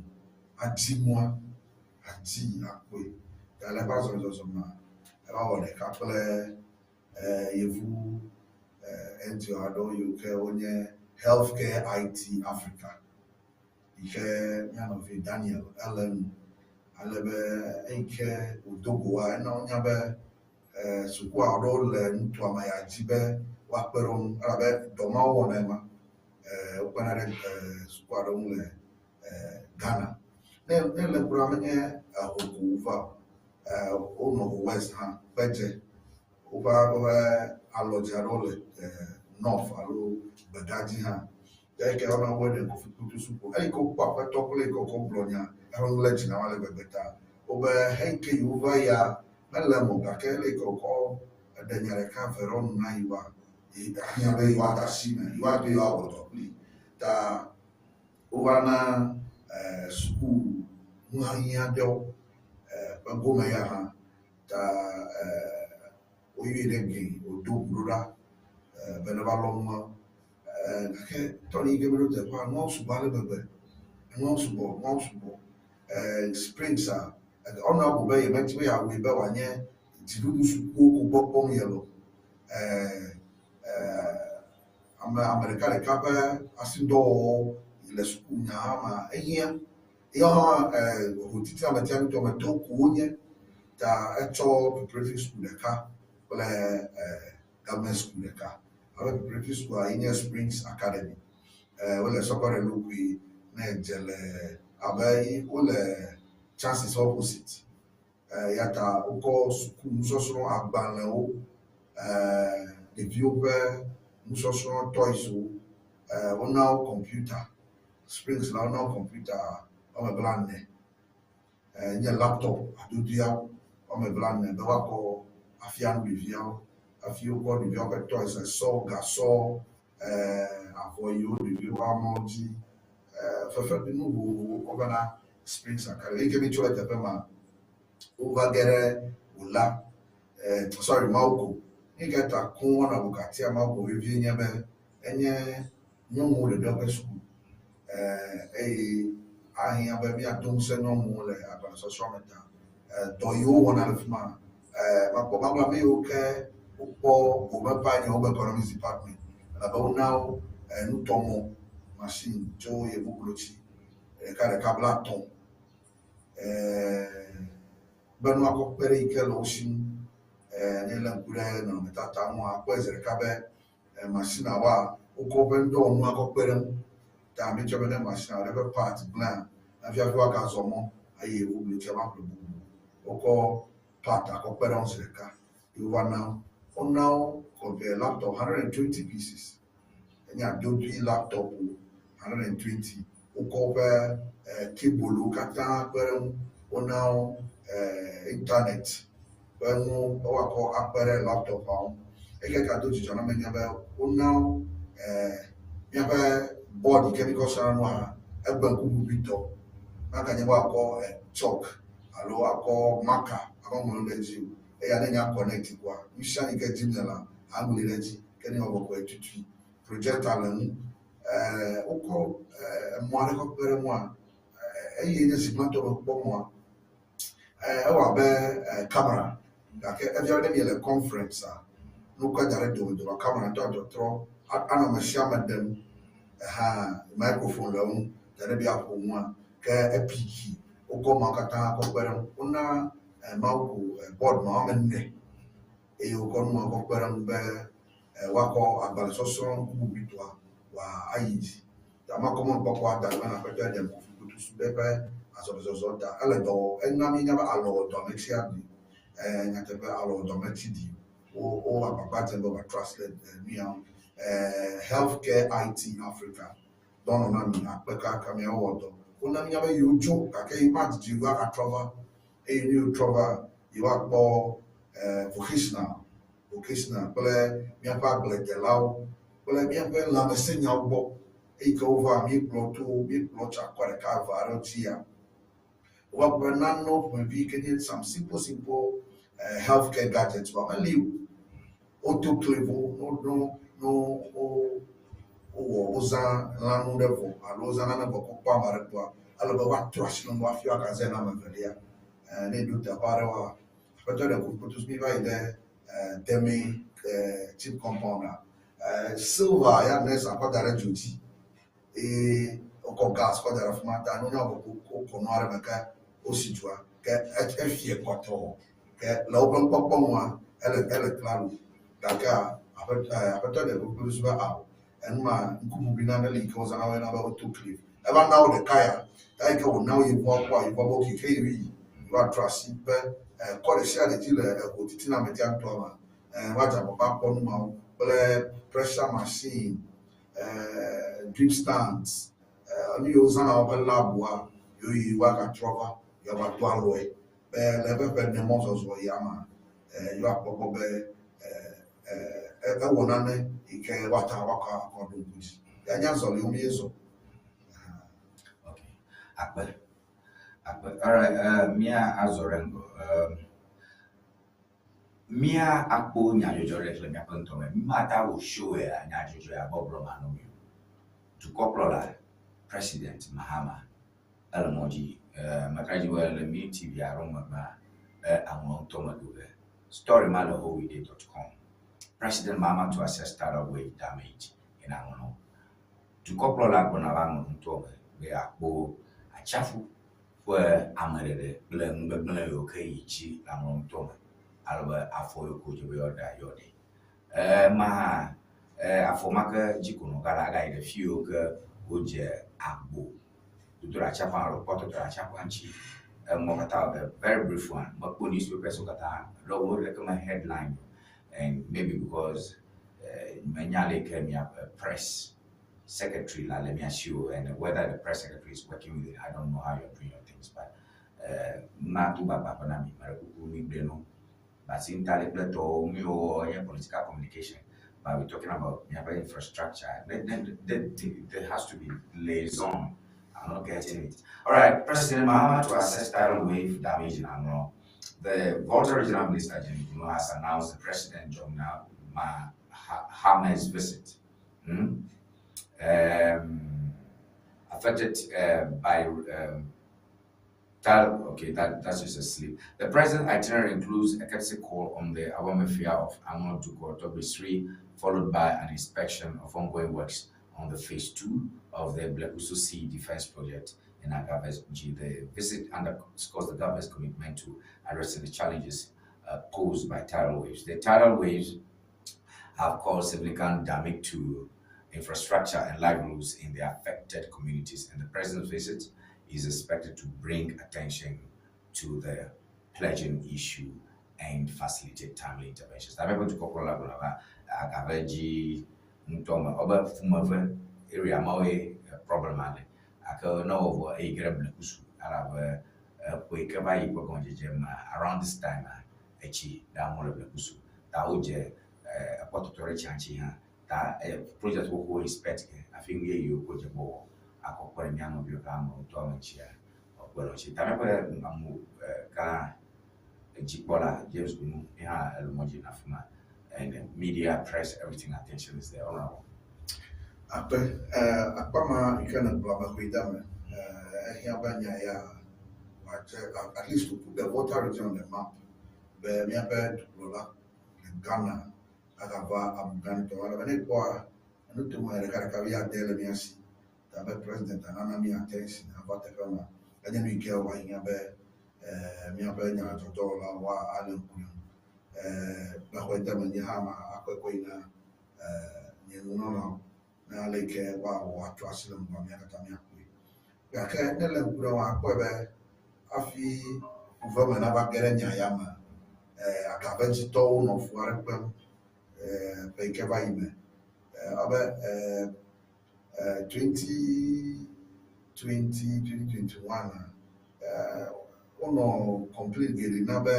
Adi nua, adi akpɔe. Ta le eƒe azɔlizɔzɔ mea, eva wɔ ɖeka kple yevu NGO aɖewo yiwo ke wonye Healthcare IT Africa yi ke mía nɔvi Daniel ele enu. Ale be eyi ke wòdo goa, ena wonya be suku aɖewo le nutoa me ya dzi be woakpe ɖe wo ŋu elabe dɔ ma wowɔna ema. Wokpena ɖe suku aɖewo ŋu le Ghana. Ne ne le kura menye Ho ko wova o. Wonɔ Ho West hã kpe dze. Woƒe woƒe alɔdze aɖewo le North alo Gbedadzi hã. Eyi ke woyɔna be Edem Kofi Kpotosu ko. Eyi ke wokpɔ aƒetɔ kple eyi ke wokɔ gblɔ nya eƒe nu lé dzi na wo ale gbegbe ta wobe eyi ke yewova ya mele eme o gake ele yi ke wokɔ eɖe nya ɖeka eve ɖewo nu na yewoa, ahiã be yewoade asi me, yewoado yewoawɔ dɔ kpli. Ta wova na suku nuhiahiã aɖewo ƒe gome ya hã. Ta woyɔe ɖe gli wòdo ʋu ɖo ɖa be neva lɔ nua. Gake tɔnye yi ke meɖo teƒea, nuawo sugbɔ ale gbegbe. Nuawo sugbɔ, nuawo sugbɔ. Springs a, Honorable be yemedi be yeawɔe be wòanye dziɖuɖu sukuwo ko gbɔ kpɔm yele o. Ame ame ɖekaɖeka ƒe asinudɔwɔwɔwo le suku nya hã mea, ehiã. Yewo hã ho titina me tia nutoa me tɔwo ko wonye. Ta etsɔ preparatory school ɖeka kple government school ɖeka. Abe preparatory school ye nye Springs Academy. Wole Sɔkɔɖe Lokui ne dze le abe wole Chances opposite. Eya ta wokɔ suku nusɔsrɔ̃ agbalẽwo, ɖeviwo ƒe nusɔsrɔ̃ toyswo, wona wo kɔmpita. Springs la wona wo kɔmpita woame blaene. Nye laptop adodoeawo woame blaene be woakɔ afia nu ɖeviawo hafi wokɔ ɖeviawo ƒe toys, esɔ, gasɔ, avɔ yiwo ɖeviwo amlɔ dzi, fefe nu vovovowo kɔ va na Springs Academy. Eyi ke mi tso le teƒe ma, wova ge ɖe Ola, sorry, Mawuko. Nu yi ke ta koŋ Honorable gatia Mawuko vevie nye be enye Nyɔnuwo ɖeɖe ƒe suku eye ahiã be míado ŋusẽ nyɔnuwo le agbalẽsɔsrɔ̃ me ta. Dɔ yiwo wowɔna le fi ma, makpɔ magblɔ ame yiwo ke wokpɔ gome ƒe nye wobe economics department elabe wona wo nutɔmɔ machine tso yevublotsi ɖeka ɖeka 30 be nua kɔ kpe ɖe yi ke le wo si ŋu. Ne elé ŋku ɖe nɔnɔmetata ŋua, akpɔe zi ɖeka be machine-awoa, wokɔ woƒe ŋudɔwɔnua kɔ kpe ɖe eŋu. Ta míetsɔ be ne machine aɖe ƒe part gblẽa, hafi hafi woagazɔ mɔ ayi yevublotsia va ƒle bubu. Wokɔ part-a kɔ kpe ɖe eŋu zi ɖeka ye wova na wo. Wona wo kɔmpita laptop 120 pieces. Enye adodoe laptop-wo 120. Wokɔ woƒe cable-wo katã kpe ɖe eŋu. Wona wo internet ƒe nuwo be woakɔ akpe ɖe laptop-a ŋu. Eyi ke gado dzidzɔ na ame nye be wona wo míaƒe board yi ke míkɔ srɔ̃na nua, egbe ŋkuʋuʋuitɔ. Maganye be woakɔ chalk alo akɔ marker akɔ ŋlɔ nu ɖe edzi o. Eya ne nya connect koa, nu sia nu yi ke dim nèlea, aŋlɔe ɖe edzi. Ke ne ewɔ koe tutui. Projector le eŋu. Wokɔ emɔ aɖe kɔ kpe ɖe eŋua, eye nye zi gbãtɔ mekpɔ mɔa, ewɔ abe camera gake efia be ne miele conference-a, ne wokɔe da ɖe domedome camera ŋutɔ atɔtrɔ anɔ ame sia ame ɖem. Ehã microphone le eŋu ta ne be yeaƒo nua ke epiki. Wokɔ mawo katã kɔ kpe ɖe eŋu. Wona mawo ko board ma woame ene eye wokɔ nu ma kɔ kpe ɖe eŋu be woakɔ agbalẽsɔsrɔ̃ ŋkuʋuʋuitɔa wòayi dzi. Ta makɔ mɔnukpɔkpɔ ada akpe na Aƒetɔ Edem Kofi Kutusu ɖe eƒe azɔlizɔzɔ ta. Ele dɔ wɔ, ena míenya be alɔ wɔ dɔ metsia ɖi. Ɛɛ, nyateƒe alɔ wɔ dɔ metsi ɖi o. Wo, wo agbagba dzem be woatrɔ asi le nu ya ŋu. Ɛɛ, Healthcare IT Africa dɔ nɔ na mi akpe kaka miawo wɔ dɔ. Wona míenya be yewodzo gake yewomadidi yewoagatrɔ va eye ne yewotrɔ va yewoakpɔ ɛɛ vocational, vocational kple míaƒe agbledelawo kple míaƒe lãmesẽnyawo gbɔ. Eyi ke wova míekplɔ to, míekplɔ tsa akɔ ɖeka eve aɖewo dzia, wova kpɔ be nanewo ƒomevi yi ke nye some simple simple healthcare gadgets woa meli o. Autoclave wo no no no wo wowɔ wozã lãnu ɖe vɔ alo wozã nane vɔ kɔ kpɔ ame aɖe kpɔa, ele be woatrɔ asi le ŋu hafi woagazae na ame evelia. Ne eɖo teƒe aɖe woa, aƒetɔ ɖe kuku mi va yi ɖe Deme chip compound-a, silver ya nurse kɔ da ɖe dzo dzi eye wokɔ gas kɔ da ɖe afi ma ta nunya vɔ wokɔ nua ɖe me ke wosi dzoa ke efie kɔtɔɔ ke le woƒe nukpɔkpɔ nua ele ele klalo gake aƒetɔ ɖe kuku be ao enu ma ŋkuʋuʋui nane li yi ke wozãna woyɔna be autoclave. Eva na wo ɖeka ya ta yi ke wòna wo yevuawo kpɔa yevuawo be okay ke yewo yi yewoatrɔ asi be kɔ ɖe sia ɖe dzi le eho titina me tia nutoa me woadze agbagba akpɔ nu mawo kple pressure machine, drip stands, nu yiwo wozãna woƒe lab-woa yewo yi woagatrɔ va yewoava do alɔe be le eƒe ƒe ene mɔzɔzɔ ya mea yewoakpɔ gbɔ be ewɔ nane yi ke woate ŋu akɔ akɔ ɖo ŋku dzi. Ya nye azɔli wɔm míezɔ. Okay. Akpe. Akpe. Alright, mía azɔ ɖe ŋgɔ. Mía akpɔ nyadzɔdzɔ ɖe le míaƒe ŋutɔ me. Mímate awɔ show ya nyadzɔdzɔ ya gbɔgblɔ manɔmee o. Dukɔkplɔla President Mahama ele mɔ dzi. Meka dzi be le mí TV aɖewo megbea, aŋlɔ ŋutɔ me ɖo ge. Story ma le howeday.com. President Mahama to assess tidal wave damage in Angono. Dukɔkplɔla gbɔna va Angono ŋutɔ me be yeakpɔ atsiaƒu ƒe ameɖeɖe kple nugbegblẽ yiwo ke yi dzi le Angono ŋutɔ me ale be afɔ yiwo ke wòdze be yewoaɖea yewoaɖe. Ema hã afɔ ma ke dzi ko nɔ gala agayi ɖe fi yiwo ke wodze agbo dodo ɖe atsiaƒua alo kpɔtɔtɔ ɖe atsiaƒua ŋuti. Emɔ katã wɔ be very brief one. Mekpɔ newspapers wo katã ɖe wo ɖeke me headline o and maybe because menya ale yi ke miaƒe press secretary la le mia si o and whether the press secretary is working with it, I don't know how you're doing your things but mato gbagba ƒe na mi meɖe kuku mi gblɔe no. Basi ŋutali kple tɔwo nu yiwo wɔwɔ nye political communication but we talking about miaƒe infrastructure. There has to be liaison. I'm not getting it. All right, President Mahama to assess tidal wave damage in Anlo. The Volta Regional Minister, Jimmy Gunu, has announced the President John Mahama's visit. Affected by that, okay, that's just a slip. The present itinerary includes a courtesy call on the Awamefia of Anlo Dukor Tobisri, followed by an inspection of ongoing works on the phase 2 of the Blekusu Sea Defense Project in Agavedzi. The visit underscores the government's commitment to addressing the challenges posed by tidal waves. The tidal waves have caused significant damage to infrastructure and livelihoods in the affected communities, and the president's visit is expected to bring attention to the pledging issue and facilitate timely interventions. Tabe be dukɔkplɔla gblɔ be Agavedzi ŋutɔ me wobe ƒumeve area mawoe problem le gake ne wɔ vɔ eyi ge ɖe Blekusu elabe eƒe yi ke va yi ƒe gɔmedzedze me around this time etsi ɖe amewo le Blekusu ta wodze ekpɔtɔtɔ ɖe tsia ŋuti hã ta project xoxowo inspect ke hafi nu yeyewo ko dze gbɔwɔ akɔ kpe ɖe mía nɔviwo ƒe amewo ŋutɔ ŋutia wòakpe ɖe ŋuti. Ta míaƒe amu gã dzikpɔla James Gunu ye hã ele mɔ dzi na afi ma and the media, press, everything, attention is there. Honorable. Akpe akpa ma yi ke nègblɔ ame xɔe da me ehiã be nya ya wòadze, at least to put the Volta Region on the map be míaƒe dukplɔla le Ghana agava Amuganitɔ ale be ne ekpɔa nutome ɖekaɖeka bi ade le mía si ta be president anana mí attention ava teƒe ma enye nu yi ke wòahiã be míaƒe nyadzɔdzɔwɔlawo alé ŋku ɖe ŋu. Mexɔe de me nye hã ma akɔe kɔ yina nye nunɔlawo ne ale yi ke woawɔ atrɔ asi le ŋgɔa mía katã míakpɔe. Gake ne le ŋku ɖe ŋua akpɔe be hafi ƒuveme nava ge ɖe nya ya me Agavedzitɔwo nɔ fu aɖe kpem ƒe yi ke va yi me abe 2020, 2021 wonɔ complain geɖe na be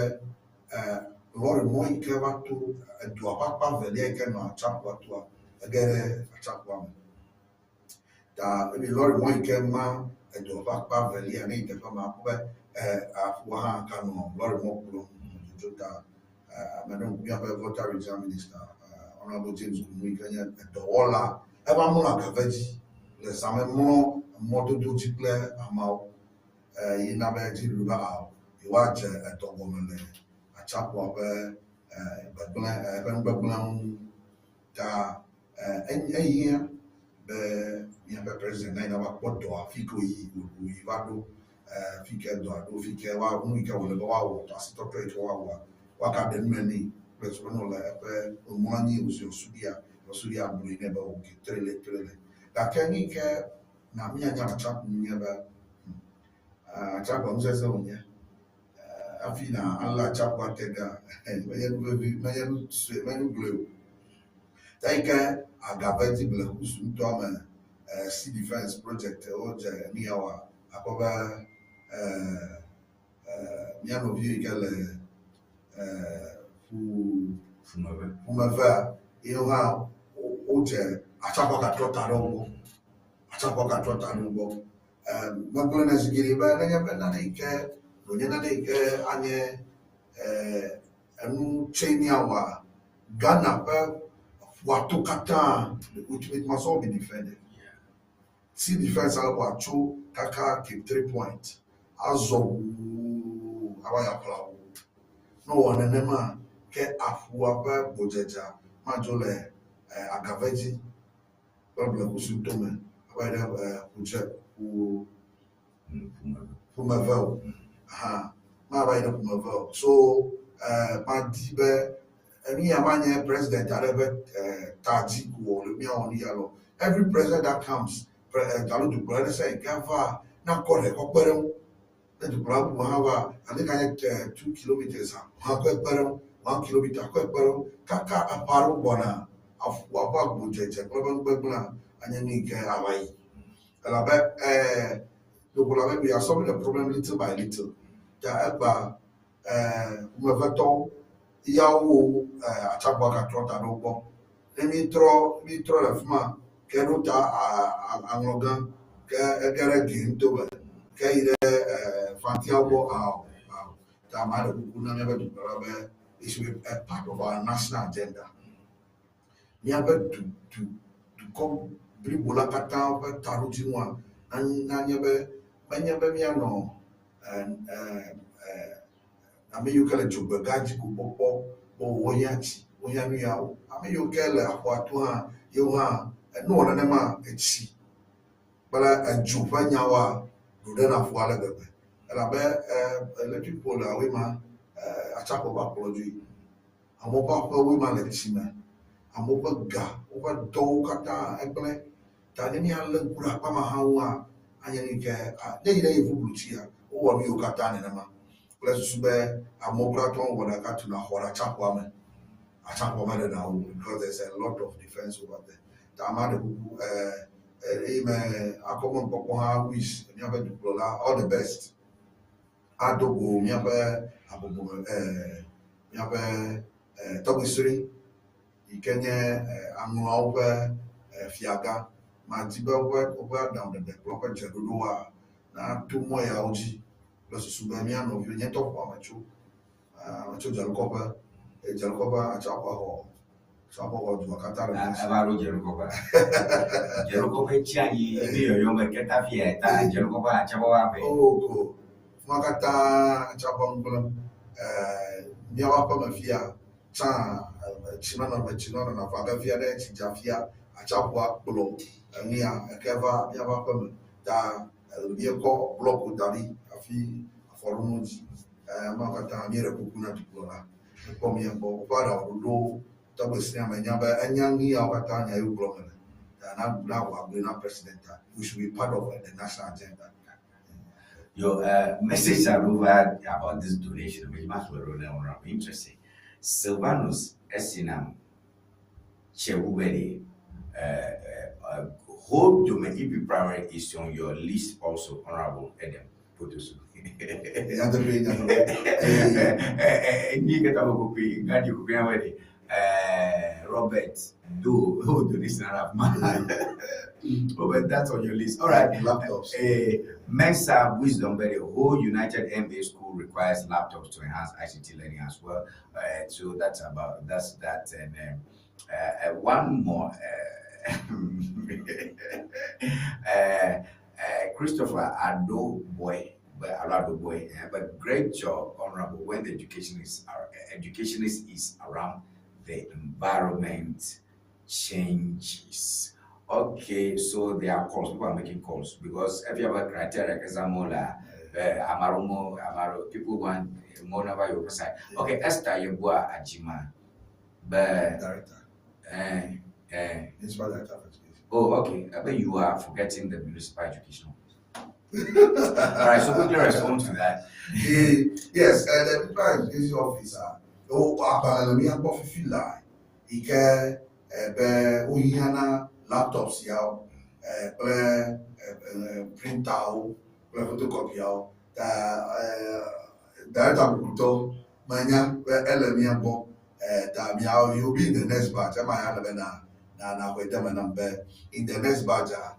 lɔri mɔ yi ke va to edua ƒe akpa velia yi ke nɔ atsiaƒua toa ege ɖe atsiaƒua me. Ta maybe lɔri mɔ yi ke ma edua ƒe akpa velia ne yi teƒe ma akpɔ be aƒua hã ganɔ lɔri mɔ kplɔm dzodzo ta ame ɖe ŋku míaƒe Volta Regional Minister, Honorable James Gunu yi ke nye edɔwɔla eva mlɔ agave dzi le zãme mlɔ mɔdodo dzi kple ameawo yina be dziɖuɖu be awo yewoadze edɔ gɔme le atsiaƒua ƒe gbegblẽ eƒe nugbegblẽ ŋu ta ehiã be míaƒe president na yina va kpɔ dɔa fi ke wòyi wòyi va ɖo fi ke dɔa ɖo fi ke wa nu yi ke wòle be woawɔ asitɔtrɔ yi ke woawɔa woagaɖe nu me nɛ kple susu be ne wòle eƒe wòmlɔ anyi wòzi wòsuɖia wòsuɖia gblɔe nɛ be okay trele trele gake nu yi ke na míanya le atsiaƒu ŋu nye be atsiaƒua nu sesẽ wònye hafi na alé atsiaƒua te gã menye nu vevi menye nu sue menye nu gblɔe o. Ta yi ke Agavedzi Blekusu ŋutɔ me sea defense project wodze nu ya wɔa akpɔ be mía nɔvi yi ke le ƒu ƒumevea yewo hã wodze atsiaƒua gatrɔ ta ɖe wo gbɔ atsiaƒua gatrɔ ta ɖe wo gbɔ. Megblɔnɛ zi geɖe be nenye be nane yi ke wònye nane yi ke anye enu tsɛ míawɔa Ghana ƒe ƒuato katã it must all be defended. Sea defense ale wòatso kaka Cape Three Point azɔ ʋuu ava yi aƒlawo. Ne wowɔ nenema ke aƒua ƒe gbodzedza madzo le Agavedzi kple Blekusu tome ava yi ɖe ƒudze ƒu ƒumeve o. Aha mava yi ɖe ƒumeve o. So madi be enu ya manye president aɖe ƒe ta dzi ko wòle míawɔ nu ya lɔ. Every president that comes alo dukplɔla ɖe sia yi ke va nakɔ ɖe kɔ kpe ɖe ŋu. Ne dukplɔla bubu hã va ate ka nye 2 kilometers hã kɔe kpe ɖe ŋu, 1 kilometer kɔe kpe ɖe ŋu kaka eƒe aɖewo gbɔna aƒua ƒe agbodzedze kple eƒe nugbegblẽa anye nu yi ke ava yi. Elabe dukplɔla be we are solving the problem little by little. Ta egba ƒumevetɔwo yawo atsiaƒua gatrɔ ta ɖe wo gbɔ. Ne mítrɔ mítrɔ le afi ma ke ɖo ta aŋlɔgã ke ege ɖe gɛ ŋutɔ me ke yi ɖe Fantiawo gbɔ ao ao ta ame aɖe kuku na míaƒe dukplɔla be it should be a part of our national agenda. Míaƒe du du dukɔ blibo la katã ƒe taɖodzinua nanye be menye be míanɔ ame yiwo ke le dzogbegã dzi ko kpɔkpɔ be wohiã tsi, wohiã nu ya o. Ame yiwo ke le aƒua to hã, yewo hã ne wowɔ nenema etsi kple edzo ƒe nyawoa ɖo ɖe na ƒu ale gbegbe. Elabe electric pole awoe ma atsiaƒu va kplɔ dzoe. Amewo ƒe aƒewoe ma le tsi me. Amewo ƒe ga, woƒe dɔwo katã egblẽ. Ta ne míalé ŋku ɖe akpa ma hã ŋua, anye nu yi ke ne yi ɖe yevublotsia, wowɔ nu yiwo katã nenema kple susu be amewo kura tɔ wɔ ɖeka tuna xɔ ɖe atsiaƒua me. Atsiaƒua meɖena wo o because there's a lot of defense over there. Ta ame aɖe kuku eye me akɔme kpɔkpɔ hã wish míaƒe dukplɔla all the best. Ado go míaƒe habɔbɔ míaƒe tɔgbisri yi ke nye aŋlɔawo ƒe fiagã. Madi be woƒe aɖaŋuɖeɖe kple woƒe dzeɖoɖowoa nato mɔ yawo dzi kple susu be mía nɔviwo nye ŋutɔ ƒo ame tso tso Dzelukɔƒe eye Dzelukɔƒe atsiaƒua xɔ atsiaƒua xɔ dua katã ɖe mía si. Eva ɖo Dzelukɔƒe. Dzelukɔƒe tsi anyi mi yɔyɔ me ke ta fia ta Dzelukɔƒe atsiaƒua va ƒe. O ko fima katã atsiaƒua ŋu gblẽm. Míaƒe aƒeme fia tsã tsi menɔ tsi menɔna vɔ age fia ɖe tsi dza fia atsiaƒua kplɔ enu ya eke va míaƒe aƒeme ta míekɔ blɔku da ɖi hafi afɔɖonuwo dzi. Emawo katã míeɖe kuku na dukplɔla ekpɔ mía gbɔ. Woƒe aɖaŋuɖoɖowo tɔgbe si ame nya be enya nu yawo katã nya yiwo gblɔm mele. Ta na na wòagblɔe na president we should be part of the national agenda. Your message over about this donation, which must be really interesting. Silvanus Esinam Chewubeli, Hope Dome EB Primary is on your list also, Honorable Edem Potosu. Ni kata ko ngadi ko kina Robert Do who donation man. Robert, that's on your list. All right. Laptops. Mensa Wisdom, but the whole United MA school requires laptops to enhance ICT learning as well. So that's about that's that. And one more. Christopher Ado Boy, but Ado Boy, but great job, Honorable. When the educationist is around, the environment changes. Okay, so there are calls. People are making calls because if you have a criteria, example, Amarumo, Amaro, people want more number your side. Okay, Esther Yeboah Ajima, but director. Municipal director of education. Oh, okay. I bet you are forgetting the municipal education. All right, so quickly respond to that. Yes, the municipal education officer. Oh, agbalẽ le mía gbɔ fifi la yi ke be wohiã laptops yawo kple printerwo kple photocopiawo. Ta director bubutɔ menya be ele mía gbɔ ta míawo he will be in the next batch. Ema ya le be na na na xɔe de me nam be in the next batch a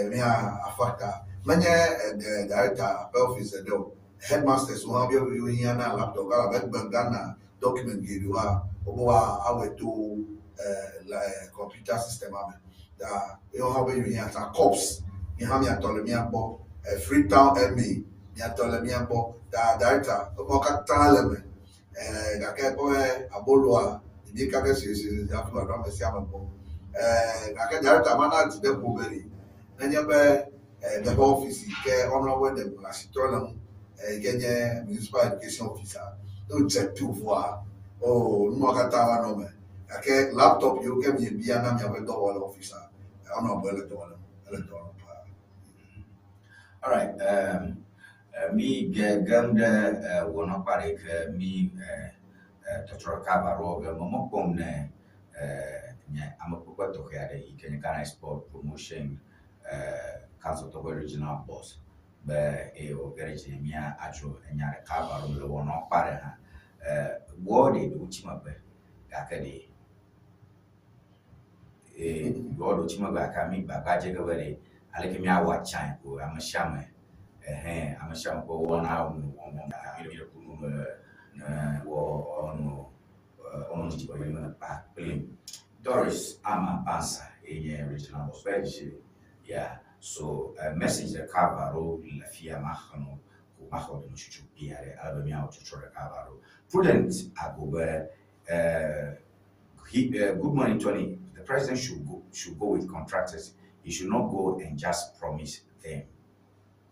mía afakta menye the director ƒe office ɖe o. Headmasters wo hã be wohiã na laptop elabe egbe Ghana document geɖewoa wobe woa awɔe to le computer system me. Ta yewo hã be yewohiã ta corps mi hã miatɔ le mía gbɔ. Freetown MA miatɔ le mía gbɔ. Ta director woƒe katã le me. Gake kpɔ be aboloa ɖevi kake suesue hafi wòaɖo ame sia ame gbɔ. Gake director mana dzi ɖe ƒo be ɖi nenye be miaƒe office yi ke honorable Edem asi trɔ le ŋu yi ke nye municipal education officer ne wòdze to vɔa o nua katã va nɔ eme. Gake laptop yiwo ke miebia na miaƒe dɔwɔla officer honorable ele dɔ wɔm ele dɔ wɔm paa. All right. Mi gem ɖe wɔnɔkpa ɖe ke mi tɔtrɔ kaba ɖo be mɔ kpɔm ne nye amekpekpe tɔxɛ aɖe yi ke nye Ghana Sport Promotion Council tɔƒe regional boss be eye wòge ɖe dzi mía adzro enya ɖeka va ɖo le wɔnɔkpa ɖe hã. Wɔ ɖe ɖewo tsi megbe gake ɖe wɔ ɖewo tsi megbe gake mi gbagba dze ge be ɖe aleke míawɔ atsae ko ame sia ame ame sia ame ƒe wɔna nu wɔm mi ɖe kunu be ne wɔ ɔnu ɔnu dzi me kpa kplim. Doris Ama Bansa. enye regional boss be yeah. So message ɖeka va ɖo le fia maxlẽ ko maxɔ dometsotso kpui aɖe ale be míawɔ tsɔtsɔ ɖeka va ɖo. Prudent Ago be he, good morning, Tony. The president should go with contractors. He should not go and just promise them.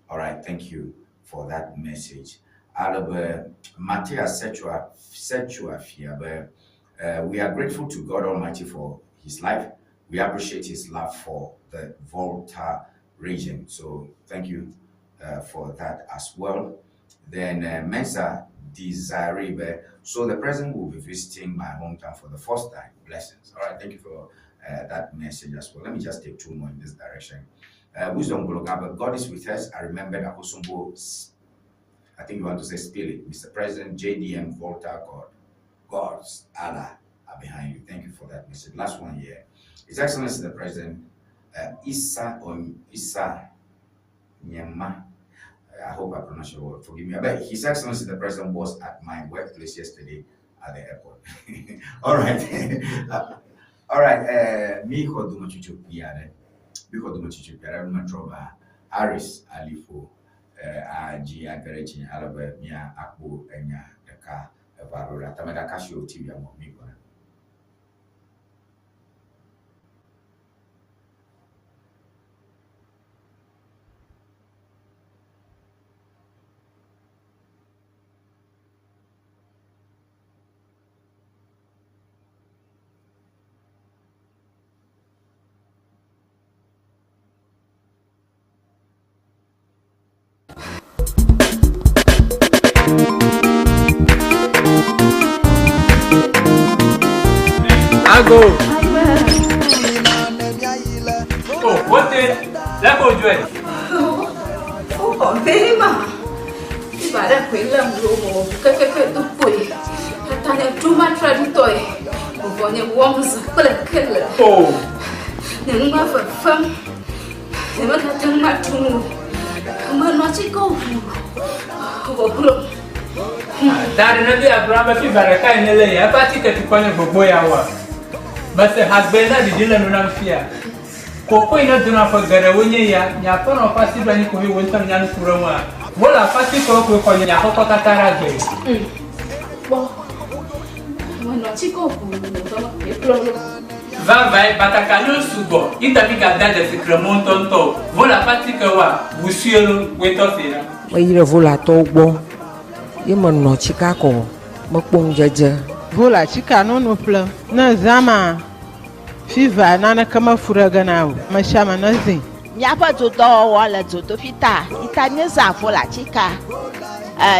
All right, thank you for that message. Ale be Matthias Sechua Sechua fia be we are grateful to God Almighty for his life. We appreciate his love for the Volta region. So thank you for that as well. Then Mensa Desiree, so the president will be visiting my hometown for the first time. Blessings. All right, thank you for that message as well. Let me just take two more in this direction. Wisdom Gologaba, God is with us. I remember Akosombo, I think you want to say spill it. Mr. President, JDM, Volta, God, God's Allah are behind you. Thank you for that message. Last one here. His Excellency the President, Issa Issa Nyema. I hope I pronounced your word. Forgive me. But His Excellency the President was at my workplace yesterday at the airport. All right. All right. Mi kodumo chuchu piare. Mi kodumo chuchu piare. Matroba Harris Alifo aji agerechi alabe mia akpo enya deka evarora. Tameda Kashio TV amo mi bona. Ago. Oh, what is that? Go join. Oh, very much. Ibada kwela mlomo kekeke tupoi. Atanya tuma traditoi. Ubonye womza kule kele. Oh. Nengwa fafam. Nemaka tangma tumu. Manwa chiko. Oboklo. Dari na bi Abraham fi baraka inele ya pa ticket ko ne gbogbo ya wa. Mese hagbe na didi le nu nam fia. Koko ina dona fo gere wo nye ya, nya fo no fa si bani ko hi wo ntam nya nu kuro wa. Wo la fa si ko ko ko nya ko ko katara gbe. Bo. Manwa chiko ku do e plolo. Va va bataka no sugo. Ita mi ga da de fikre mon tonto. Wo la fa ti ke wa, busuelo we to se na. Meyi ɖe Volatɔwo gbɔ ye menɔ tsika kɔ mekpɔ ŋudzedze. Vola tsika nono ƒle ne zãma fiva naneke mefu ɖe ge na o. Ame sia ame ne zĩ. Míaƒe dodɔwɔwɔ le dzodoƒi ta ita míezã vola tsika.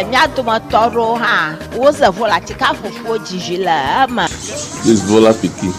Mía dometɔ aɖewo hã wozã vola tsika fufuwo dzidzi le eme. This Vola pikin.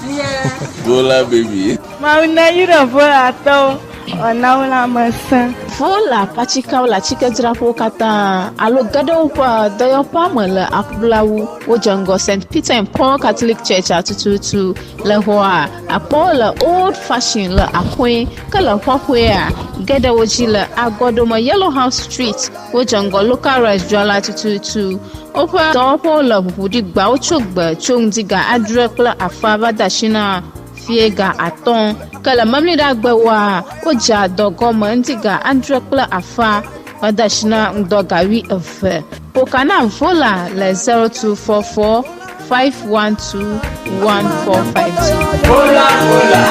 Vola baby. Mawu ne yi ɖe Volatɔwo wɔnawo le ame sẽ. Vola ƒe le atsikedzraƒewo katã alo ge ɖe woƒe dɔyɔƒea me le Aƒulawu. Wodze ŋgɔ St. Peter and Paul Catholic Church atututu le xɔa akpɔwo le old fashion le aƒe ke le xɔƒea ge ɖe wo dzi le Agɔdome Yellow House Street. Wodze ŋgɔ local rice dzrala tututu. Woƒe dɔwɔƒewo le ʋuʋuɖigbawo tso gbe tso ŋdi ga adre kple afa va de asi na fie ga atɔ̃. Ke le memleɖagbewoa, wodzea dɔ gɔme ŋdi ga adre kple afa va de asi na ŋdɔ ga wuieve. Ƒoka na Vola le 0244 512 1452. Vola, Vola,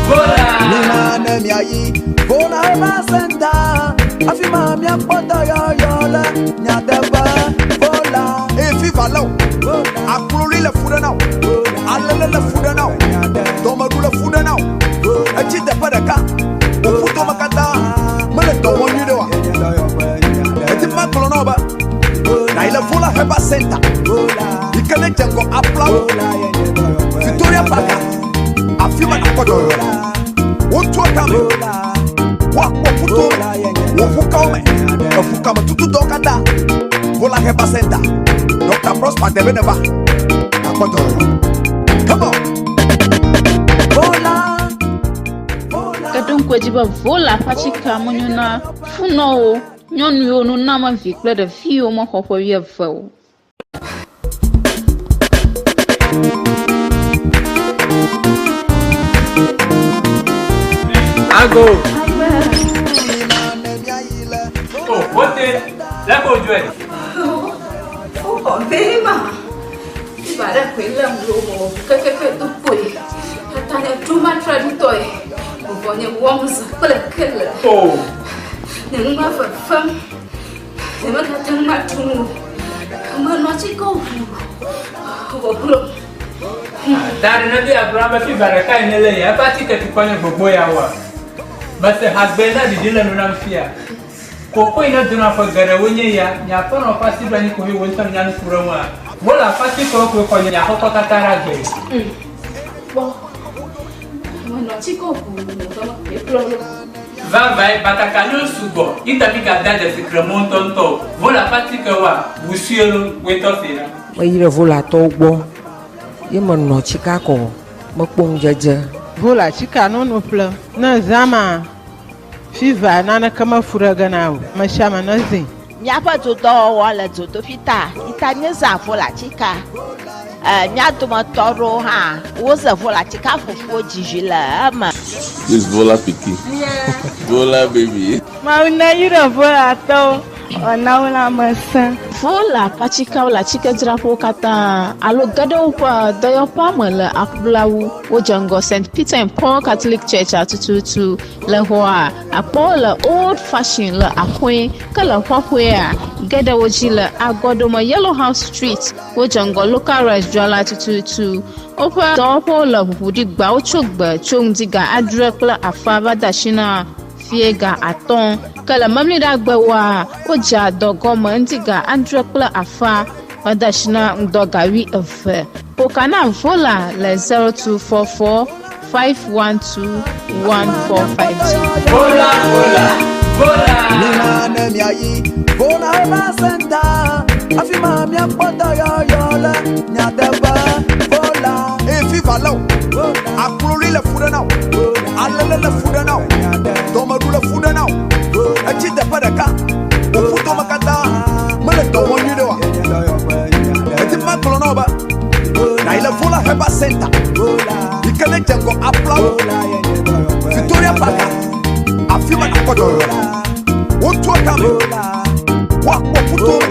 Vola. Mina ne miayi Vola Herbal Center. Afi ma miakpɔ dɔyɔyɔ le nyateƒe. Vola. Eye fifa lé o. Akloli le fu ɖe na o. Alele le fu ɖe na o. Dɔmeɖu le fu ɖe na o. Etsi teƒe ɖeka. Wò ƒu dome katã mele dɔ wɔm nyuie ɖe oa. Edi ma gblɔ na wo be na yi le Vola Herbal Center. Yi ke ne dze ŋgɔ aƒlawo. Victoria Park. Afi ma nakpɔ dɔyɔyɔ le. Wotu etame. Woakpɔ ƒuto me. Wò ƒukawo me. Eƒukame tututɔwo katã. Vola Herbal Center. Dr. Prosper Debe ne va. Nakpɔ dɔyɔyɔ. Come on. Vola. Ke ɖo ŋku edzi be Vola ƒe atsika menyo na funɔwo, nyɔnu yiwo noname vi kple ɖevi yiwo mexɔ ƒe wuieve o. Ago. O, wote, lé ko dzɔe. Woxɔ vee ma. Fiva ɖe koe lém ɖo mewɔ ʋu kekeke do kpoe. Tata nye ɖo matraɖitɔe. Vuvɔ nye wɔm zã kple kele. O. Nye nu va fefem. Nyemegate ŋu aɖu nu o. Menɔ atike ʋu vɔvlɔ. Da ɖe ne be agblɔ be fiva ɖeka yi ne le ya eƒe atike tukɔ nye gbogbo ya woa. Mese hagbe na ɖiɖi le nu nam fia. Koko yi ne dona ƒe geɖewo nye ya, nye aƒenɔ ƒe asi ɖo anyi koe wò ŋutɔ nya nu ku ɖe ŋua. Wole aƒe atikewo koe xɔ nye aƒekɔ katã ɖe agbe. Kpɔ. Menɔ atike ʋu nye dɔme koe kplɔ ɖo. Vavae, batakaliwo sugbɔ, yi ta mi gada dzesi kremɔ ŋutɔŋutɔ o. Vole aƒe atikewoa, ʋu sue lo, woe tɔ se ɖa. Meyi ɖe Volatɔwo gbɔ ye menɔ tsika kɔ mekpɔ ŋudzedze. Vola tsika nono ƒle ne zã ma fiva naneke mefu ɖe ge na o. Ame sia ame nezĩ. Míaƒe dodɔwɔwɔ le dzodoƒi ta yi ta míezã volatika. E, mía dometɔ aɖewo hã woze volatika fufuwo dzizi le eme. This Vola pikin. Vola baby. Mawu neyra Volatɔwo wòana wo lãmesẽ. Vola ƒe atikewo le atikedzraƒewo katã alo ge ɖe woƒe dɔyɔƒea me le Aƒulawu. Wodze ŋgɔ St. Peter and Paul Catholic Church tututu. Le xɔa, akpɔwo le Old Fashion le Axɔe ke le xɔxɔea, ge ɖe wo dzi le Agɔdome Yellow House Street. Wodze ŋgɔ Local Rice dzrala tututu. Woƒe dɔwɔƒewo le ʋuʋu ɖi gbawo tso gbe tso ŋdi ga adre kple afã va de asi na fie ga atɔ̃. Ke le Memleɖagbewoa, wodzea dɔ gɔme ŋdi ga adre kple afã va de asi na ŋdɔ ga wuieve. Ƒo na Vola le 0244 512 1452. Vola, vola, vola. Mina ne miayi Vola Herbal Center afi ma miakpɔ dɔyɔyɔ le nyateƒe Vola. Eye fiva lé o, akloli le fu ɖe na o, alele le fu ɖe na o, dɔmeɖu le fu ɖe na o, etsi teƒe ɖeka, wò ƒutome katã mele dɔ wɔm nyuie ɖe oa? Edi be magblɔ na wò be nàyi le Vola Herbal Center yi ke ne dze ŋgɔ aƒlawo Victoria Park afi ma nàkpɔ dɔyɔyɔ le. Wotu etame, woakpɔ ƒuto me,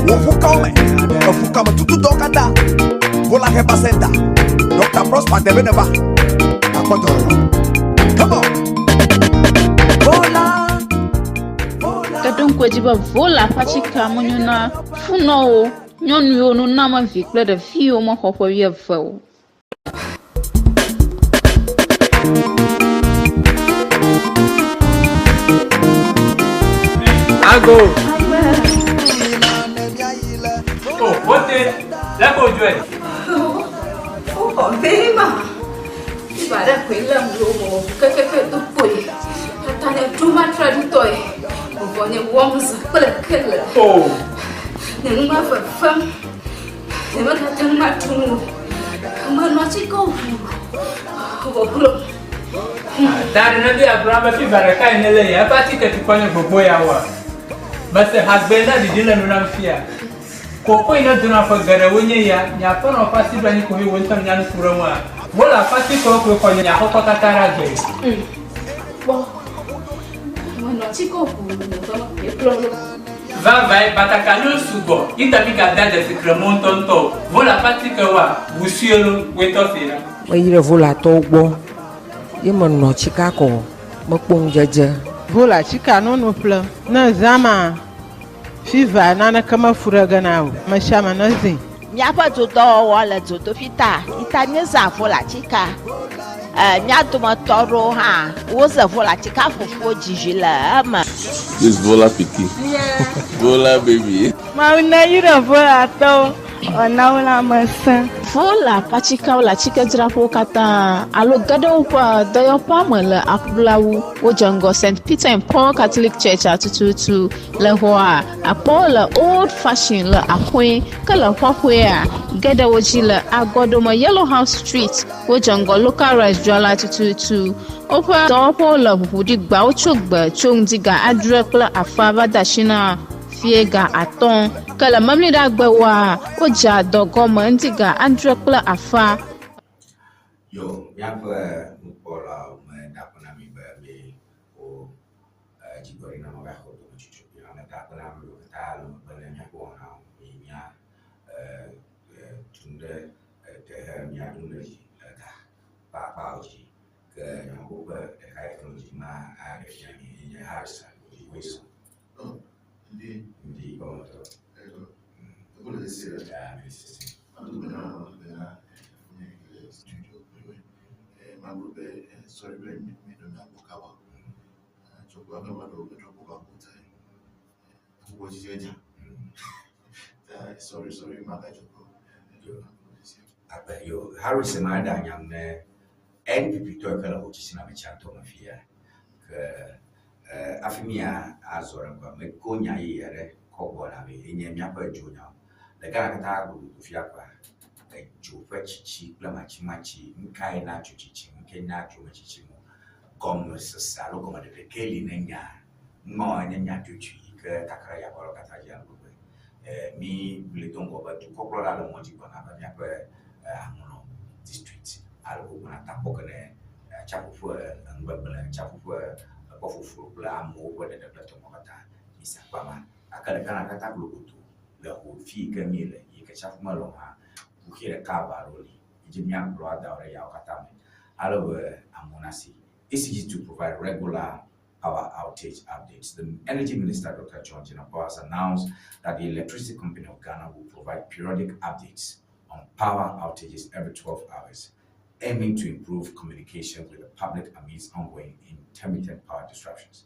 wò ƒukawo me, eƒukame tututɔwo katã. Vola Herbal Center, Dr. Prosper Debe neva, nàkpɔ dɔyɔyɔ. Come on. Vola. Ke ɖo ŋku edzi be Vola ƒe atikea menyo na funɔwo, nyɔnuwo, nunɔamevi kple ɖeviwo mexɔ ƒe wuieve o. Ago. O, wote, lé ko dzɔe. Woxɔ vee ma. Fiva ɖe koe lém ɖo mewɔ ʋu kekeke do kpoe. Tata nye ɖo matraɖitɔe. Vuvɔ nye wɔm zã kple kele. O. Nye nu va fefem. Nyemegate ŋu aɖu nu o. Menɔ atike ʋu vɔvlɔ. Da ɖe ne be agblɔ be fiva ɖeka yi ne le ya eƒe atike tukɔ nye gbogbo ya woa. Mese hagbe na ɖiɖi le nu nam fia. Koko yi ne dona ƒe geɖewo nye ya, nye aƒenɔ ƒe asi ɖo anyi koe wò ŋutɔ nya nu ku ɖe ŋua. Wole aƒe atikewo koe xɔ nye aƒekɔ katã ɖe agbe. Kpɔ. Menɔ atike ʋu nye dɔme koe kplɔ ɖo. Vavae, batakaliwo sugbɔ, yi ta mi gada dzesi kremɔ ŋutɔŋutɔ o. Vole aƒe atikewoa, ʋu sue lo, woe tɔ se ɖa. Meyi ɖe Volatɔwo gbɔ ye menɔ tsika kɔ mekpɔ ŋudzedze. Vola tsika nono ƒle ne zã ma fiva naneke mefu ɖe ge na o. Ame sia ame nezĩ. Míaƒe dodɔwɔwɔ le dzodoƒi ta yi ta míezã volatika. E, mía dometɔ aɖewo hã woze volatika fufuwo dzizi le eme. This Vola pikin. Vola baby. Mawu neyra Volatɔwo wòana wo lãmesẽ. Vola ƒe atikewo le atikedzraƒewo katã alo ge ɖe woƒe dɔyɔƒea me le Aƒulawu. Wodze ŋgɔ St. Peter and Paul Catholic Church tututu. Le xɔa, akpɔwo le Old Fashion le Axɔe ke le xɔxɔea, ge ɖe wo dzi le Agɔdome Yellow House Street. Wodze ŋgɔ Local Rice dzrala tututu. Woƒe dɔwɔƒewo le ʋuʋu ɖi gbawo tso gbe tso ŋdi ga adre kple afã va de asi na fie ga atɔ̃. Ke le Memleɖagbewoa, wodzea dɔ gɔme ŋdi ga adre kple afã. Yo, míaƒe nukpɔlawo me ɖaƒo na mi be mi gbɔ ɖi na mava xɔ dometsotso kple ame ta kple ame yiwo katã le megbe ne míaƒe wɔnawo eye mía tu nu ɖe te he mía ɖo ɖe dzi le ga ƒe akpawo dzi. Ke nyɔnuwo ƒe ɖeka yi ke le dzi ma aɖe fia mi ye nye Harrison Wilson. Ndi. Ndi gɔmetɔ. Ya, mi sese. Sorry, sorry, Akpe yo Harrison ma ɖe anyam ne NPP tɔ yi ke le hotsitsina me tsãtɔ me fia ke hafi mía azɔ ɖe ŋgɔ meko nya yeye aɖe kɔ gbɔna vɛ enye míaƒe dzonyawo. Le Ghana katã gododo fia kɔa, edzo ƒe tsitsi kple matsimatsi, nu kae na dzo tsitsi, nu kae na dzo metsitsi o, gɔmesese alo gɔmeɖeɖe ke li ne nya ŋɔ nye nya dzodzui yi ke kaka ɖe yagbɔlɔ katã dzi ale gbegbe. Mí gblɔe do ŋgɔ be dukɔkplɔla le mɔ dzi gbɔna va míaƒe Aŋlɔ district alo gbɔna ta kpɔ ge ne atsiaƒu ƒe nugbegblẽ, atsiaƒu ƒe kpɔƒoƒo kple amewo ƒe ɖeɖe kple tɔmɔ katã. Mí se akpa ma. Gake le Ghana katã globoto le ho fi yi ke míele yi ke tsiaƒu mele o hã, kuxi ɖeka eve alo li yi dzi míagblɔ ada wo ɖe yawo katã me ale be amewo nasi. ECG to provide regular power outage updates. The Energy Minister, Dr. John Jinapor, has announced that the Electricity Company of Ghana will provide periodic updates on power outages every 12 hours, aiming to improve communication with the public amidst ongoing intermittent power disruptions.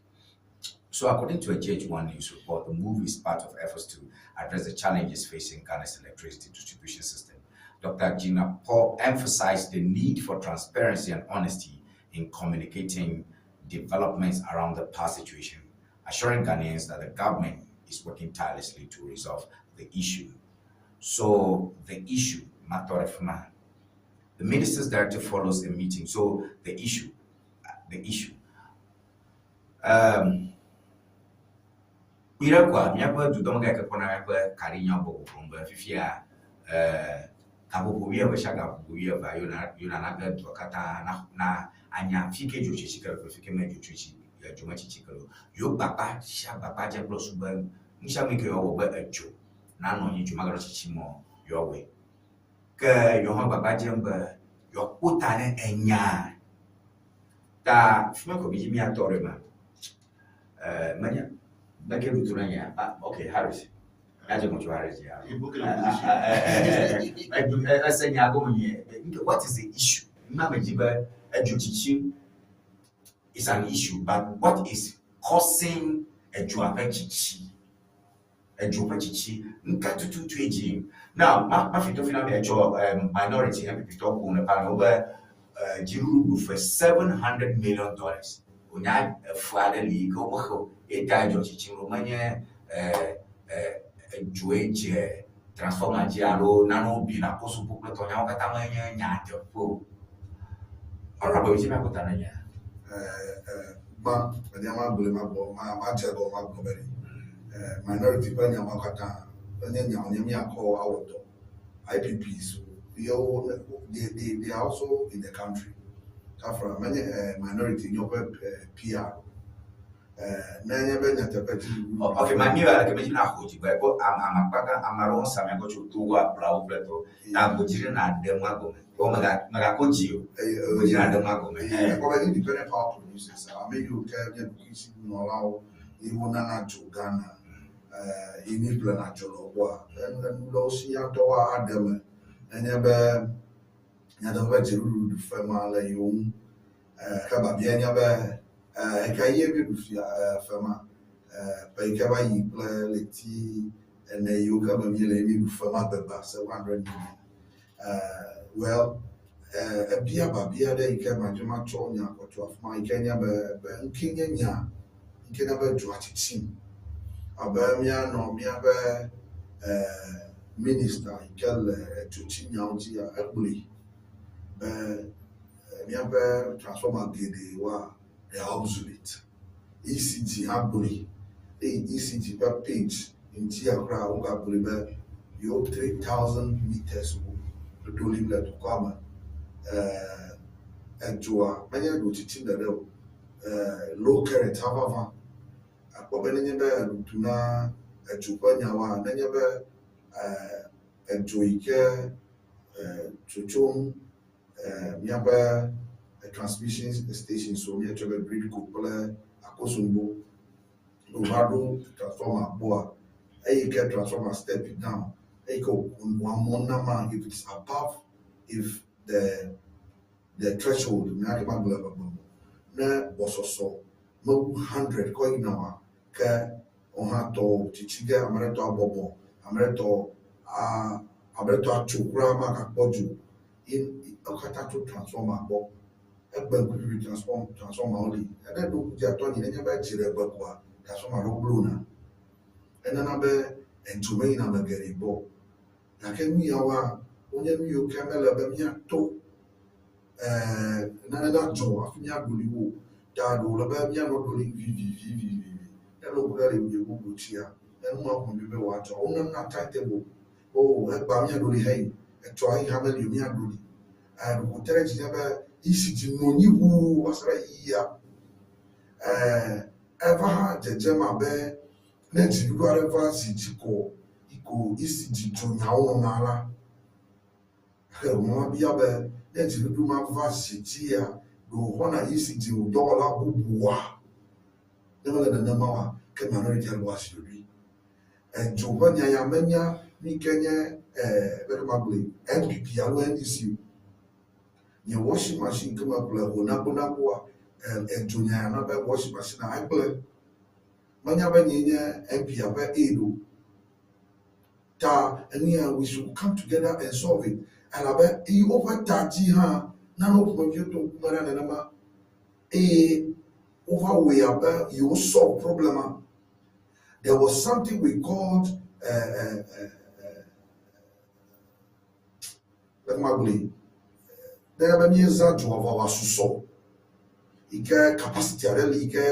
So, according to a GH1 News report, the move is part of efforts to address the challenges facing Ghana's electricity distribution system. Dr. Jinapor emphasized the need for transparency and honesty in communicating developments around the power situation, assuring Ghanaians that the government is working tirelessly to resolve the issue. So, the issue, Matorefma, the minister's directive follows a meeting. So, the issue, the issue. Kpuie koa míaƒe dudɔmegã yi ke kpɔna míaƒe kaɖinyawo gbɔ gbɔgblɔm be fifia gaƒoƒo wuieve sia gaƒoƒo wuievea yona yona na ge dua katã na na anya fi ke dzotsitsi ke le kple fi ke me dzotsitsi dzometsitsi ke le o. Yewo gbagba sia gbagba dze kple su be nu sia nu yi ke yewoawɔ be edzo nanɔ anyi dzo maganɔ tsitsim o yewoawɔe. Ke yewo hã gbagba dzem be yewoakpɔ ta ne enya ta fi ma ko mi dzi míatɔ ɖo ma. Menye meke ɖu to na nya ah okay Harris ya dze gɔme Harris ya. Ese nya gɔme nyuie. What is the issue? Nna me dzi be edzotsitsi is an issue but what is causing edzoa ƒe tsitsi? Edzo ƒe tsitsi nuka tututue dzi? Now ma mafi to fi na mi etsɔ minority NPP tɔ ko le parliament wobe dziɖuɖu ɖu fe $700 million. Wonya efe aɖe li yi ke womexe o ye ta edzo tsitsim ɖo menye edzoe dze transformer dzi alo nanewo bi le akɔsuƒo kple tɔnyawo katã menye nyateƒe o. Honorable mi dzi míakpɔ ta ne nya. Gbã menya ma gblɔe ma gbɔ ma ma dze gɔme ma gblɔ be ɖi minority ƒe nya ma katã enye nya wònye míakɔ awɔ dɔ. IPPs yewo they are also in the country. Kafra menye minority nye woƒe PR. Ne nye be nyateƒe dzi. Ok, ma mi va ke me dzi na xɔ dzi gbe ko ame ame akpa gã ame aɖewo sa mia gbɔ tso Togo akplɔawo kple tɔ. Ta go dzi ɖe na ɖe nua gɔme. Wo mega megakɔ dzi o. Go dzi na ɖe nua gɔme. Ɛkpɔ be independent power producers ame yiwo ke nye ɖokuisinɔlawo ye wonana dzo Ghana yi mi ƒlena dzo le wogbɔa enu le wo si ya ŋutɔ woaɖe eme nenye be nyateƒe be dziɖuɖu ɖu fe ma le yewo ŋu. Ke babia nye be ɣeka ye mi ɖu fia fe ma ƒe yi ke va yi kple ɣleti ene yiwo ke me míele ye mi ɖu fe ma gbegbea 700 million. Well, ebia babia ɖe yi ke madze matsɔ nya kɔtɔ afi ma yi ke nye be be ŋke nye nya ŋke nye be dzoa tsitsim abe míanɔ míaƒe minister yi ke le edzotsinyawo dzia egblɔe be míaƒe transformer geɖewoa they are obsolete. ECG hã gblɔe eye ECG ƒe page ŋutia kura wogagblɔe be yewo 3000 meters wo ɖo li le dukɔa me. Edzoa menye ɖo tsitsim ɖeɖe o, low current hã vava. Akpɔ be nenye be eɖu na edzo ƒe nyawoa, nenye be edzo yi ke tsotsom míaƒe transmission stations wo míetsɔe be Gridco kple Akosombo wova ɖo transformer gbɔa, eyi ke transformer step down, eyi ke wònɔa mɔ nama if it's above if the threshold nenema ke magblɔe le gbɔgblɔ me ne gbɔsɔsɔ mewu 100 kɔ yina oa, ke wò hã tɔwò tsitsi ge, ame ɖe tɔ abɔbɔ, ame ɖe tɔ a ame ɖe tɔ atso kura magakpɔ dzo o. Ye wo katã tso transformer gbɔ. Egbe ŋkuvivi transform transformer wo li. Eɖe ɖo ŋku dzi atɔ anyi nenye be dziɖegbe koa transformer ɖewo blona. Enana be edzo meyina ame geɖe gbɔ o. Gake nu yawoa, wonye nu yiwo ke mele be míato eh, nane nadzɔ hafi míaɖu li wo o. Ta ɖe wòle be míanɔ ɖu li vivivivivivi. Ne ɖo ŋku ɖe li ŋu bubu tsia, ne nu ma ƒomevi be wòadzɔ, wonana timetable be o egbea míaɖu li heyi, etsɔa yi hã meli o míaɖu li. Eh, ɖeko te ɖe dzinye be ECG nɔ anyi ʋuu va se ɖe ɣeyiɣia. Eh, eva hã dzedzem abe ne dziɖuɖu aɖe va zi dzi ko yi ko ECG dzo nyawo nɔna la, gake ŋu bia be ne dziɖuɖu ma va zi dzia, ɖe wòxɔna ECG ŋu dɔwɔla bubua? Ne mele nenema oa, ke minority albo asi ɖoɖoe. Edzo ƒe nya ya menya nu yi ke nye eh, leke magblɔe, NPP alo NDC o. Nye washing machine ke meƒle honakonakoa, eh, edzo nya ya na be washing machine egblẽ. Menya be nyee nye MP ƒe aide o. Ta enu ya we should come together and solve it. Elabe eye woƒe ta dzi hã nanewo ƒomeviwo to ŋkume ɖa nenema eye wova wɔe abe yewo solve problem a. There was something we called leke magblɔe nenye be míezã dzoa vɔ wòasusɔ yi ke capacity aɖe li yi ke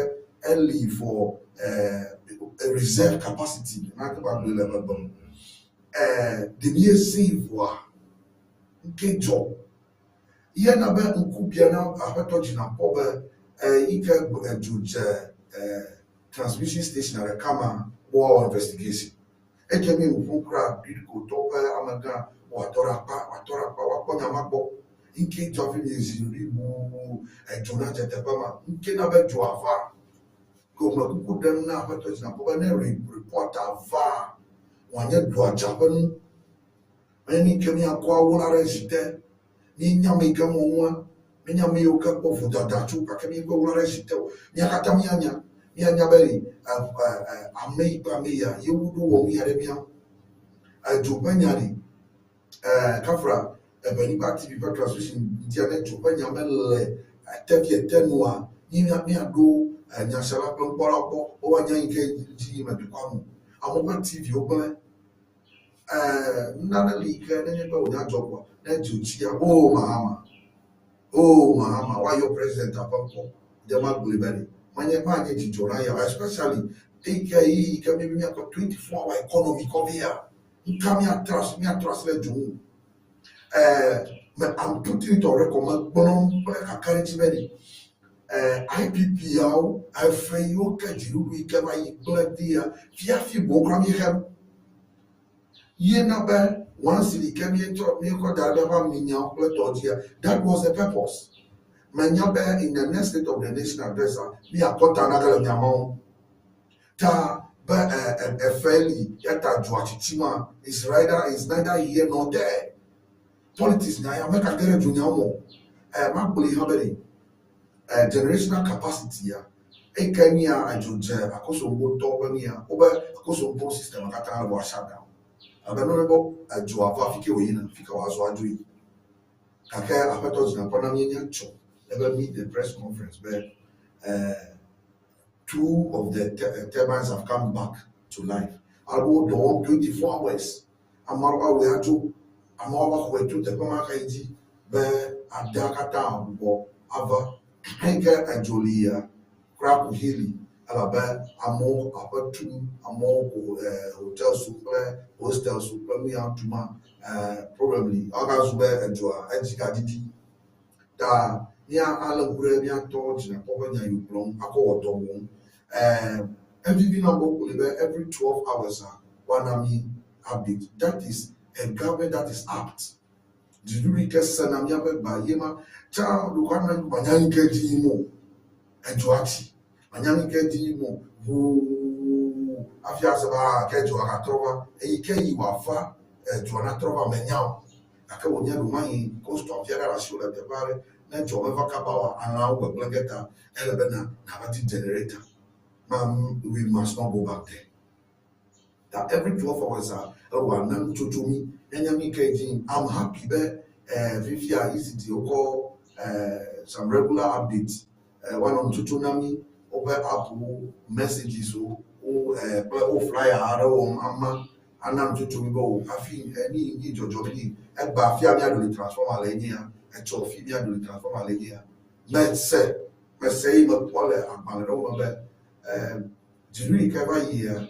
eli for reserve capacity nake magblɔe le megbe me. Ɖe míezãe vɔa ŋke dzɔ ye na be ŋku bia na aƒetɔ dzinakpɔ be yi ke edzo dze transmission station ɖeka ma woawɔ investigation. Eke mi nu ƒom kura Gridco tɔwo ƒe amegã woatɔ ɖe akpa, woatɔ ɖe akpa, woakpɔ nya ma gbɔ. Ŋke dzɔ hafi miezi ɖoɖoe ʋuu edzo nadze teƒe ma. Ŋke na be dzoa va. Ke wòme kuku ɖem na aƒetɔ dzinakpɔ be ne report va, wòanye dua dza ƒe nu. Menye nu yi ke míakɔ awu la ɖe zi te. Míenya ame yi ke wɔ nua, míenya ame yiwo ke kpɔ vodada tso gake míekpɔe wla ɖe zi te o. Mía katã míanya. Míanya be ame yi kple ame yia ye woɖo wɔ nu ya ɖe mía ŋu. Edzo ƒe nya ɖi. Kafra Eʋenyigba TV ƒe transmission ŋutia ne dzo ƒe nya mele ete vi ete nua, mí míaɖo nyasela kple nukpɔlawo gbɔ be woanya yi ke dzi yim le dukɔa me. Amewo ƒe TV wo gblẽ. Nane li yi ke nenye be wònya dzɔ koa, ne dzo tsia, oo Mahama, oo Mahama, woayɔ president ƒe ŋkɔ. Ɖe magblɔe be ɖe menye manye dzidzɔ na ya especially eyi ke ɣeyiɣi yi ke míebe míakɔ 24 hour economy kɔ vɛa, ŋka míatrɔ asi míatrɔ asi ɖe dzo ŋu. Me I'm putting it on record, megblɔ kple kakaɖedzi be ɖe IPP yawo efe yiwo ke dziɖuɖu yi ke va yi gblẽ dia fiafi boŋ kura míexem. Ye na be once yi ke míetsɔ míekɔ da ɖe míaƒe aminyawo kple tɔ dzia, that was the purpose. Menya be in the next State of the Nation address a, míakɔ ta na ge le nya mawo. Ta be efe li ya ta dzoa tsitsi ma is rather is neither here nor there. Politics nya ya megage ɖe dzonyawo me o. Magblɔe hã be ɖe generational capacity ya eyi ke nyia edzo dze Akosombo tɔwo ƒe nuya wobe Akosombo system katã le wɔ shut down. Elabe ne wonye be edzoa va fi ke wòyina, fi ke wòazɔ adzo yi. Gake aƒetɔ dzinakpɔ na míenya tsɔ ebe meet the press conference be two of the turbines have come back to life. Alo wo dɔ wɔm 24 hours. Ameawo va wɔe adzo. Ameawo va xɔe tso teƒe ma xayi dzi be adea katã agbugbɔ ava. Eyi ke edzo lia kura kuxi li elabe amewo aƒe tum, amewo ko hotels kple hostels kple nu ya tuma problem li. Woagazu be edzoa edzi gadidi. Ta mía alé ŋku ɖe míatɔ dzinakpɔ ƒe nya yiwo gblɔm akɔ wɔ dɔ wɔm. Evivi na be wogblɔe be every 12 hours a woana mí update. That is a government that is apt. Dziɖuɖu yi ke sena míaƒe gbea ye ma. Tsã ɖeko anɔ anyi ko manya nu yi ke dzi yim o. Edzoa tsi. Manya nu yi ke dzi yim o. Ʋuu hafi ase be aa ke edzoa gatrɔ va. Eyi ke yi wòava edzoa natrɔ va menya o. Gake wònye ɖewomahi kostua vi aɖe le asiwò le teƒe aɖe. Ne edzoa meva kaba oa, alãwo gbegblẽ ge ta ele be na nava di generator. Ma we must not go back there. Ta every 12 hours a ewɔ ana nutsotso mí míanya nu yi ke dzi yim. I'm happy be eh, fifia ECD wokɔ eh, some regular updates eh, woanɔ nutsotso na mí woƒe app wo, messages wo, wo eh, kple wo flyer aɖe wɔm ama ana nutsotso mí be o hafi eh, nu yi nu yi dzɔdzɔ mí ni egbea fia míaɖo li transformer le enye ya, etsɔ fi míaɖo li transformer le enye ya. Mese mese eye mekpɔ le agbalẽ ɖewo me be eh, dziɖuɖu yi ke va yia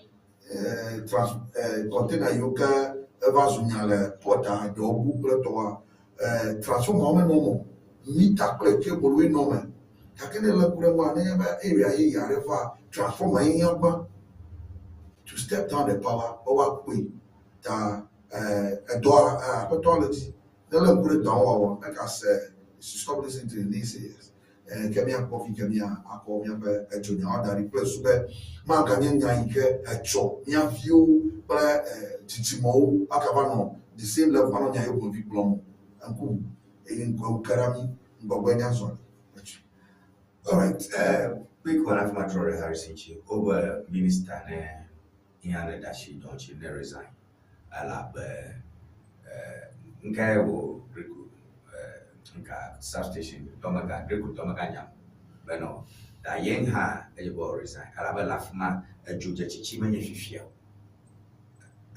eh, trans eh, container yiwo ke eva zu nya le port-a ɖewo bu kple tɔwoa eh, transformer wo menɔ eme o. Mita kple cable woe nɔ eme. Gake ne ele ku ɖe eŋua, nenye be area yeye aɖe va, transformer ye hiã gbã to step down the power be woakpɔe. Ta eh, edɔa eh, aƒetɔa le dzi. Ne ele ŋku ɖe dɔa ŋu wɔwɔ, eka se stop listening to the naysayers. Eh, ke míakpɔ fi ke mía akɔ míaƒe edzonyawo da ɖi kple susu be maganye nya yi ke etsɔ mía viwo kple eh, dzidzimewo agava nɔ the same level anɔ nya yiwo ƒomevi gblɔm o. Ŋku ʋu eye ŋku ewu ke ɖa mí ŋgɔgbe nya zɔli. Etsi. All right, quick one hafi matrɔ ɖe Harrison dzi. Wobe minister ne ya ne ɖe asi dɔ ŋuti ne resign elabe ŋkae wò Greco ŋka substation dɔmega Greco dɔmega nyam be nɔ ta yen hã eye be wò resign elabe le afi ma edzodzetsitsi menye fifia o.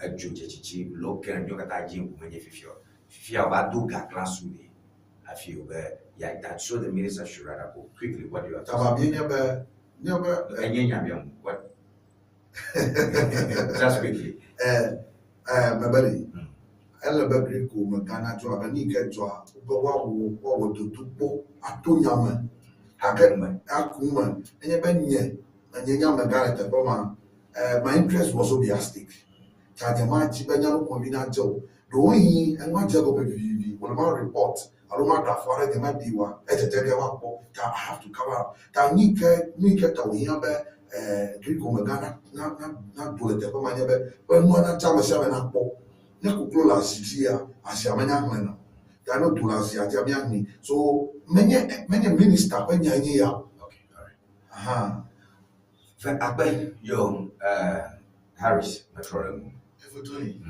Edzodzetsitsi lo ke ŋdɔ katã dzi ŋku menye fifia o. Fifia wòva do gaglã su ɖe hafi wòbe ya that so the minister should rather go quickly. What do you have to say? Taba nye be nye be Enye nya biam what? Just quickly. Eh, eh, mebe ɖe ele be Greco megã nadzɔ abe nu yi ke dzɔa wobe woawɔ woawɔ dodokpɔ ato nya me gake aku me enye be nye menye nye amegã le teƒe ma eh, my interest was also be at stake ta nye ma dzi be nye nuƒomevi nadze o ɖewohĩ enua dze gɔme vivivi wòle ma report alo ma ɖe afɔ aɖe nye ma ɖi wa edzedze ge woakpɔ ta I have to cover up ta nu yi ke nu yi ke ta wòhiã be eh, Greco megã na na na na do le teƒe ma nye be be nua nadze ame sia ame nakpɔ ne koklo le azi dzia azia menya xlẽna o ta ne do le azia dzia míaxlẽe so menye menye minister ƒe nya nye ya o. Okay, all right. Aha. Fɛ akpe yo Harris metrɔ ɖe ŋu. Efotɔ yi,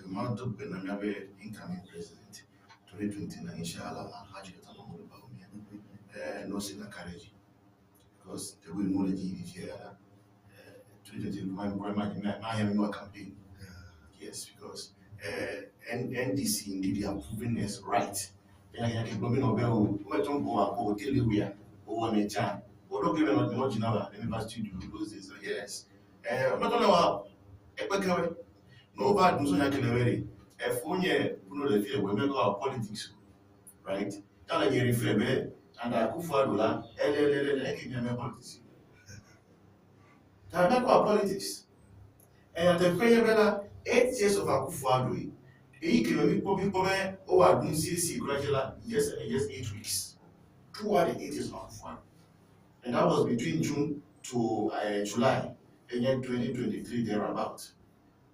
ma do gbe na míaƒe incoming president 2029 inshallah Alhaji Dr. Mahmoud Bawumia. No se na courage because the way no le dzi yi fifia 2020 ma ma ma ma yɛ no campaign. Yes, because NDC indeed they are proving us right. Yeah, yeah, ke gblɔ mi nɔ be o, wo tɔn go akɔ hoteli wia, o wɔ ne tsa. O do ke me nɔ nɔ dzina ba, ne mi va studio those days. Yes. Me tɔ le wa ekpekewe. No va dun so nya kele were. Efo nye kuno le fie we me go politics. Right? Ta le nye refer be and Akufo-Addo la ele ele ele eke nye me politics. Ta me go politics. Eya teƒe nye be la 8 years of Akufo-Addo yi. Eyi ke me mi kpɔ mi kpɔ be o wa dun siesie kura dze la just 8 weeks. Throughout the 8 years of Akufo-Addo. And that was between June to July in year 2023 thereabout.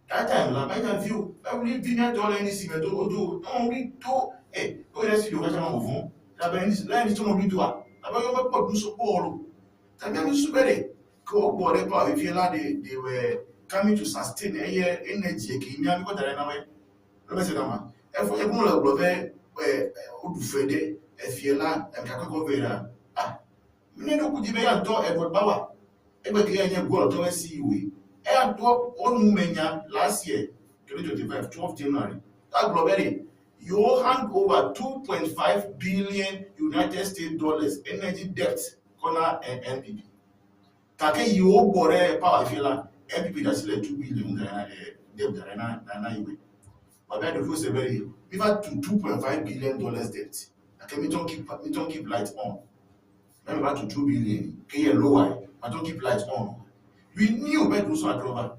That time, la, my view, every billion dollar NDC, me do, do, no, we do, eh, oh, yes, you got to move la ben la ni to mo bi do a, la ben yo me pọ̀ dun so pọ̀ Tàbí ẹni súbẹ̀rẹ̀ kí ó gbọ́ rẹ̀ pa àfihàn la they were coming to sustain ẹyẹ energy kì í ní amikọ́ tàrẹ́ náà wẹ́ lọ́mẹ́sẹ̀ náà ma ẹfọ ẹkún lọ gbọ́ fẹ́ ẹ olùfẹ́ dẹ ẹfìẹ́ la ẹ̀ka kọ́kọ́ fẹ́ ra ah nínú kùtì bẹ́ẹ̀ yàtọ̀ Edward Bawa ẹgbẹ́ kìí ẹ̀yẹ gbọ́dọ̀ tó fẹ́ sí ìwé ẹ yàtọ̀ ọ̀nùmẹ̀nya last year 2025 12 January that globally you hand over 2.5 billion United States dollars energy debt kọ́nà NPP kàkẹ́ yìí ó gbọ́ rẹ̀ power ìfẹ́ la NPP dá sílẹ̀ 2 billion debt dàrẹ́ náà ìwé bàbá ẹ̀dùn fún sẹ́bẹ̀rẹ̀ nípa to $2.5 billion debt kàkẹ́ mi tún keep light on remember to 2 billion kéye lower but don't keep light on. We knew be dumsɔ atrɔ va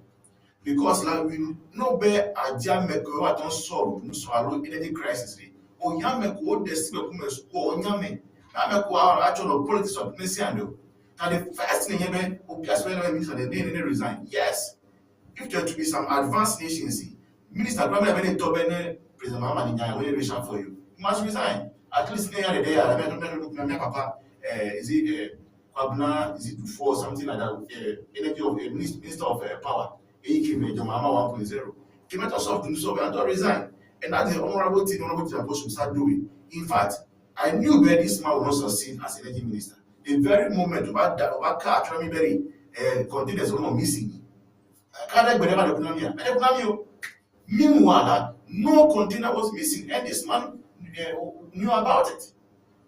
because la we know be adzame ke woate ŋu solve dumsɔ alo energy crisis ɖe. Ohiã ame ko woɖe si be kume sukua wonya me. Ame ko atsɔ nɔ politics wɔ ne sia ɖe o. Na the first thing nye be obia sɛ be minister de ne ne resign. Yes. If there to be some advanced nations, minister kura be ne tɔ be ne President Mahama ni nya wey resign for you. You must resign. At least ne ya de ya me me me me papa is it Kwabena, is it Duffuor or something like that, energy of minister of power. He came in Mahama 1.0. Came out of himself and resign. And that's the honorable thing honorable thing supposed to start doing. In fact, I knew where this man would not succeed as energy minister. The very moment about that about car trying very containers were not missing. Meanwhile, no container was missing, and this man knew about it.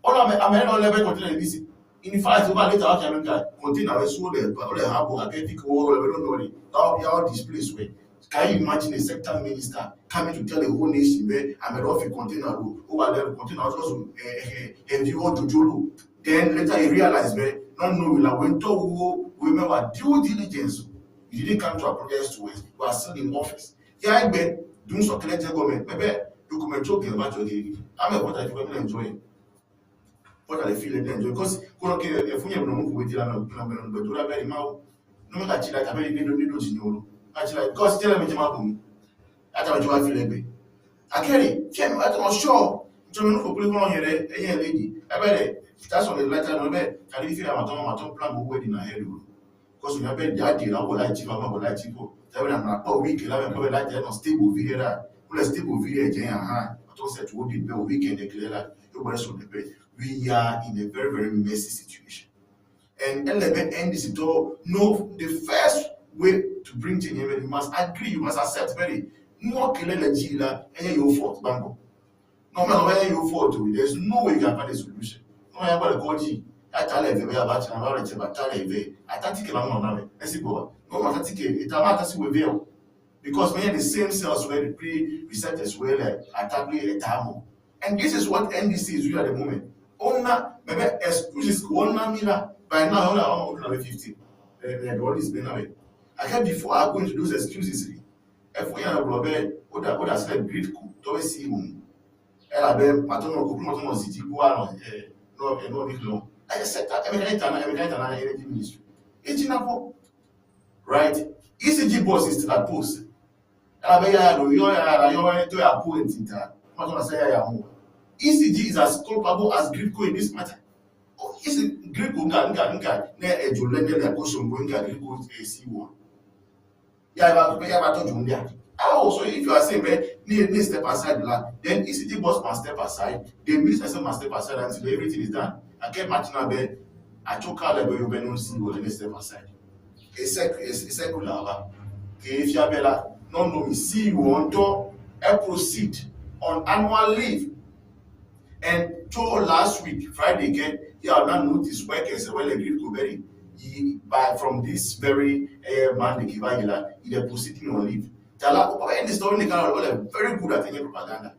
All I'm not level container missing. In fact, over later, I can container was sold all the harbor, I can't think all don't know how this place where. Can you imagine a sector minister coming to tell the whole nation where I'm a off a container over there, container was also heavy or to Then later he realized where not knowing like when to remember due diligence, you didn't come to apologize to us, you are still in office. Yeah, I bet doing so collect government, maybe document joking about your I'm a what I feel enjoy. What I feel enjoy because if we have no move with the very now, no matter like I very need to because tell me to ata me wa feel egbe akere fie ata no sure to me no for play on here eh lady ebere that's on the letter no be can you feel am atom plan go wedding na head because we have daddy na go like chief am go like chief o tell na na week la me ko like no stable video ra ko stable video je ha ato set wo di be weekend e clear la you go so the we are in a very very messy situation. And 11 NDC to no the first way to bring change, you must agree, you must accept very no kelele and your fault bango. No matter where your fault, there's no way you can find a solution. No matter what the koji, atale ve ya bachi na ba che batale ve atatike la mo na me esibo no matatike itama atasi we ve because many the same cells where the pre receptors were like attack etamo. And this is what NDC is doing at the moment. Ona maybe excuses one mila by now only 15. The all this been I can't before I go into those excuses. If we are what I said great coup to see whom. Elabe matono ko matono ziti ko ano no no big no. I said that every time energy ministry. Ejinapo. Right? ECG boss is still at post. Elabe ya do yo ya yo to ya point ta. Matono say ya ho. ECG is as culpable as Gridco in this matter. Oh, is Gridco nka nka nka na ejo lende na ko songo nka Gridco AC1. Ya ba to jumbia. Oh, so if you are saying need step aside, then ECG boss must step aside, the minister must step aside until everything is done. I can't match now, I took out the you no see what step aside. A secular, if you are no, no, me see you want to proceed on annual leave. And to last week, Friday again, you have not noticed workers well agreed to very by from this very man the he proceeding on leave. Tala, and the story they are very good at any propaganda.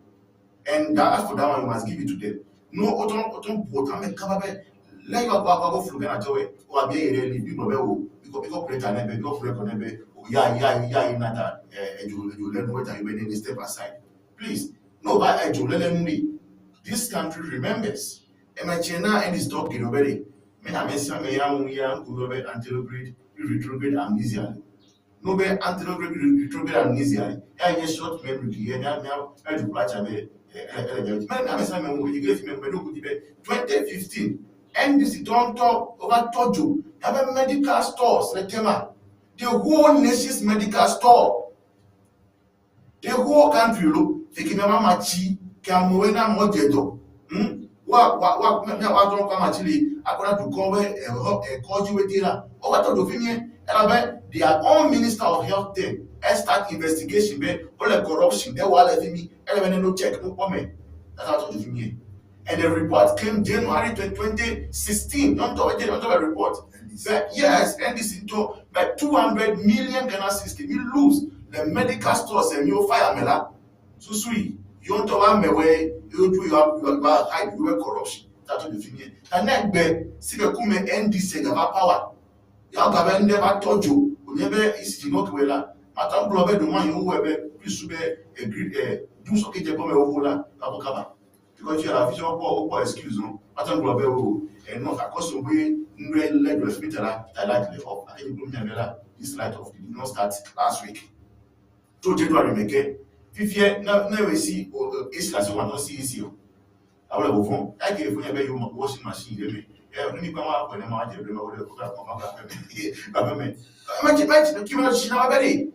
And that for that one, you must give it to them. No, oton oton bota me kababe. Let you go go flu gana towe. O abi ere leave bi o because preta nebe because record nebe. Ya ya ya inata ejo ejo lenu weta you be step aside. Please. No ba ejo lenu ni. This country remembers. Emechena and his dog already. Me na me sia me ya mu ya nku be anterograde retrograde amnesia. No be anterograde retrograde amnesia. Ya nye short memory ki ya nya nya eju placha be ele me na me sia me mu you me me do ku be 2015 NDC don talk over tojo. Have medical stores le tema. The whole nation's medical store. The whole country lo fiki me mama chi ke amowe na mo jedo. Wa wa wa me wa don kwa ma chile akora du ko we e ko ji we dira. O wa tojo fi mi e their own minister of health then e start investigation be all the corruption e wa le fi mi e le no check no pome. That's how tojo fi mi. And the report came January 2016. Not to report. But yes, NDC to but 200 million Ghana cedis we lose the medical stores and you fire mela. So sweet. You want to have me where you do your hide your corruption. That's what you think. And then be see the come NDC have power. You have never told you. Wònye be ECG nɔ kewɔe la, mate ŋu gblɔ be ɖewomahi wowɔe be plus be grid dumsɔ ke dze gɔme xoxo la va kɔ kaba. Because fia la afi wokpɔ wokpɔ excuse no. Mate ŋu gblɔ be o enɔ akɔso be nuɖe lé do le fi ta la ta light le off. Ake dzi kplɔ mia la this light off did not start last week. Tso January me ke fifia ne ne wesi o esi la se wa no si esi o. Awole vɔvɔ̃ eke fo nye be yewo washing machine ɖe me. E ne mi kpa ma kɔ ne ma dze ɖe ma wo ɖe ko ka ma ka me. Ka me. Ma dze ma dze ki ma tsi na ba be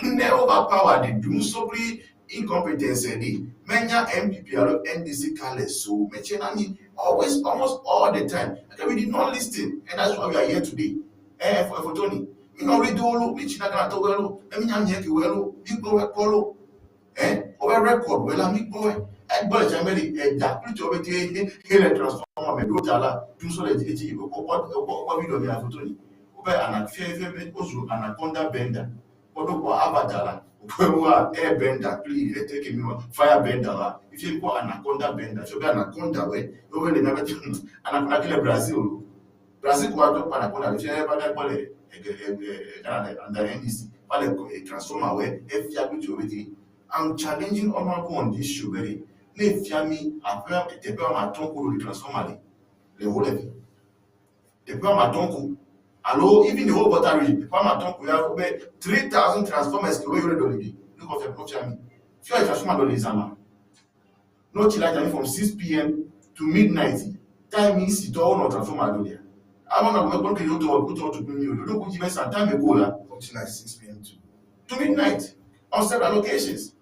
ne overpower the dum sobri incompetence ɖi menya NPP alo NDC colours o metse na mi always almost all the time okay we did not listen and that's why we are here today eh for Tony mi nɔ ɣli do lo mi tsi na Ghana tɔwo lo emi nya mie ke wɔ lo mi kpɔ wɔ kpɔ lo eh wɔ record wɔ la mi kpɔ wɔ egbɔ le tsame li ɛda kple tsɔ be te hele transformer me ɖo ta la dum so le dzi edzi kpɔ kpɔ kpɔ video mi la Tony wobe ana fie fie be wozu anaconda bender kpɔ kpɔ avatar la wa air bender kple ete ke mi wa fire bender la ife kpɔ anaconda bender fie be anaconda wɛ wobe le miabe anaconda ke le Brazil o Brazil ko wa to kpɔ anaconda le fie va ɖe kpɔ le ege ege Ghana le under NDC va le transformer wɛ efia kple tso be te I'm challenging honourable on this show be ne fia mi aƒe teƒe wɔme atɔ̃ ko ɖo le transformer le le wo le fi teƒe wɔme atɔ̃ ko alo even the whole Volta region teƒe wɔme atɔ̃ ko ya wo be 3000 transformers ke wo yɔ le ɖo le bi ne kɔ fia kɔ fia mi fia transformer ɖo le zama no tsi la dza mi from 6 p.m. to midnight time yi si tɔwo nɔ transformer ɖo lia ama nɔ gbe kpɔ ke yɔ tɔ wotɔ to mi o ɖo ko dzi be some time ago la Up to like 6 p.m. to midnight on several occasions.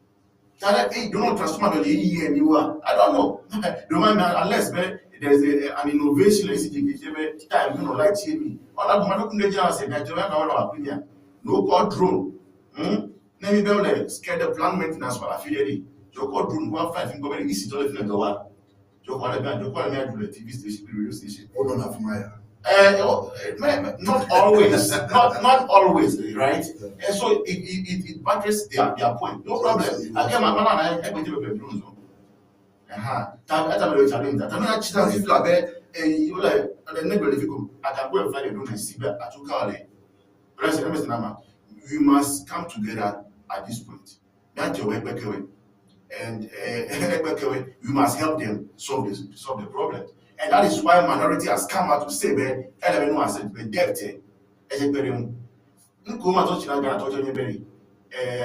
Tell hey, don't know transformer the year you are. I don't know. Don't mind me unless be, there's an innovation like CGK time you know like me. All I go to say Nigeria na no call drone. Let me be able schedule plan maintenance for a few days. You call drone 1 5 go very easy to let go. You call them, you call me to the TV station, radio station. Hold on, Afumaya. Not always, not always, right? And so it matches their point. No problem. Again, my man, I go to the drones. Aha. Ta ta me challenge that. Ta me chita fi la be eh you like the negro le fi come. I can go and fly the drone and see be atuka le. President Mr. We must come together at this point. That's your way, and we must help them solve the problem. And that is why minority has come out to say, "Man, ele no accept the debt." Eje pere mu. Nko ma to china Ghana to nye beri.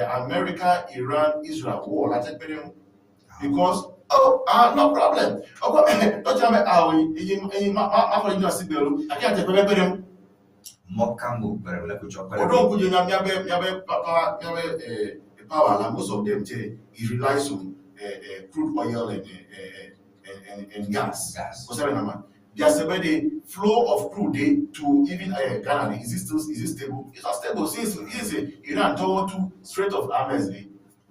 America, Iran, Israel war la te pere mu. Because oh, ah, no problem. Oko to china me ah eyin eyin ma ma ma fo ni asi gbero. Ake ate pere pere mu. Mɔkango pere le kutsɔ pere. Odo kuje nya mia be mia be papa mia be power la most of them say it relies on crude oil and gas. Gas. There's a the flow of crude to even Ghana is it still is it stable? It's not stable since Iran toward to Strait of Hormuz.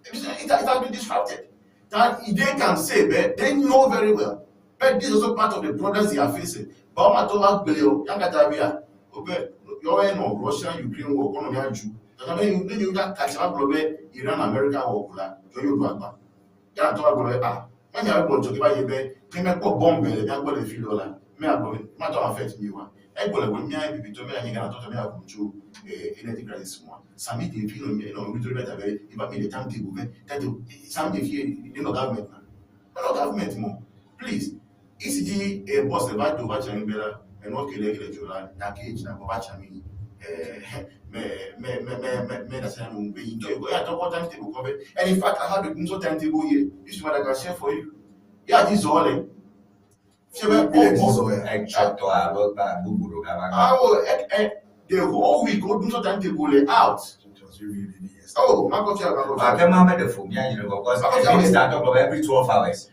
It has been disrupted. That they can say, but they know very well. But this is also part of the problems they are facing. But I'm Russia, Ukraine war, Iran, America war, Ghana tó wá gbọ́ ah mẹ́rin àwọn gbọ́dọ̀ tó bá yẹ bẹ́ẹ̀ kí mẹ́kọ̀ bọ́m̀bù ẹ̀ lẹ́bí agbọ́dọ̀ fi lọ́la mẹ́ àgbọ̀ má tó affect mi wa ẹ gbọ́dọ̀ wọ́n mi àyè bìbí tó mẹ́ àyè Ghana tó tó mẹ́ àkùnjó energy crisis wọn sami de fi nọ nọ orí tó bẹ́ẹ̀ tàbí ibà mi lè timetable bẹ́ẹ̀ timetable sami de fi nínú government na nínú government mọ̀ please ECG boss ẹ̀ bá do bá kyerɛ mi bẹ́ẹ̀ la ẹ̀ nọ kele kele jɔ la na kéjì na bọ́ bá kyerɛ mi timetable and in fact I have the timetable here. This one I can share for you. Yeah, this is all. The whole week go do timetable out. Oh, Because minister talk about every 12 hours.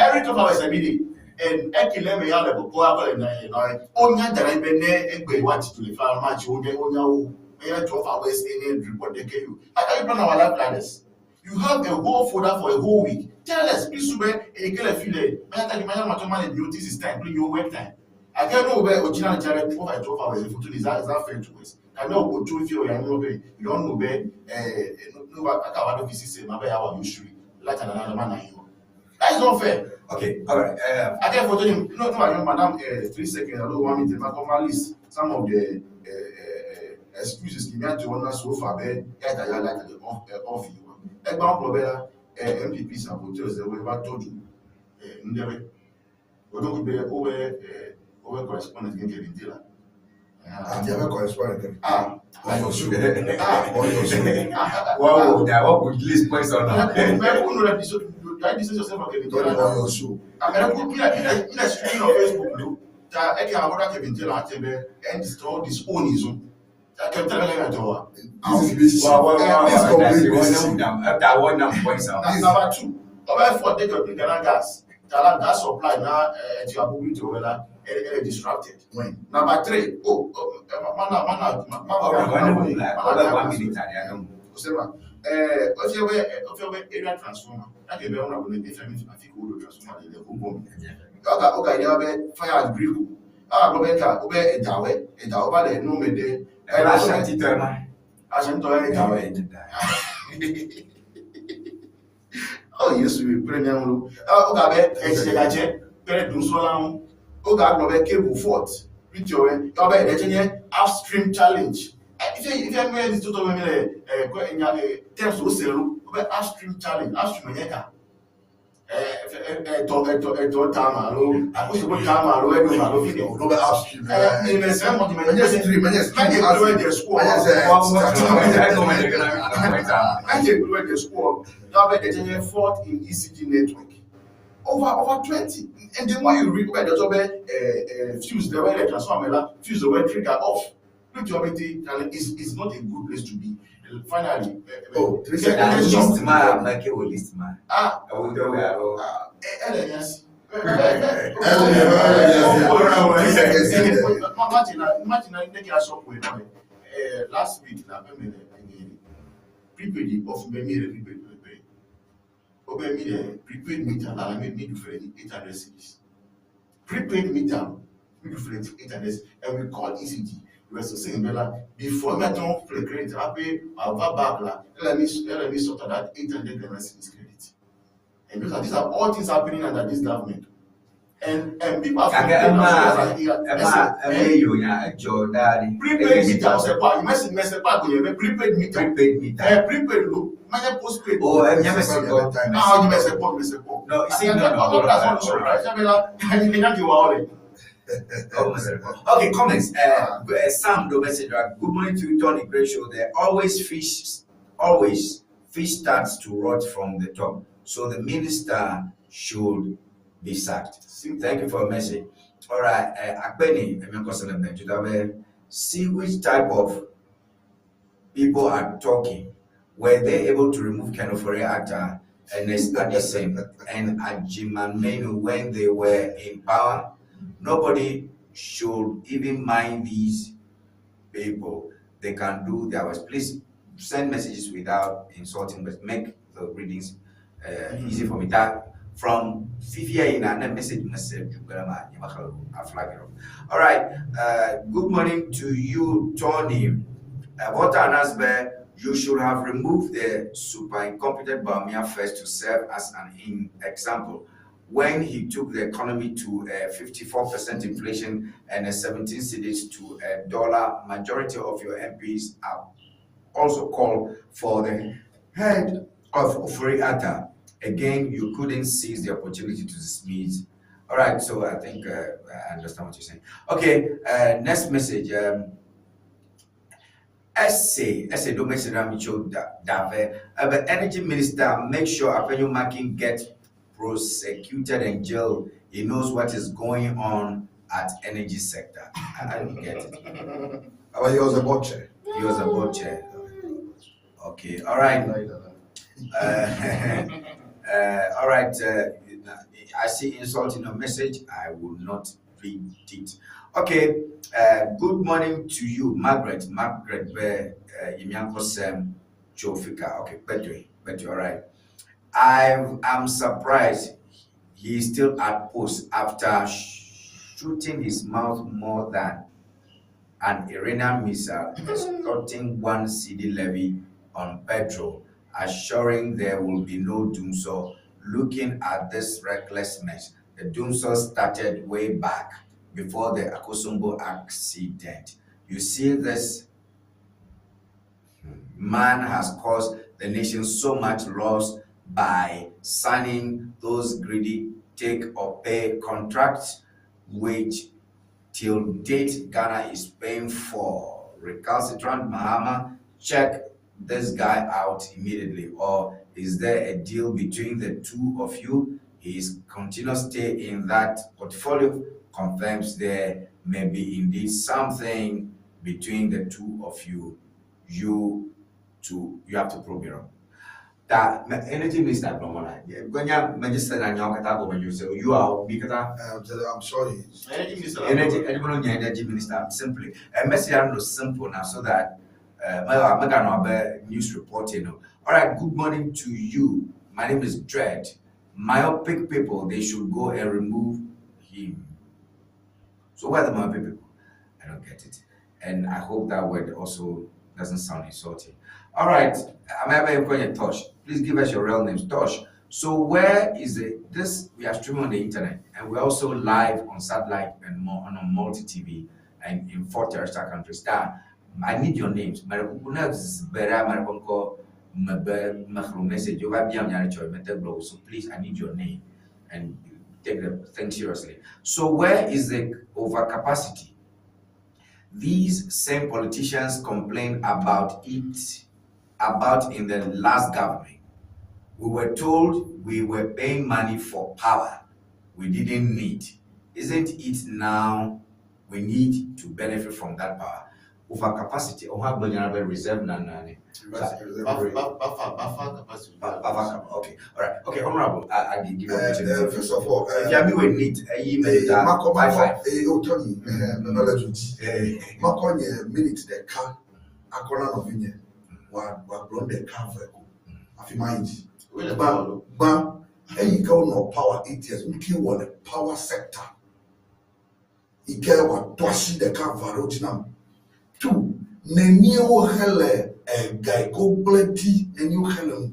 Every 12 hours every day. And ekele me ya le bo akole na na onya dara ibe ne egbe wa ti to le fa ma chi onya onya o e 12 hours in report they you. How can you plan our life like this? You have a whole folder for a whole week. Tell us, please, sube ekele file. Ma ta ma ma to manage this is time, bring your work time. I can't know where original chare 12 by 12 hours if is that fair to us? I know go to if you are no be you don't know be no ba aka wa do visit ma be ya wa usually like another man na you. That is not fair. Okay, all right. I can't for him. No, no, I madam. 3 seconds. I don't want me to make my list. Some of the Excuses ki mia to na so far be ya ta ya light le off off yi wa. Egba gblɔ be la NPP saboteurs de wo va tɔ dzo nu ɖe woɖo be wobe correspondent ke Kevin Taylor. Ati abe correspondent Kevin. Ah, On your show. On your show. Wow, that what would list points on now. Mais vous nous la dites yourself for Kevin Taylor. On your show. Ah, mais il a streaming on Facebook lo. Ta e ki awoda Kevin Taylor ate be and store disown his own. Ta Kevin Taylor la to wa. This is Wow. This complete That's the one that one number points out. Number two, ọbẹ̀ for take your Ghana gas. Tala gas supply na ti abubu to wela e disrupted. When? Number three, oh, mana mana Oh, one minute, I don't know. Osema, ofi we area transformer. Na ke be ona go ne fe mi afi ko do transformer le ko bom. Oga oga ide be fire at grill. Ah, go be ka, obe edawe, edawe ba le no me de. Eh, la chanti to ma. Ashanti to edawe. Oh, yes, we premier lo. Ah, oga be eje pere dun so la won. Oga gbo be cable fault. With your obe ede chenye upstream challenge. If you me this to me le ko enya terms o selu, obe upstream challenge, upstream enye ka. Eto eto eto ta ma lo, akoso ko ta ma lo edo ma lo fi. No be upstream. Eh, me se mo di me. Enye stream, enye stream. Enye do the score. Enye do the score. Now be the fault in ECG network. Over 20. And the more you read, okay, there's over fuse the way the transformer fuse the way trigger off. Look, your is not a good place to be. Finally, oh, 3 seconds. List ma, make it list ma. Ah, oh, do we are. Yes. Last week, prepaid of me prepaid obe mi de prepaid meter la mi do for 800 cedis. Prepaid meter mi do for 800, and we call ECG. We were still saying bella before me don play credit I pay our back la let me sort out that 800 Ghana cedis credit. And because these are all things happening under this government. And people are prepaid meter was a part. You must mess up prepaid meter. Prepaid meter. Prepaid look. Man postpaid. Oh, you must Ah, you must support. No, you see, no. Okay, comments. Sam, the message. Good morning to you, Tony. Great show there. Always fish starts to rot from the top. So the minister should be sacked. Thank you for a message. All right, Akpeni, see which type of people are talking. Were they able to remove Ken Ofori-Atta and Addison and Ajiman when they were in power? Nobody should even mind these people. They can do their worst. Please send messages without insulting, but make the readings easy for me. That from Fifia in a message. All right. Good morning to you, Tony. What announcement? You should have removed the super incompetent Bawumia first to serve as an example. When he took the economy to a 54% inflation and a 17 cedis to a dollar, majority of your MPs are also called for the head of Ofori-Atta. Again, you couldn't seize the opportunity to dismiss. All right, so I think I understand what you're saying. Okay, next message. Essay, don't message Dave. The energy minister, make sure Afenyo Markin gets prosecuted and jailed. He knows what is going on at energy sector. I don't get it. Oh, he was a board chair. He was a board chair. Okay, all right. All right. I see insult in a message. I will not read it. Okay. Good morning to you, Margaret. Margaret Imianko Sem Chofika. Okay, Betty. Betty, all right. I'm surprised he is still at post after shooting his mouth more than an Iranian missile, extorting 1 cedi levy on petrol, assuring there will be no dumsor. Looking at this reckless mess, the dumsor started way back before the Akosombo accident. You see this Man has caused the nation so much loss by signing those greedy take or pay contracts, which till date Ghana is paying for. Recalcitrant Mahama, check this guy out immediately. Or is there a deal between the two of you? His continuous stay in that portfolio confirms there may be indeed something between the two of you. You to you have to prove me wrong. Ta energy minister gblɔmɔ la gbenya magister na nyawo katã gɔme nyo se you are mi katã. I'm sure he is. Energy minister. Energy energy no energy minister simply. A message no simple now so that uh news reporting. All right, good morning to you. My name is Dread. Myopic people, they should go and remove him. So why the myopic people? I don't get it. And I hope that word also doesn't sound insulting. All right, I'm having Tosh. Please give us your real names, Tosh. So where is it? This we are streaming on the internet, and we're also live on satellite and more on multi TV and in 4 terrestrial countries. That I need your names. So please, I need your name and take the thing seriously. So where is the overcapacity? These same politicians complain about it about in the last government. We were told we were paying money for power we didn't need. Isn't it now we need to benefit from that power? Overcapacity. Oh, how reserve na na. Buffer, buffer capacity. Buffer, okay. All right. Okay, Honorable, I give you opportunity. First of all, if you will need a email, Mako, five five. Oh, Tony, no, no, Mako, nye minute ɖeka akɔna nɔvinye wa wa gblɔ ɖeka ve ko afi ma yi dzi. Gbã gbã eyi ke wonɔ power 8 years nuke wɔ le power sector yi ke wòatɔ asi ɖeka va ɖe wo dzi nam. Two, nenie wohe le ega yi ke wogblẽ ɖi nenie wohe le ŋu.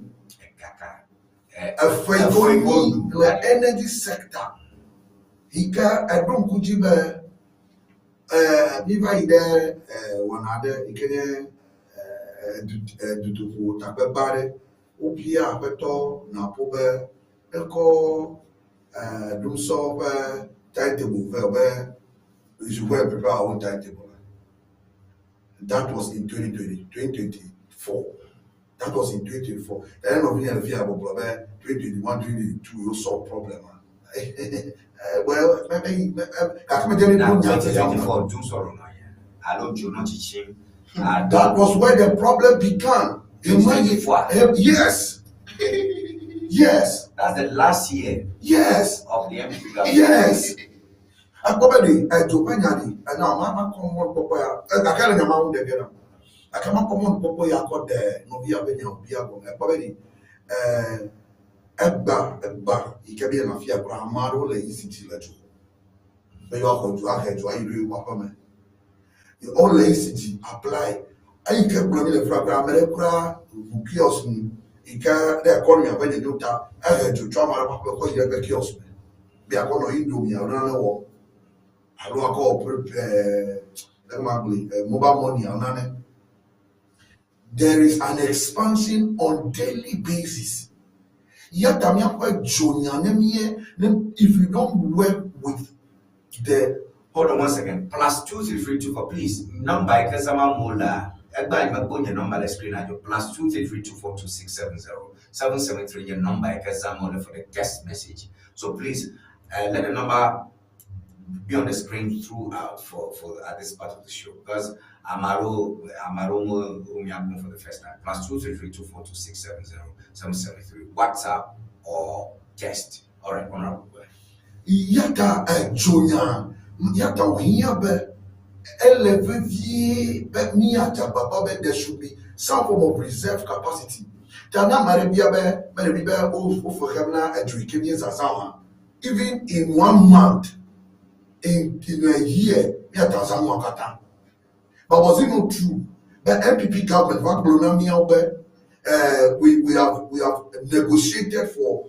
Efe yi ke wonyi le energy sector yi ke eɖo ŋku dzi be mi va yi ɖe wɔna aɖe yi ke nye dutoƒo takpekpe aɖe wobia aƒetɔ Napo be ekɔ dumsɔ ƒe timetable vɛ be you should go and prepare our own timetable. That was in 2020, 2024. That was in 2024. The end of the year, be 2021, 2022, you solve problem. Well, maybe, Na 2024, dumsɔ no alo dzo nɔ tsitsim. That was where the problem began. 2024. Yes. Yes. That's the last year. Yes. Of the NPP government. Yes. Akpɔ be ɖe edzo ƒe nya ɖi ena ma ma kɔ mɔnukpɔkpɔ ya gake le nyama ŋu ɖe na gake ma kɔ mɔnukpɔkpɔ ya kɔ ɖe nɔvia be nya bia gɔme ekpɔ be ɖi egba egba yi ke be le afia kura ame aɖewo le ECG le dzo be yewoaxɔ dzo ahe dzo ayi ɖe yewoƒe aƒeme wole ECG apply eyi ke gblɔ mi le fila kura ame ɖe kura ʋu kiosk nu yi ke ɖe economy ƒe nyonyo ta ehe dzo tso ame aɖe ƒe aƒe kɔ yi ɖe eƒe kiosk me be akɔ nɔ indomie alo nane wɔm alo akɔ ɛɛ ma gblɔe mobile money alo nane. There is an expansion on daily basis. Yata míaƒe dzonya ne mie ne if you don't work with the Hold on one second. +23324, please. Number Ikazama Mola. Egba imekpo nye number le screen ajo. +233242670 773 nye number Ikazama Mola for the text message. So please let the number be on the screen throughout for at this part of the show because Amaro Mo Umiakun for the first time. +233242670 773 WhatsApp or text. All right, honorable. Go ahead. Yata edzonya yata wòhiã be ele vevie be míadze agbagba be there should be some form of reserve capacity. Ta ne ame aɖe bia be mele bi be wo wofe xem na edzo yi ke míezazã o hã even in one month in a year míate azã nua katã. But was it not true be NPP government va gblɔ na míawo be we have negotiated for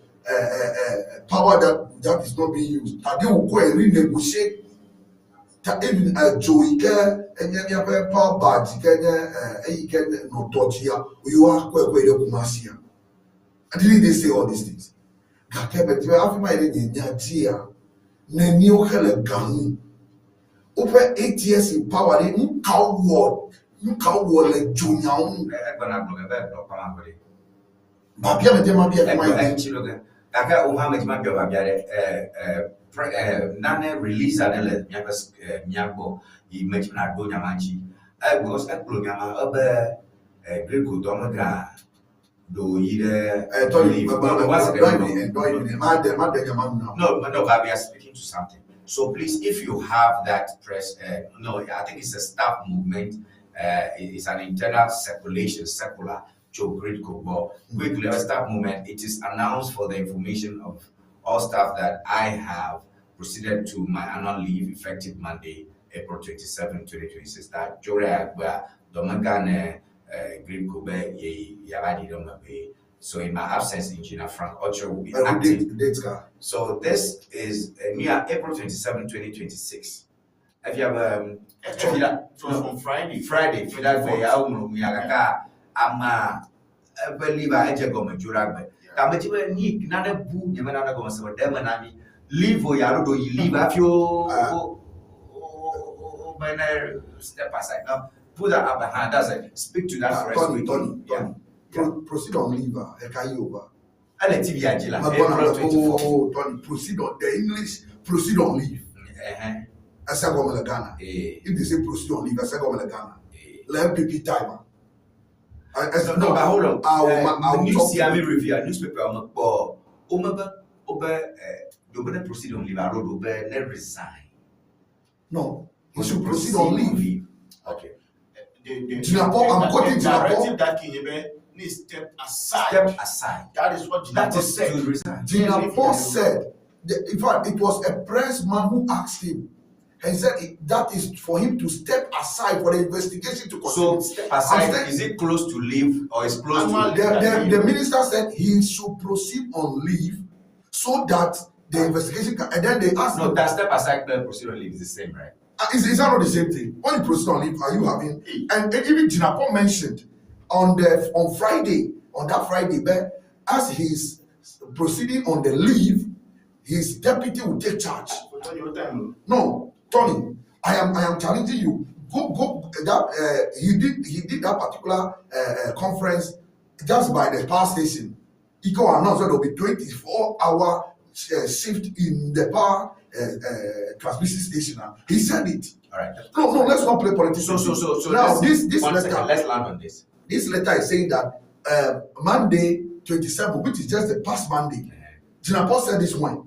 power that is not being used. That they will go and renegotiate Ta even edzo yi ke enye míaƒe power barge yi ke nye eyi ke nɔ tɔ dzia, yewoakɔe kɔe ɖe Kumasia. Didn't they say all these things? Gake medi be hafi mayi ɖe nye nya dzia, neni woxe le ga ŋu. Woƒe ATS in power ɖe, nu ka wowɔ, nu ka wowɔ le dzonyawo ŋu? Egbɔna gblɔ ge be gblɔ kpama ƒe ɖe. Biabia medi be mabia hafi mayi ɖe. Eŋuti ɖo ge. Gake wò hã medi mabia biabia ɖe. E, e, pre, e, nane release aɖe le míaƒe e, mía gbɔ yi medi be nàɖo nya ma ŋuti. E, because egblɔ nya ma ebe e, Greco dɔmegã ɖo yi ɖe Eh, Tony, leave. but, No, but, no, one second. don't No, even, don't even, ma de nya ma nu na wo. No, but no, but we are speaking to something. So please, if you have that press, no, I think it's a staff movement. It's an internal circulation, circular to GRIDCo. But quickly, a staff movement, it is announced for the information of all staff that I have proceeded to my annual leave effective Monday, April 27, 2026. That Jore Agba, Domagane, GRIDCo, be ye yabadi be. So in my absence, Engineer Frank Ocho will be acting. Date, date ka? So this is near April 27, 2026. If you have It was on Friday. Friday, for that way, I will ama eƒe leave a edze gɔme dzo ɖe agbe. Ta medzi be ni nane bu nye me nane gɔme se be ɖe eme na mi. Leave o ya ɖo ɖo yi leave hafi wo wo wo be ne step aside. Now put that up behind. That's it. Speak to that for us Tony, quickly. Tony, Tony. Proceed on leave, eka yi over. Ele TV a dzi la, Magbɔna April be, 24. oh, Tony, proceed on the English, proceed on leave. Ese gɔme le Ghana. If they say proceed on leave, ese gɔme le Ghana. Le MPP time. No, but hold on. I will, I will News talk here, to me you. review a newspaper on the ball. Omebe, obe, do be proceed on leave. I wrote obe ne resign. No, he should proceed on leave. Okay. Jinapor, I'm quoting The Jinapor. directive that Kinyebe needs step aside. Step aside. That is what That Jinapor is said. to resign. Jinapor said, in fact, it was a press man who asked him. And he said that is for him to step aside for the investigation to continue. So step aside. I'm saying- Is it close to leave or is close to? The minister said he should proceed on leave so that the investigation can. And then they asked No, him, that step aside, proceed on leave is the same, right? Is that not the same thing? When you proceed on leave, are you having? And even Jinapor mentioned on Friday, on that Friday, but as he's proceeding on the leave, his deputy will take charge. No, Tony, I am challenging you. Go. That he did that particular conference just by the power station. He go announce that there will be 24-hour shift in the power transmission station. He said it. All right. No, no, let's not play politics. So now this one letter. Second, let's land on this. This letter is saying that Monday 27, which is just the past Monday. Jinapor said this one.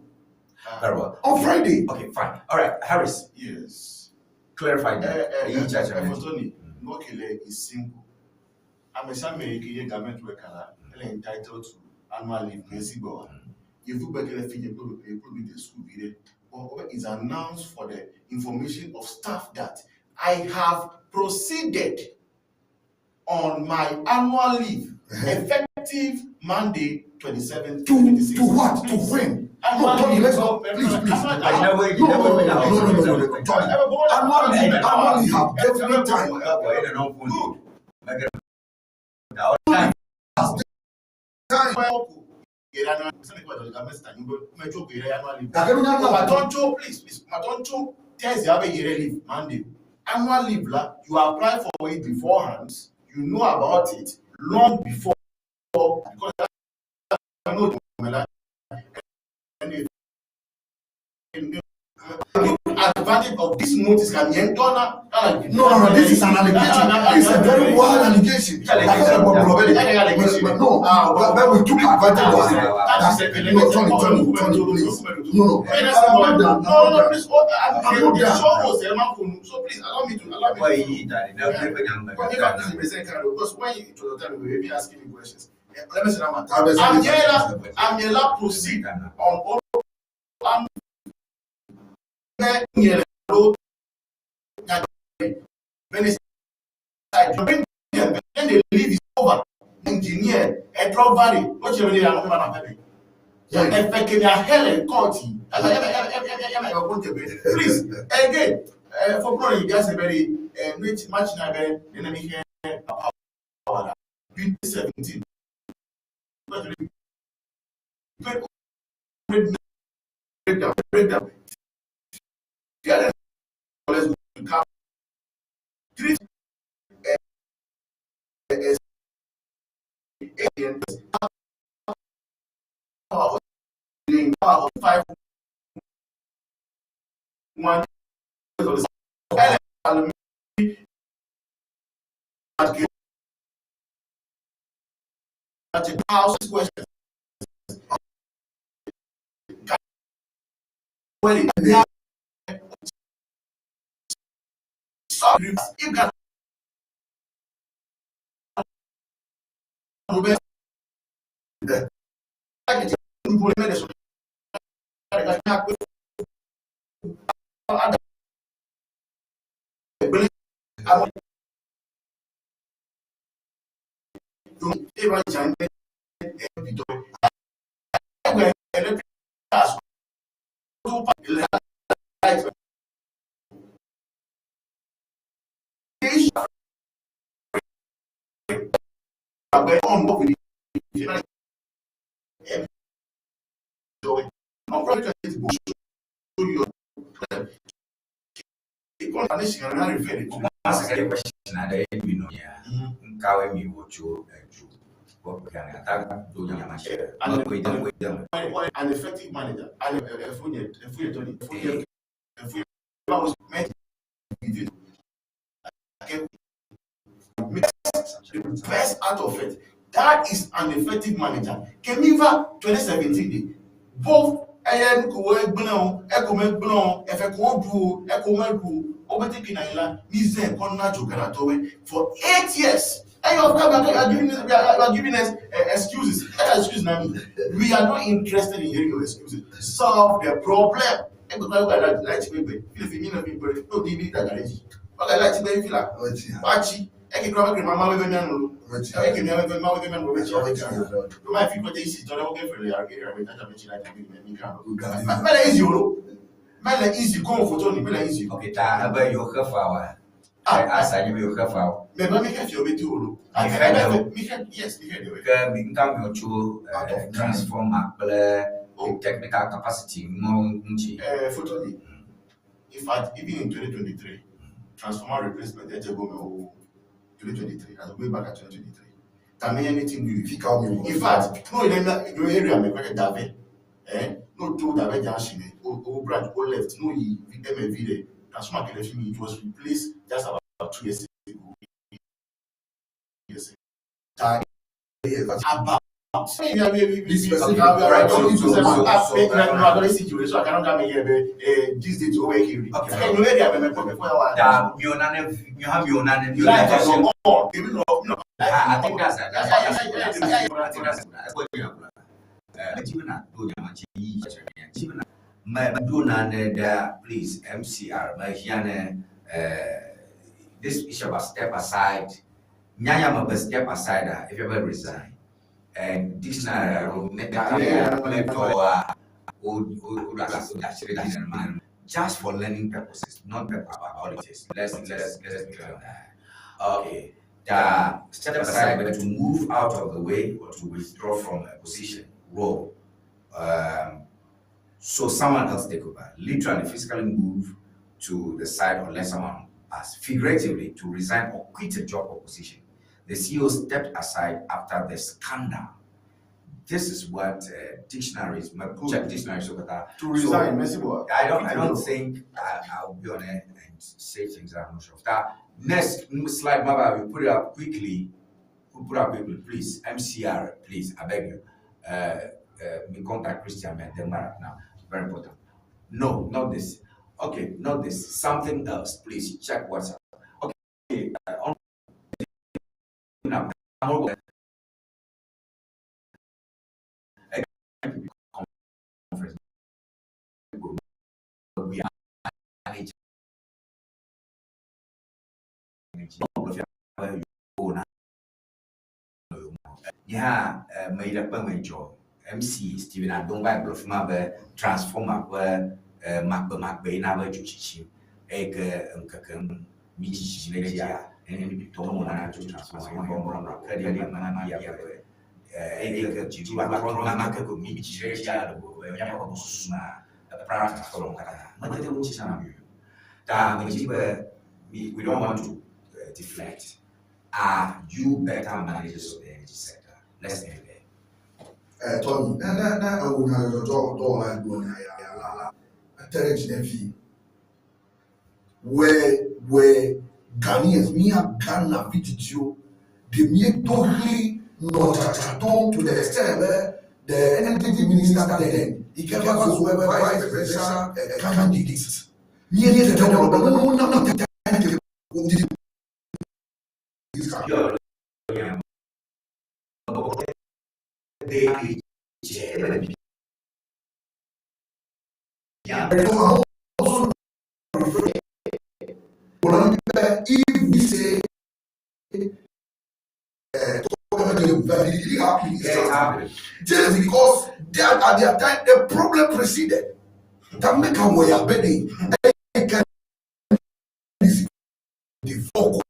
Very well. On Friday. Okay, fine. All right, Harris. Yes. Clarify that. Tony, Nokele is simple. I'm a American government worker and entitled to annual leave. If you better the school, it's announced for the information of staff that I have proceeded on my annual leave effective Monday 27th. To what? To when? No, Tony, let's not. Please, please. No, no. Tony, annual leave have definite time. Time. Please, annual leave, you apply for it beforehand. You know about it long before, because I know advantage of this notice can No, this is an allegation. This is a very wild allegation. But no, but we took advantage of it. No, Tony, please. No, I'm not done. No, please. I'm not done. So please allow me to. Because when you time, you will be asking me questions. Let me say that. Amiela proceed on all. When they leave is over. Engineer, a drug valley, what you really are please, again, Fɔkplɔ yi bia se be ɖe nu tsi matsi na be nene mi xe power la. 2017. Breakdown, breakdown. Let's go. Three. 5 1 house questions. An effective manager, the best out of it. That is an effective manager. Kemiva 2017, both eye nuko egbena o, eko megbena o, efe ko du o, eko medu o, obete kina ila, ni zen kon na jogara towe for 8 years. Hey, you are giving us, you are giving us excuses. Excuse me. We are not interested in hearing your excuses. Solve the problem. Okay, ta ebe yewo xe fa wa. Asa nye be yewo xe fa wo. Ke mi ŋka mi tso transformer kple technical capacity ŋɔ ŋuti. In fact, even in 2023, transformer replacement, 2023, as we go back at 2023. Can anything new? In fact, no, in your area, me crack Dave, eh? No, two Dave junction, o branch, o left, no, MV there. Transformer, it was replaced just about 2 years ago. Yes. About. I think that's please MCR this issue about step aside. Nyanya must step aside if you ever resign. And dictionary just for learning purposes, not about politics. Let's be clear on that. Okay. The step aside, but to move out of the way or to withdraw from a position, role. So someone else take over. Literally, physically move to the side or let someone pass. Figuratively, to resign or quit a job or position. The CEO stepped aside after the scandal. This is what dictionaries, check dictionaries. To resign, so I don't think I'll be on it and say things I'm not sure of. That next slide, Maba, we put it up quickly. We put up quickly, please. MCR, please, I beg you. Me contact Christian Denmark now. Very important. No, not this. Okay, not this. Something else. Please check WhatsApp. Okay. Conference. We are Yeah, MC Stephen Adonga gblɔ fi ma be transformer ƒe makpemakpe na be dzotsitsi. Eyi ke ŋkeke mi tsitsi ɖe dzia, NPP tɔwo wɔna tso transformer yibɔ mlɔmlɔ ke ɖe ɖe mana bia be eyi ke dziɖuɖua trɔ nama ke ko mi tsitsi ɖe dzia le be míaƒe gbɔsusu ma epra transformer katã mete ŋu tsi na mi o. Ta medzi be mi we don't want to deflect. Are you better managers of the energy sector? Let's end there. Eh, Tony, ne ne ne ewo nyadzɔdzɔ dɔwɔla gblɔ nya ya ya la la, ete ɖe dzi ne vi. Where where Ghanaians, mía Ghana vidzidziwo, ɖe míedo ɣli nɔ tsatsa to the extent be the energy minister then, yi ke va zu woƒe vice presidential candidate. Míete ɖe gblɔ be ne wona mí timetable If we say just because they are at their time the problem preceded that make am wɔ yabe de the focus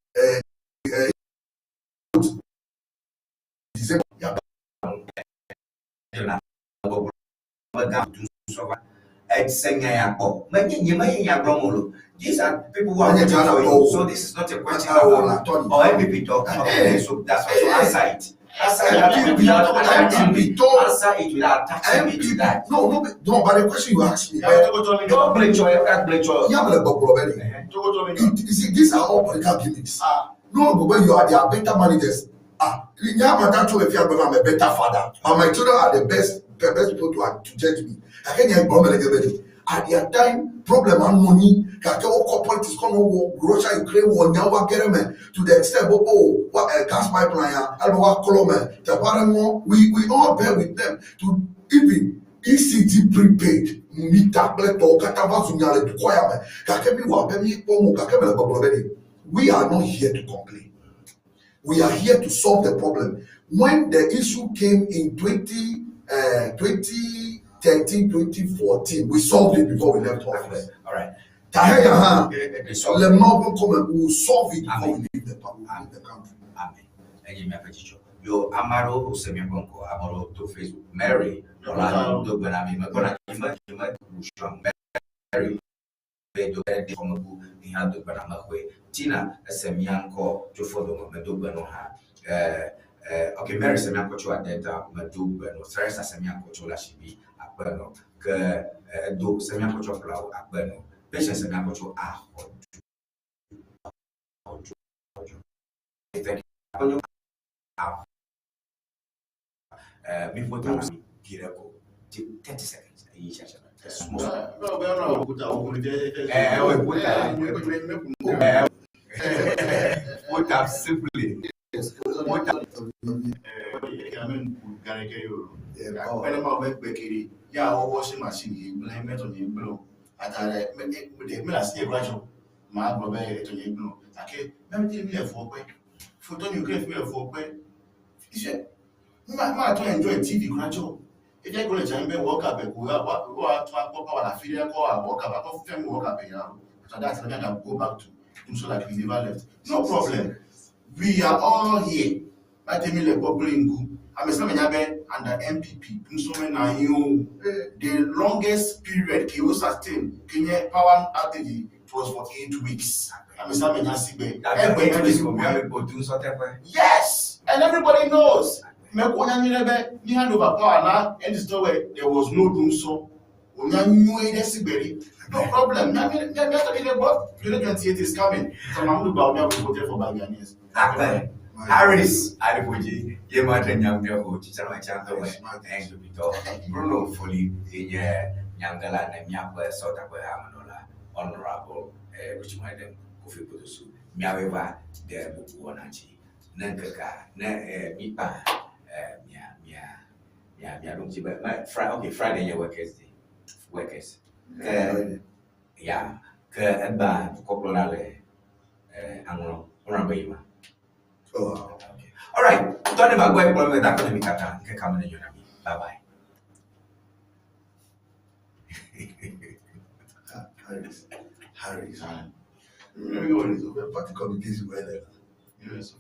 Ese nya ya kpɔ. Menye nye menye nya gblɔm o lo. These are people who are voting for you. So this is not a question about or NPP talk. Okay, so that's why. So answer it. Answer it without attaching me. Answer it without attaching me to that. No, no, no. But the question you asked me. Yeah, You see, these are all political gimmicks. No, but when you are, they are better managers. Ah, I'm a better father. But my children are the best, the best people to, to judge me. I can't hear At their time, problem and money, kake wokɔ politics kɔ no wɔ Russia Ukraine wɔ nyawo va ge ɖe me to the extent be oh wa gas pipeline ya ele be woaklɔ me teƒe aɖe ŋɔ we we all bear with them to even ECG prepaid mita kple tɔwo katã va zu nya le dukɔ ya me gake mi wɔ abe mi kpɔ mo gake mele gbɔgblɔ be ɖe we are not here to complain we are here to solve the problem when the issue came in 20 2013 2014 we solved it before we left office. All right. Taheya hã le Mawu ƒe ŋkɔme we will solve it before we leave the, we leave the country. Amen. Enye míaƒe dzidzɔ. Yo, ame aɖewo se míaƒe ŋkɔ, ame aɖewo to Facebook. Mary, dɔla do gbe na mi. Megbɔna nye me nye me wu srɔ̃. Mary be do gbe ɖe xɔmeku yi hã do gbe na mexɔe. Tina ese mía ŋkɔ tso fɔdome medo gbe nɔ hã. Eh, eh, okay, Mary se mía ŋkɔ tso Adenta medo gbe nɔ. Teresa se mía ŋkɔ tso Lashibi akpe nɔ. Ke edo se mía ŋkɔ tso Aflawo akpe nɔ. Patience se mía ŋkɔ tso Axɔdu. Axɔdu. Thank you. Mi ƒo ta na mi vi ɖe ko. 30 seconds. Eyi tsatsa. Small. Eh, eh, ƒo ta. Eh, ƒo ta simply. Ƒo ta. Ma to enjoy TV kura tsɔ. Efi ko le tsã be World Cup ko wa wa to akpɔ power la fi ɖe kɔ wa World Cup akɔ fɛn World Cup ya. So that's when I go back to so like we never left. No problem. We are all here. Láti mi lè gbọ́ pé ngu. Àmì sọ́mi ní abẹ́ under NPP nsọ́mi náà yín o. The longest period kì í sustain kì í yẹ power outage it was for 8 weeks. Àmì sọ́mi ní asigbe. Ẹgbẹ́ 8 weeks kò bí wọ́n fi tún sọ tẹ́pẹ́. Yes, and everybody knows. Mẹ́kọ́ onyanyi bɛ ní hand over power na end story there was no doom so. Onyanyi ɖe sigberi. No problem. 2028 is coming. So Mahmoud Bawumia will voted for by Ghanaians. Akpe. Harris Alifoji ye ma ɖe nyam ɖe o tsitsara me tsã tɔ me NPP Bruno Foli ye nye nyangela ne míaƒe Sɔtakpe hamenɔla Honorable Richmond Edem Kofi Kotosu míawoe va de bubu wɔna dzi ne ŋkekea ne míkpa mia mia mia mia ɖo ŋuti be me Friday okay Friday nye workers day workers ke ya ke egba dukɔkplɔla le aŋlɔ ŋlɔ be yi ma. Oh, okay. All right. Tony Maguire, kplɔ mi da kɔ ne mi katã ŋkeke me ne nyɔ na mi. Bye bye. Harris. Harris. You what is The party communication well. Yes,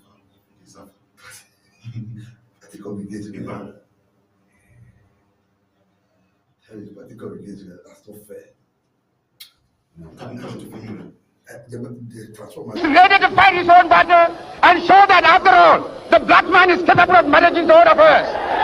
suffer. Party communication well. Harris, party communication well. That's not fair. The transformer. Ready to fight his own battle and show that after all, the black man is capable of managing his own affairs.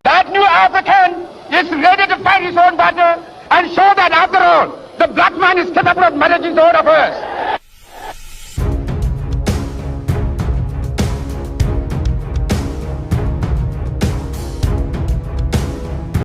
That new African is ready to fight his own battle and show that after all, the black man is capable of managing his own